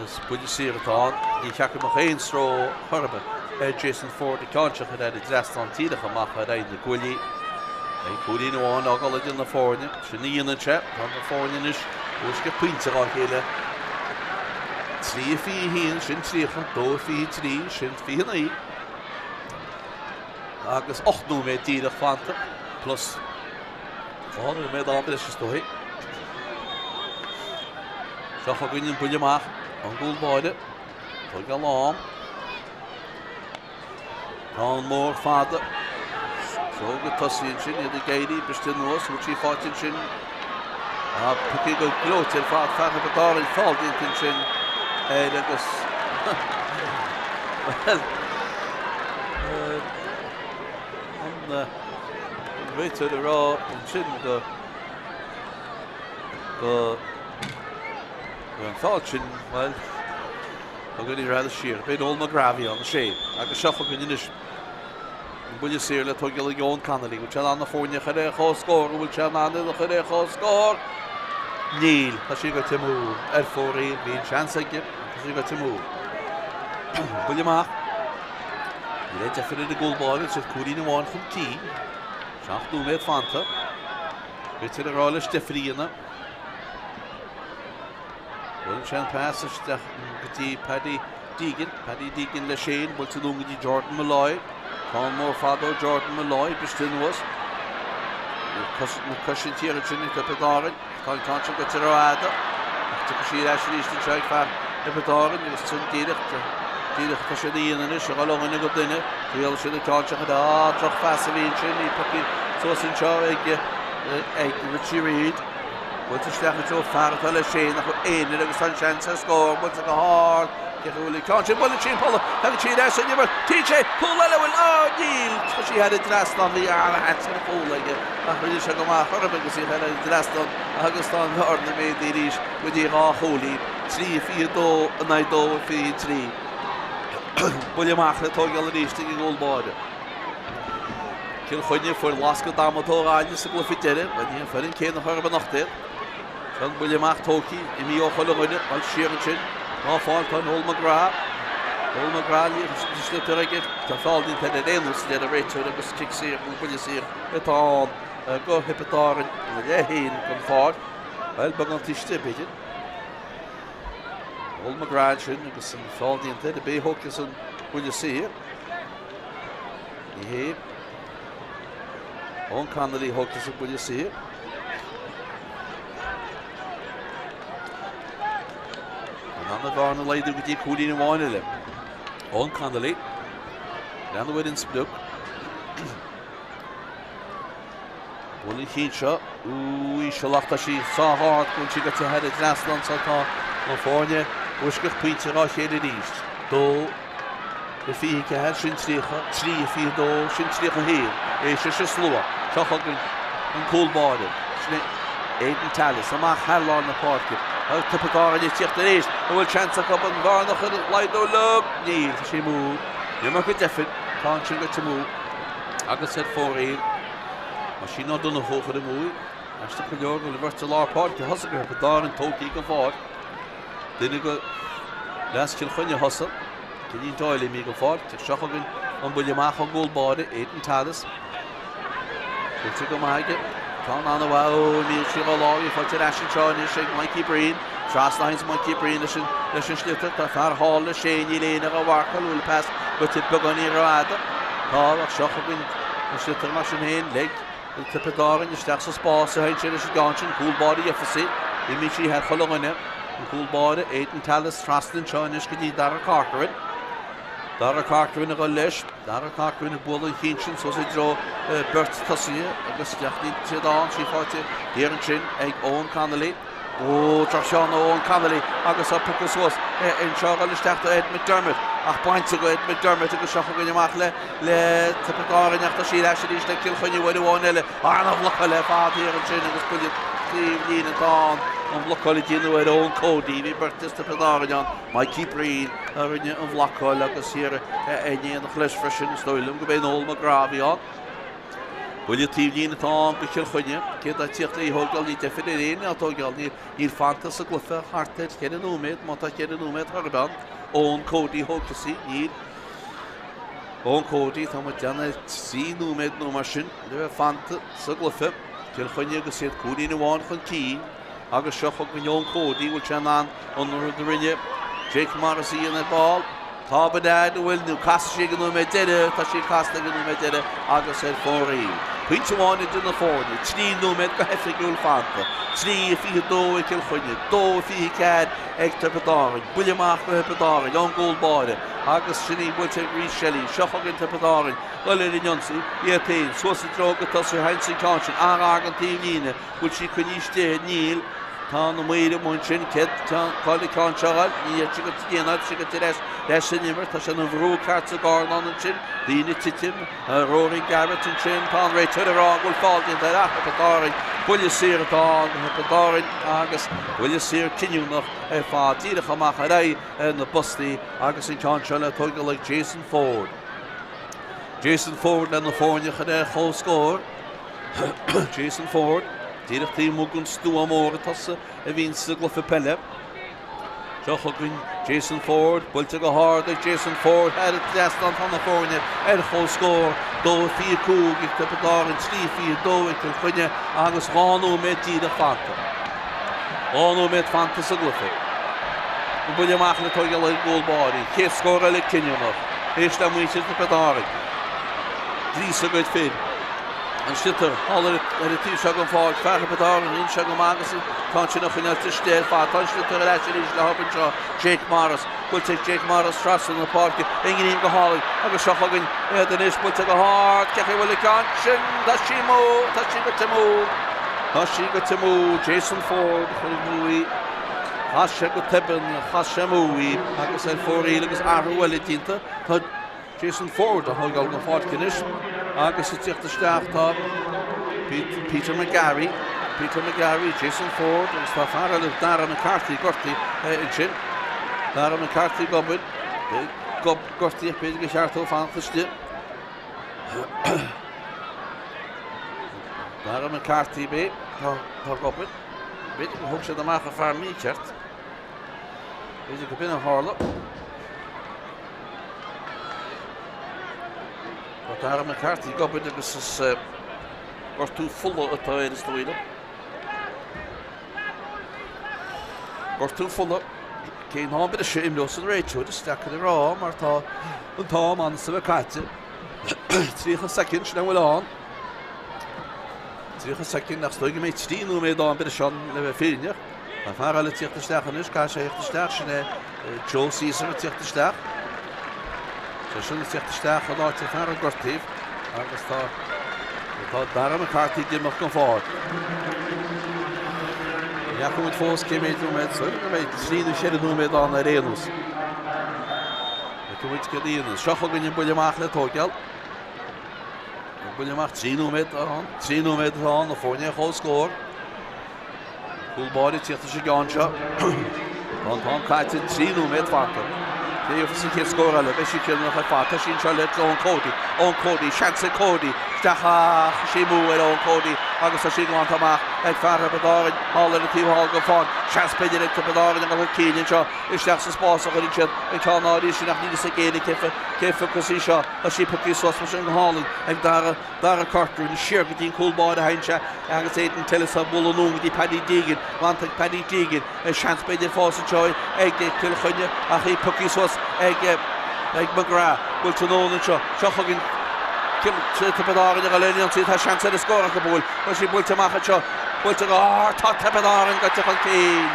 Speaker 1: is buille saor atá ann. Ní cheart go mbeadh aon stró chor ar bith ar Jason Forde an ceann seo a chur thar an dtrasnán díreach amach ar aghaidh na gcuaillí. Beidh cúilín amháin á dhul idir na foirne. Sin a dhéanann sé. Tá na foirne anois os cionn pointe dhá chéile. 3-21, sin 30, 2-23, sin 29. Agus 8 nóiméad díreach fanta, plus 2 nóiméad am breise is dóigh. Seo chugainn an buille amach, an gcúl báire, tógáil am. Ceann mór fada. Seo go tosaíonn sin, iad ag éirí, briste anuas, bhfuil sí faighte ansin. Ah, pioctha go gleoite ar fad, fear Thiobraid Árann feall déanta ansin air agus well, an réiteoir a rá ansin go go raibh an feall sin, bhuel, thug an iarraidh siar. B'é Noel McGrath a bhí ann, sé. Agus seo chugainn anois an buille saor le tógáil ag Eoin Connolly. Bhfuil sé in ann na foirne a chur ar comhscór? An bhfuil sé in ann iad a chur ar comhscór? Níl. Tá sí goite amú ar fóraoil. Bhí an seans aige. Tá sí goite amú. Buille amach. Níl aon deifir ar an gcúl báire, siad cúilín amháin chun cinn. 7 nóiméad fanta. Réiteoir ag rá leis deifir a dhéanamh. Buaileann sé an pas isteach go dtí Paddy Deegan. Paddy Deegan leis féin, buailte anonn go dtí Jordan Molloy. Ceann mór fada ó Jordan Molloy, briste anuas. Na cosaint thiar ansin ag Tiobraid Árann. Tá an ceann seo goite rófhada ach tiocfaidh sí ar ais arís anseo ag fear Thiobraid Árann agus sin díreach díreach atá siad a dhéanamh anois, a dhul ó dhuine go duine. Triailfidh siad an ceann seo chuid á drochphas a bhí ansin, í pioctha suas anseo ag ag Richie Reid. Buailte isteach i dtreo fear atá leis féin ach aonair agus tá an seans ar scór buailte go hard. Cé go bhfuil an ceann sin buailte timpeall, tagann sí ar ais san imirt. TJ, cúl eile bhfuil á níl, tá sí thar an dtrasnán, bhí an-sheans ar chúl aige ach rinne sé go maith chor ar bith agus í thar an dtrasnán agus tá an bhearna méadaithe arís go dtí 2 chúilín, 3-22 in aghaidh 2-23. Buille amach le tóigeáil arís ag an gcúl báire. Cill Chainnigh fuair lascadh adhmaid ó Ghaillimh sa gcluiche deiridh, bhuel ní an foireann céanna chor ar bith anocht iad. Seo an buille amach tógtha, imithe ó chuile dhuine, dul siar ansin, á fáil tá Noel McGrath. Noel McGrath an sliotar aige. Tá feall déanta air ar aon nós, a deir an réiteoir agus cic saor nó buille saor atá ann do Thiobraid Árann ina leath féin den pháirc. Bhuel, beagán taobh istigh, b'fhéidir. Noel McGrath ansin agus an feall déanta air. Ab é a thógfas an buille saor? Ní hé. Eoghan Connolly a thógfas an buille saor. In ann an bhearna a laghdú go dtí cúilín amháin eile. Eoghan Connolly. Breathnú ar an sprioc. Bualadh an chinn seo. Íseal ach tá sí sách ard go bhfuil sí gaibhte thar an dtrasnán so tá na foirne uisceach pointe dhá chéile arís. 2 24, sin 30, 3 22, sin 31. Éist leis an slua. Seo chugainn an cúl báire. Sin é Aidan Tallis amach thar lár na páirce. Tá Tiobraid Árann ag tíocht arís. An bhfuil seans acu an bhearna a laghdú leo? Níl. Tá sé amú. An iomarca deifir. Tá ansin gaibhte amú. Agus ar fóraoil. Oisín Ó Donnchú a chuir amú í. Aisteach go leor go bhfuil an bheirt i lár páirce thosaigh do Thiobraid Árann tógtha den pháirc. Duine de leas Chill Chainnigh thosaigh, Cillian Doyle imithe den pháirc. Seo chugainn an buille amach ón gcúl báire, Aidan Tallis. Buailte go maith aige. Ceann an-mhaith ó níl sí dhá lámh í faighte ar ais anseo anois ag Mikey Breen. Trasna a théanns Mikey Breen leis an leis an sliotar. Tá fear thall leis é, níl éinne dhá mharcáil, bhfuil pas goite beagáinín rófhada. Tá, ach seo chugainn an sliotar mar sin féin. Leig Tiobraid Árann isteach sa spás a théann sé leis an gceann sin. Cúl báire Jefferson. Imíonn sí thar chuile dhuine. An cúl báire, Aidan Tallis trasna anseo anois go dtí Darragh Corcoran. Darragh Corcoran ag dul leis. Darragh Corcoran ag bualadh an chinn sin suas i dtreo beirt tosaithe agus isteach níl siad ann. Sí faighte thiar ansin ag Eoghan Connolly. Ó, droch-cheann ó Eoghan Connolly agus á piocadh suas anseo ag dul isteach do Ed McDermott ach bainte go Ed McDermott agus seo chugainn amach le le Tiobraid Árann ach tá sí ar ais arís le Cill Chainnigh uair amháin eile. An-bhlocáil ar fad thiar ansin agus buille taobh líne atá ann. An bhlocáil a déanadh ar Eoin Cody. Bhí beirt as Tiobraid Árann ann. Mikey Breen a rinne an bhlocáil agus thiar in éineacht leis freisin is dóigh liom go b'é Noel McGrath a bhí ann. Buille taobh líne atá ann do Chill Chainnigh. Cé atá ag tíocht léi a thógáil? Ní deifir ar éinne á tógáil. Níl fanta sa gcluiche ach thart ar cheithre nóiméad, má tá ceithre nóiméad chor ar bith ann. Eoin Cody a thógfas í. Níl. Eoin Cody, tá muid déanamh ar 3 nóiméad nó mar sin le bheith fanta sa gcluiche. Cill Chainnigh agus iad cúilín amháin chun cinn agus seo chugainn Eoin Cody, bhfuil sé in ann an rud a rinne Jake Morris a dhéanamh ar ball. Tá ba leaid a bhfuil nó casfaidh sí ag an nóiméad deiridh, tá sí casta ag an nóiméad deiridh agus ar fóraoil. Pointe amháin idir na foirne, 3 nóiméad go hoifigiúil fanta, 3:22 ag Cill Chainnigh, 2:24 ag Tiobraid Árann, buille amach go Thiobraid Árann ón gcúl báire agus sin í buailte ag Rhys Shelly. Seo chugainn Tiobraid Árann, dul ar an ionsaí, iad féin, suas i dtreo go tosaí Heinz an ceann sin, an-ghar don taobh líne, Bhfuil sí coinnithe istigh? Níl. Tá na maoir amuigh ansin. Céard, cá bhfuil an ceann seo a ghoil? Ní fhéadfaidh sí go dtéann sí go ar ais leis an imirt. Tá sé ina bhrú ceart sa gcárnán ansin. Daoine ag titim. Rory Garrett ansin. Tá an réiteoir ag rá go bhfuil feall déanta ar Thiobraid Árann. Buille saor atá ann do Thiobraid Árann agus buille saor cinniúnach ar fad. Díreach amach ar aghaidh ar na postaí agus an ceann seo le tógáil ag Jason Forde. Jason Forde le na foirne a chur ar comhscór. Jason Forde, díreach taobh amuigh den stua mór tosaigh a bhíonn sa gcluiche peile. Seo chugainn Jason Forde, buailte go hard ag Jason Forde thar an trasnán tá na foirne ar comhscór, 2-25 ag Tiobraid Árann, 3-22 ag Cill Chainnigh agus 2 nóiméad díreach fanta. 2 nóiméad fanta sa gcluiche. An buille amach le tógáil ag an gcúl báire, an chéad scór eile cinniúnach. Éist le muintir Thiobraid Árann. Gríosadh a gcuid fir. An sliotar thall ar an taobh seo den pháirc, fear Thiobraid Árann, rinne sé go maith agus tá ansin á choinneáilt istigh ar fad. Tá an sliotar ar ais arís le hob anseo, Jake Morris. Buailte ag Jake Morris trasna na páirce, i ngreim go hálainn agus seo chugainn iad anois, buailte go hard, cé chaoi a bhfuil an ceann sin? Tá sí amú, tá sí goite amú, tá sí goite amú, Jason Forde a chuir amú í. Chas sé go tobann, chas sé amú í agus ar fóraoil agus athrú eile déanta. Tá Jason Forde á thógáil den pháirc anois agus ag tíocht isteach tá Peter McGarry, Peter McGarry, Jason Forde agus tá fear eile Darragh McCarthy gortaithe ansin. Darragh McCarthy ag obair, gortaithe b'fhéidir gur cheart dó fanacht istigh. Darragh McCarthy b'é, tá ag obair. B'fhéidir gur thóg siad amach an fear mícheart. B'fhéidir go b'in a tharla. Dara McCarthy ag obair agus is gortú fola atá air is dóigh liom. Gortú fola. Cén t-am breise a imreos an réiteoir? Is deacair a rá mar tá an t-am ansa bheith caite. 30 soicind, sin a bhfuil ann. 30 soicind ach is dóigh go mbeidh 3 nóiméad ann breise ann le bheith fírinneach. Tá fear eile ag tíocht isteach anois, caithfidh sé a thíocht isteach, sin é Joe Caesar ag tíocht isteach. Sé sin ag tíocht isteach in áit an fear a gortaíodh agus tá tá Dara McCarthy ag imeacht den pháirc. Ní fhaca muid fós cé mhéad nóiméad, is dóigh go mbeidh 3 nó 4 nóiméad ann ar aon nós. Feicfidh muid céard a dhéanann. Seo chugainn an buille amach le tóigeáil. An buille amach 3 nóiméad ann, 3 nóiméad atá ann, na foirne ar comhscór. Cúl báire ag tíocht leis an gceann seo. Tá an t-am caite, 3 nóiméad fanta. Cé a gheobhas an chéad scór eile? Beidh sí cinniúnach ar fad. Tá sí anseo le Eoin Cody. Eoin Cody, seans ag Cody. Isteach ach sí amú ar Eoin Cody agus tá sí glanta amach ag fear Thiobraid Árann thall ar an taobh thall den pháirc. Seans b'fhéidir ag Tiobraid Árann a dhul chun cinn anseo. Isteach sa spás a chuireann siad an ceann áirithe sin ach níl fhios ag éinne cé phiocfas í seo. Tá sí pioctha suas mar sin go hálainn ag Dara. Dara Corcoran siar go dtí an cúl báire a théann sé agus Aidan Tillis á bualadh anonn go dtí Paddy Deegan. Glanta ag Paddy Deegan. Seans b'fhéidir fós anseo ag Cill Chainnigh ach í pioctha suas ag ag McGrath. Buailte anonn anseo. Seo chugainn Tiobraid Árann ag dul ar an ionsaí. Tá seans ar an scór acu bhuel. Tá sí buailte amach anseo. Buailte go hard. Tá Tiobraid Árann gaibhte chun cinn.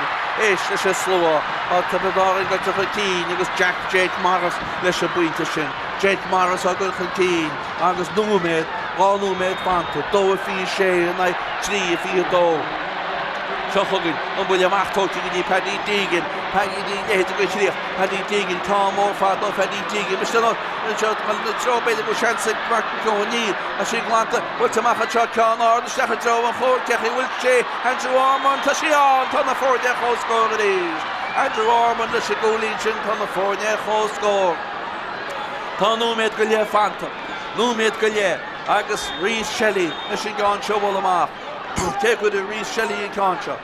Speaker 1: Éist leis an slua. Tá Tiobraid Árann gaibhte chun cinn agus Jack Jake Morris leis an bpointe sin. Jake Morris á gcur chun cinn. Agus nóiméad, 2 nóiméad fanta, 2:26 in aghaidh 3:22. Seo chugainn an buille amach tógtha go dtí Paddy Deegan. Paddy Deegan leithéid de chríoch. Paddy Deegan, ceann mór fada ó Phaddy Deegan. Miste anseo ina treo, b'fhéidir go bhfuil seans ag Martin Keoghan. Níl. Tá sí glanta, buailte amach anseo, ceann ard isteach i dtreo an chúil. Cé chaoi bhfuil sé? Andrew Ormond, tá sí ann! Tá na foirne ar comhscór arís. Andrew Ormond leis an gcúilín sin, tá na foirne ar comhscór. Tá nóiméad go leith fanta, nóiméad go leith, agus Rhys Shelly leis an gceann seo a bhualadh amach. Cé a gcuirfidh Rhys Shelly an ceann seo?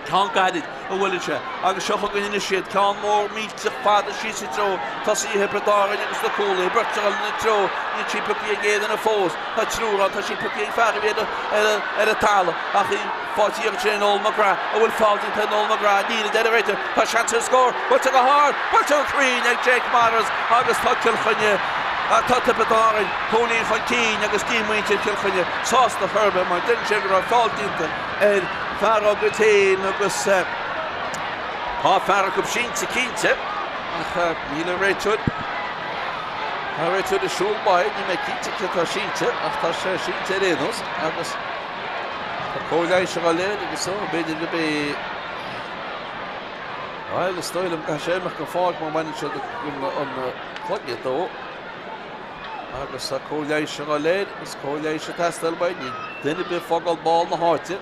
Speaker 1: Ceann gairid a bhuaileann sé agus seo chugainn anois iad, ceann mór millteach fada síos i dtreo tosaithe Thiobraid Árann agus na cúlaithe, beirt ag dul ina treo, níl sí pioctha ag aon duine fós, tá triúr ann, tá sí pioctha ag fear a bhí ar an talamh ach í faighte thiar ansin ag Noel McGrath, an bhfuil feall déanta ar Noel McGrath, níl, a deir an réiteoir, tá seans ar scór, buailte go hard, buailte go cruinn ag Jake Morris agus tá Cill Chainnigh, tá Tiobraid Árann cúilín chun cinn agus níl muintir Chill Chainnigh sásta chor ar bith mar deireann siad go raibh feall déanta ar fear dá gcuid féin agus tá fear acu sínte cinnte ach níl an réiteoir, tá an réiteoir ag siúl by, níl mé cinnte cé atá sínte ach tá sé sínte ar aon nós agus Tá cóir leighis ag dul air agus so, b'fhéidir gurb é Bhuel, is dóigh liom go gcaithfidh sé imeacht den pháirc má bhaineann siad an cloigeann dó. Agus tá cóir leighis ag dul air agus cóir leighis ag teastáil uaidh. Níl duine ar bith ag fágáil ball na háite.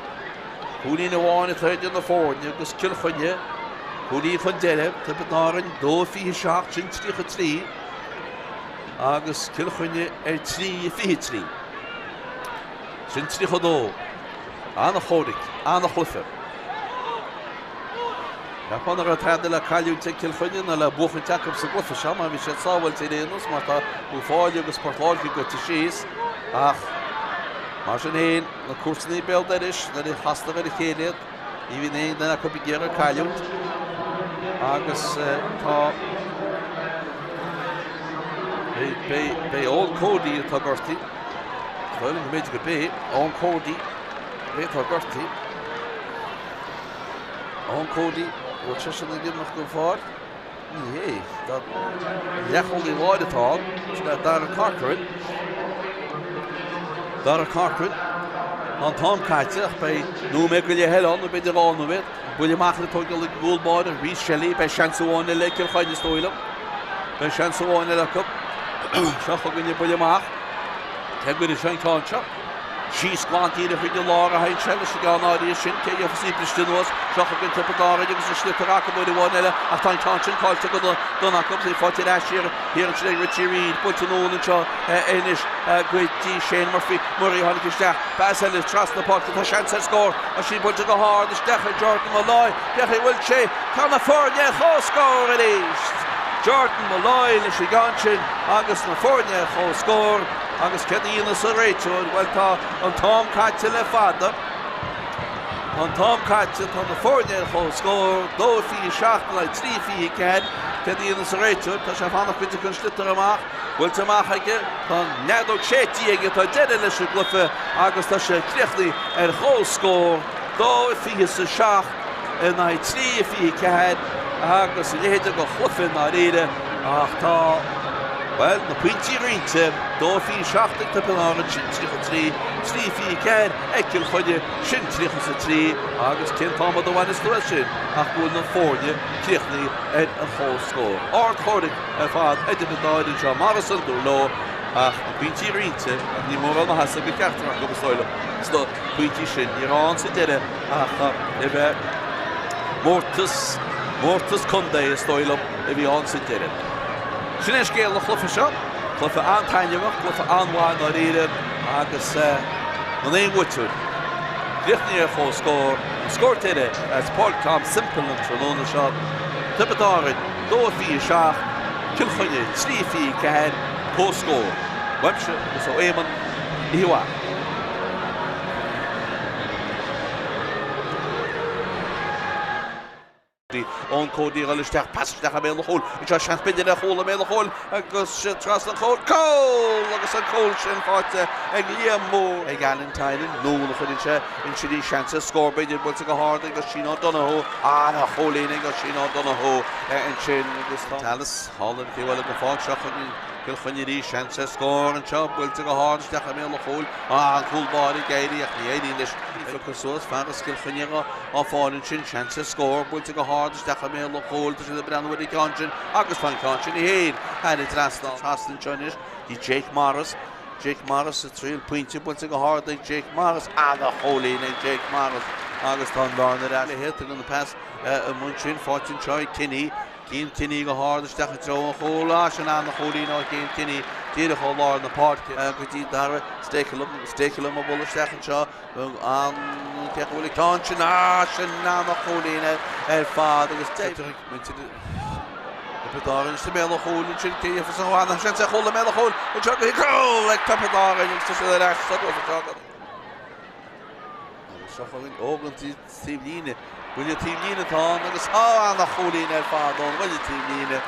Speaker 1: Cúilín amháin atá idir na foirne agus Cill Chainnigh cúilín chun deiridh, Tiobraid Árann 2-27, sin 33 agus Cill Chainnigh ar 3-23. Sin 32. An-chomhrac, an-chluiche. Cheapfá nach raibh tada le cailliúint ag Cill Chainnigh ná le buachaint acu sa gcluiche seo mar bhí siad sábháilte ar aon nós mar tá Uíbh Fhailí agus Port Láirge goite síos ach mar sin féin na cúirteanna béal dorais nuair a chastar ar a chéile iad Ní bhíonn aon duine acu ag iarraidh cailliúint agus tá Beidh Eoin Cody atá gortaithe. Is dóigh liom go mb'fhéidir gurb é Eoin Cody é atá gortaithe. Eoin Cody, bhfuil seisean ag imeacht den pháirc? Ní hé. Leathchúlaí láir atá ann. Sin é Dara Corcoran. Dara Corcoran. Tá an t-am caite ach beidh nóiméad go leith eile ann, nó b'fhéidir 2 nóiméad. Buille amach le tógáil ag an gcúl báire, Rhys Shelly. Beidh seans amháin eile ag Cill Chainnigh, is dóigh liom. Beidh seans amháin eile acu. Seo chugainn an buille amach. Cé a gcuirfidh sé an ceann seo? Síos glan díreach chuig an lár a théann sé leis an gceann áirithe sin. Cé a gheofas í briste anuas? Seo chugainn Tiobraid Árann agus an sliotar acu uair amháin eile ach tá an ceann sin caillte ag an duine acu. Í faighte ar ais thiar thiar ansin ag Richie Reid. Buailte anonn anseo anois go dtí Shane Murphy. Murray a tháinig isteach. Pas eile trasna páirce. Tá seans ar scór. Tá sí buailte go hard isteach ar Jordan Molloy. Cé chaoi bhfuil sé? Tá na foirne ar comhscór arís! Jordan Molloy leis an gceann sin agus na foirne ar comhscór. Agus céard a dhéanfas an réiteoir? Bhuel, tá an t-am caite le fada. Tá an t-am caite, tá na foirne ar comhscór, 2-27 in aghaidh 3-24. Céard a dhéanfas an réiteoir? Tá sé ag fanacht go dtiocfaidh an sliotar amach. Buailte amach aige, tá an fheadóg séidte aige, tá deireadh leis an gcluiche agus tá sé críochnaithe ar chomhscór, 2-27 in aghaidh 3-24 agus a leithéid de chluiche i ndáiríre ach tá, bhuel, na pointí roinnte, 2-27 ag Tiobraid Árann, sin 33, 3-24 ag Cill Chainnigh, sin 33 agus cén t-adhmad a bhaineas tú as sin ach go bhfuil na foirne críochnaithe ar an chomhscór. Ardchomhrac ar fad idir an dá fhoireann seo mar is iondúil leo ach na pointí roinnte ach ní mórán maitheasa do cheachtar acu is dóigh liom sna pointí sin. Ní raibh ann sa deireadh ach a bheith mórtas, mórtas contae is dóigh liom a bhí ann sa deireadh. Sin é scéal an chluiche seo. Cluiche an-taitneamhach, cluiche an-mhaith i ndáiríre agus gan aon bhuaiteoir. Críochnaithe ar chomhscór, an scór deiridh as Páirc Tom Semple an tráthnóna seo, Tiobraid Árann 2-27, Cill Chainnigh 3-24, comhscór. Uaimse agus ó Éamonn, oíche mhaith. Eoin Cody ag dul isteach, pas isteach i mbéal an chúil, anseo seans b'fhéidir ar chúl i mbéal an chúil agus trasna an chúil, cúl! Agus an cúl sin faighte ag Liam Moore. Ag Alan Tynan, anonn a chuireann sé ansin í, seans ar scór b'fhéidir, buailte go hard ag Oisín O'Donoghue, an-chúilín ag Oisín O'Donoghue ansin agus tá. Tallis, thall ar an taobh eile den pháirc seo chugainn Cill Chainnigh arís, seans ar scór anseo, buailte go hard isteach i mbéal an chúil, an cúl báire ag éirí ach ní éiríonn leis. Pioctha suas, fear as Cill Chainnigh á fáil ansin, seans ar scór, buailte go hard isteach i mbéal an chúil, tá siad ag breathnú ar an gceann sin agus tá an ceann sin féin thar an trasnán. Trasna anseo anois go Jake Morris, Jake Morris ag triail pointe, buailte go hard ag Jake Morris, ana-chúilín ag Jake Morris agus tá an bhearna ar ais. Tugann an pas amuigh ansin, faighte anseo ag Kinney, Cian Kinney go hard isteach i dtreo an chúil, ah sin ana-chúilín ó Chian Kinney díreach ó lár na páirce go dtí Dara Stakelum, Stakelum ag bualadh isteach anseo, An cé acu a bhfuil an ceann sin? Ah, sin ana-chúilín ar fad agus muintir Thiobraid Árann istigh i mbéal an chúil ansin cé dhéanfas an bhana seans ar chúl i mbéal an chúil anseo go cúl ag Tiobraid Árann agus tá siad ar ais sa gcluiche seo. Agus seo chugainn Eoghan taobhlíne. Buille taobhlíne atá ann agus tá ana-chúilín ar fad ón bhuille taobhlíne.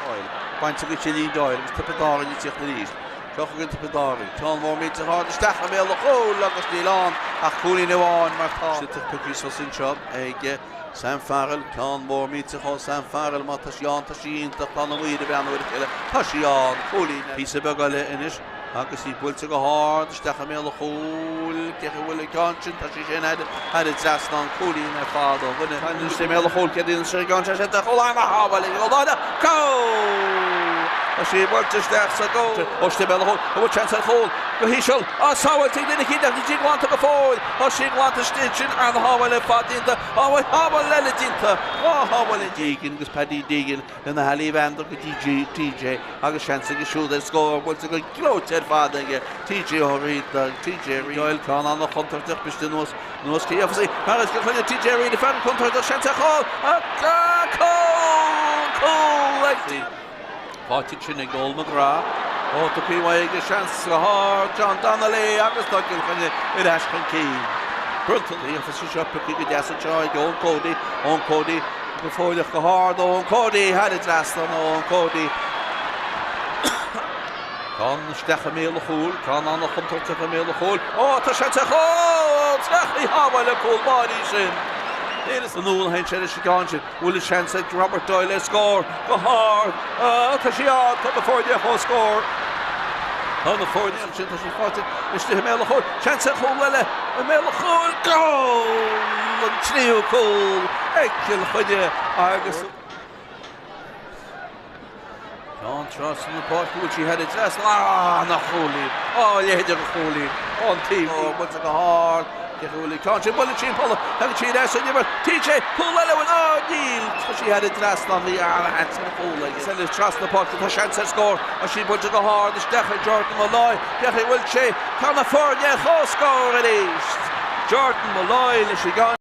Speaker 1: Bainte go Cillian Doyle agus Tiobraid Árann ag tíocht arís. Seo chugainn Tiobraid Árann. Ceann mór millteach ard isteach i mbéal an chúil agus níl ann ach cúilín amháin mar tá. Sliotar pioctha suas anseo ag Sam Farrell. Ceann mór millteach ó Sam Farrell. Má tá sí ann, tá sí iontach. Tá na maoir ag breathnú ar a chéile. Tá sí ann. Cúilín. Píosa beag eile anois. Agus í buailte go hard isteach i mbéal an chúil. Cé acu a bhfuil an ceann sin? Tá sí sin thar an trasnán. Cúilín ar fad ó dhuine. Anois i mbéal an chúil. Céard a dhéanann sé an gceann sin? Tá chúl ana-shábháil ag an gcúl. Cúl! Tá sí buailte isteach sa gcúl. Ó istigh i mbéal an chúil. An bhfuil seans ar chúl? Go híseal. Á, sábháilte ag duine eicínt ach níl sí glanta go fóill. Tá sí glanta istigh ansin. Ana-shábháil ar fad déanta. Sábháil eile déanta. Dhá shábháil ag Deegan agus Paddy Deegan. Lena Ali Evander go dtí TJ agus seans aige siúd ar scór, buailte go gleoite ar fad aige TJ Ó Riada, TJ Reid. Doyle, ceann an-chontúirteach, briste anuas, anuas cé dhéanfas í? Fear as Cill Chainnigh, TJ Reid, fear contúirteach, seans ar chúl, cúl! Cúl ag T. Faighte ansin ag Noel McGrath. Ó, tugtha uaidh aige, seans go hard, John Donnelly agus tá Cill Chainnigh ar ais chun cinn. Bronnta, dhéanfas sé seo, pioctha go deas anseo ag Eoin Cody, Eoin Cody, Go fóilleach go hard ó Eoin Cody thar an trasnán ó Eoin Cody. Ceann isteach i mbéal an chúil, ceann an-chontúirteach i mbéal an chúil. Ó, tá sé sa chúl! Tréan shábháil an cúl báire sin. Anonn a théann sé leis an gceann sin. Bhfuil an seans ag Robert Doyle ar scór? Go hard. Tá sí ann. Tá na foirne ar comhscór. Tá na foirne ansin, tá sí faighte istigh i mbéal an chúil. Seans ar chúl eile i mbéal an chúil. Cúl! An tríú cúl ag Cill Chainnigh agus. Ceann trasna na páirce, bhfuil sí thar an trasnán. Ana-chúilín! Á, a leithéid de chúilín! Ón taobh ó, buailte go hard. Cé acu a bhfuil an ceann sin? Buaileann sí an polla. Tagann sí ar ais san imirt. TJ, cúl eile, bhfuil? Á, níl! Tá sí thar an trasnán. Bhí an-sheans ar chúl aige. Eile trasna na páirce, tá seans ar scór. Tá sí buailte go hard isteach ag Jordan Molloy. Cé acu a bhfuil sé? Tá na foirne ar comhscór arís! Jordan Molloy leis an gceann.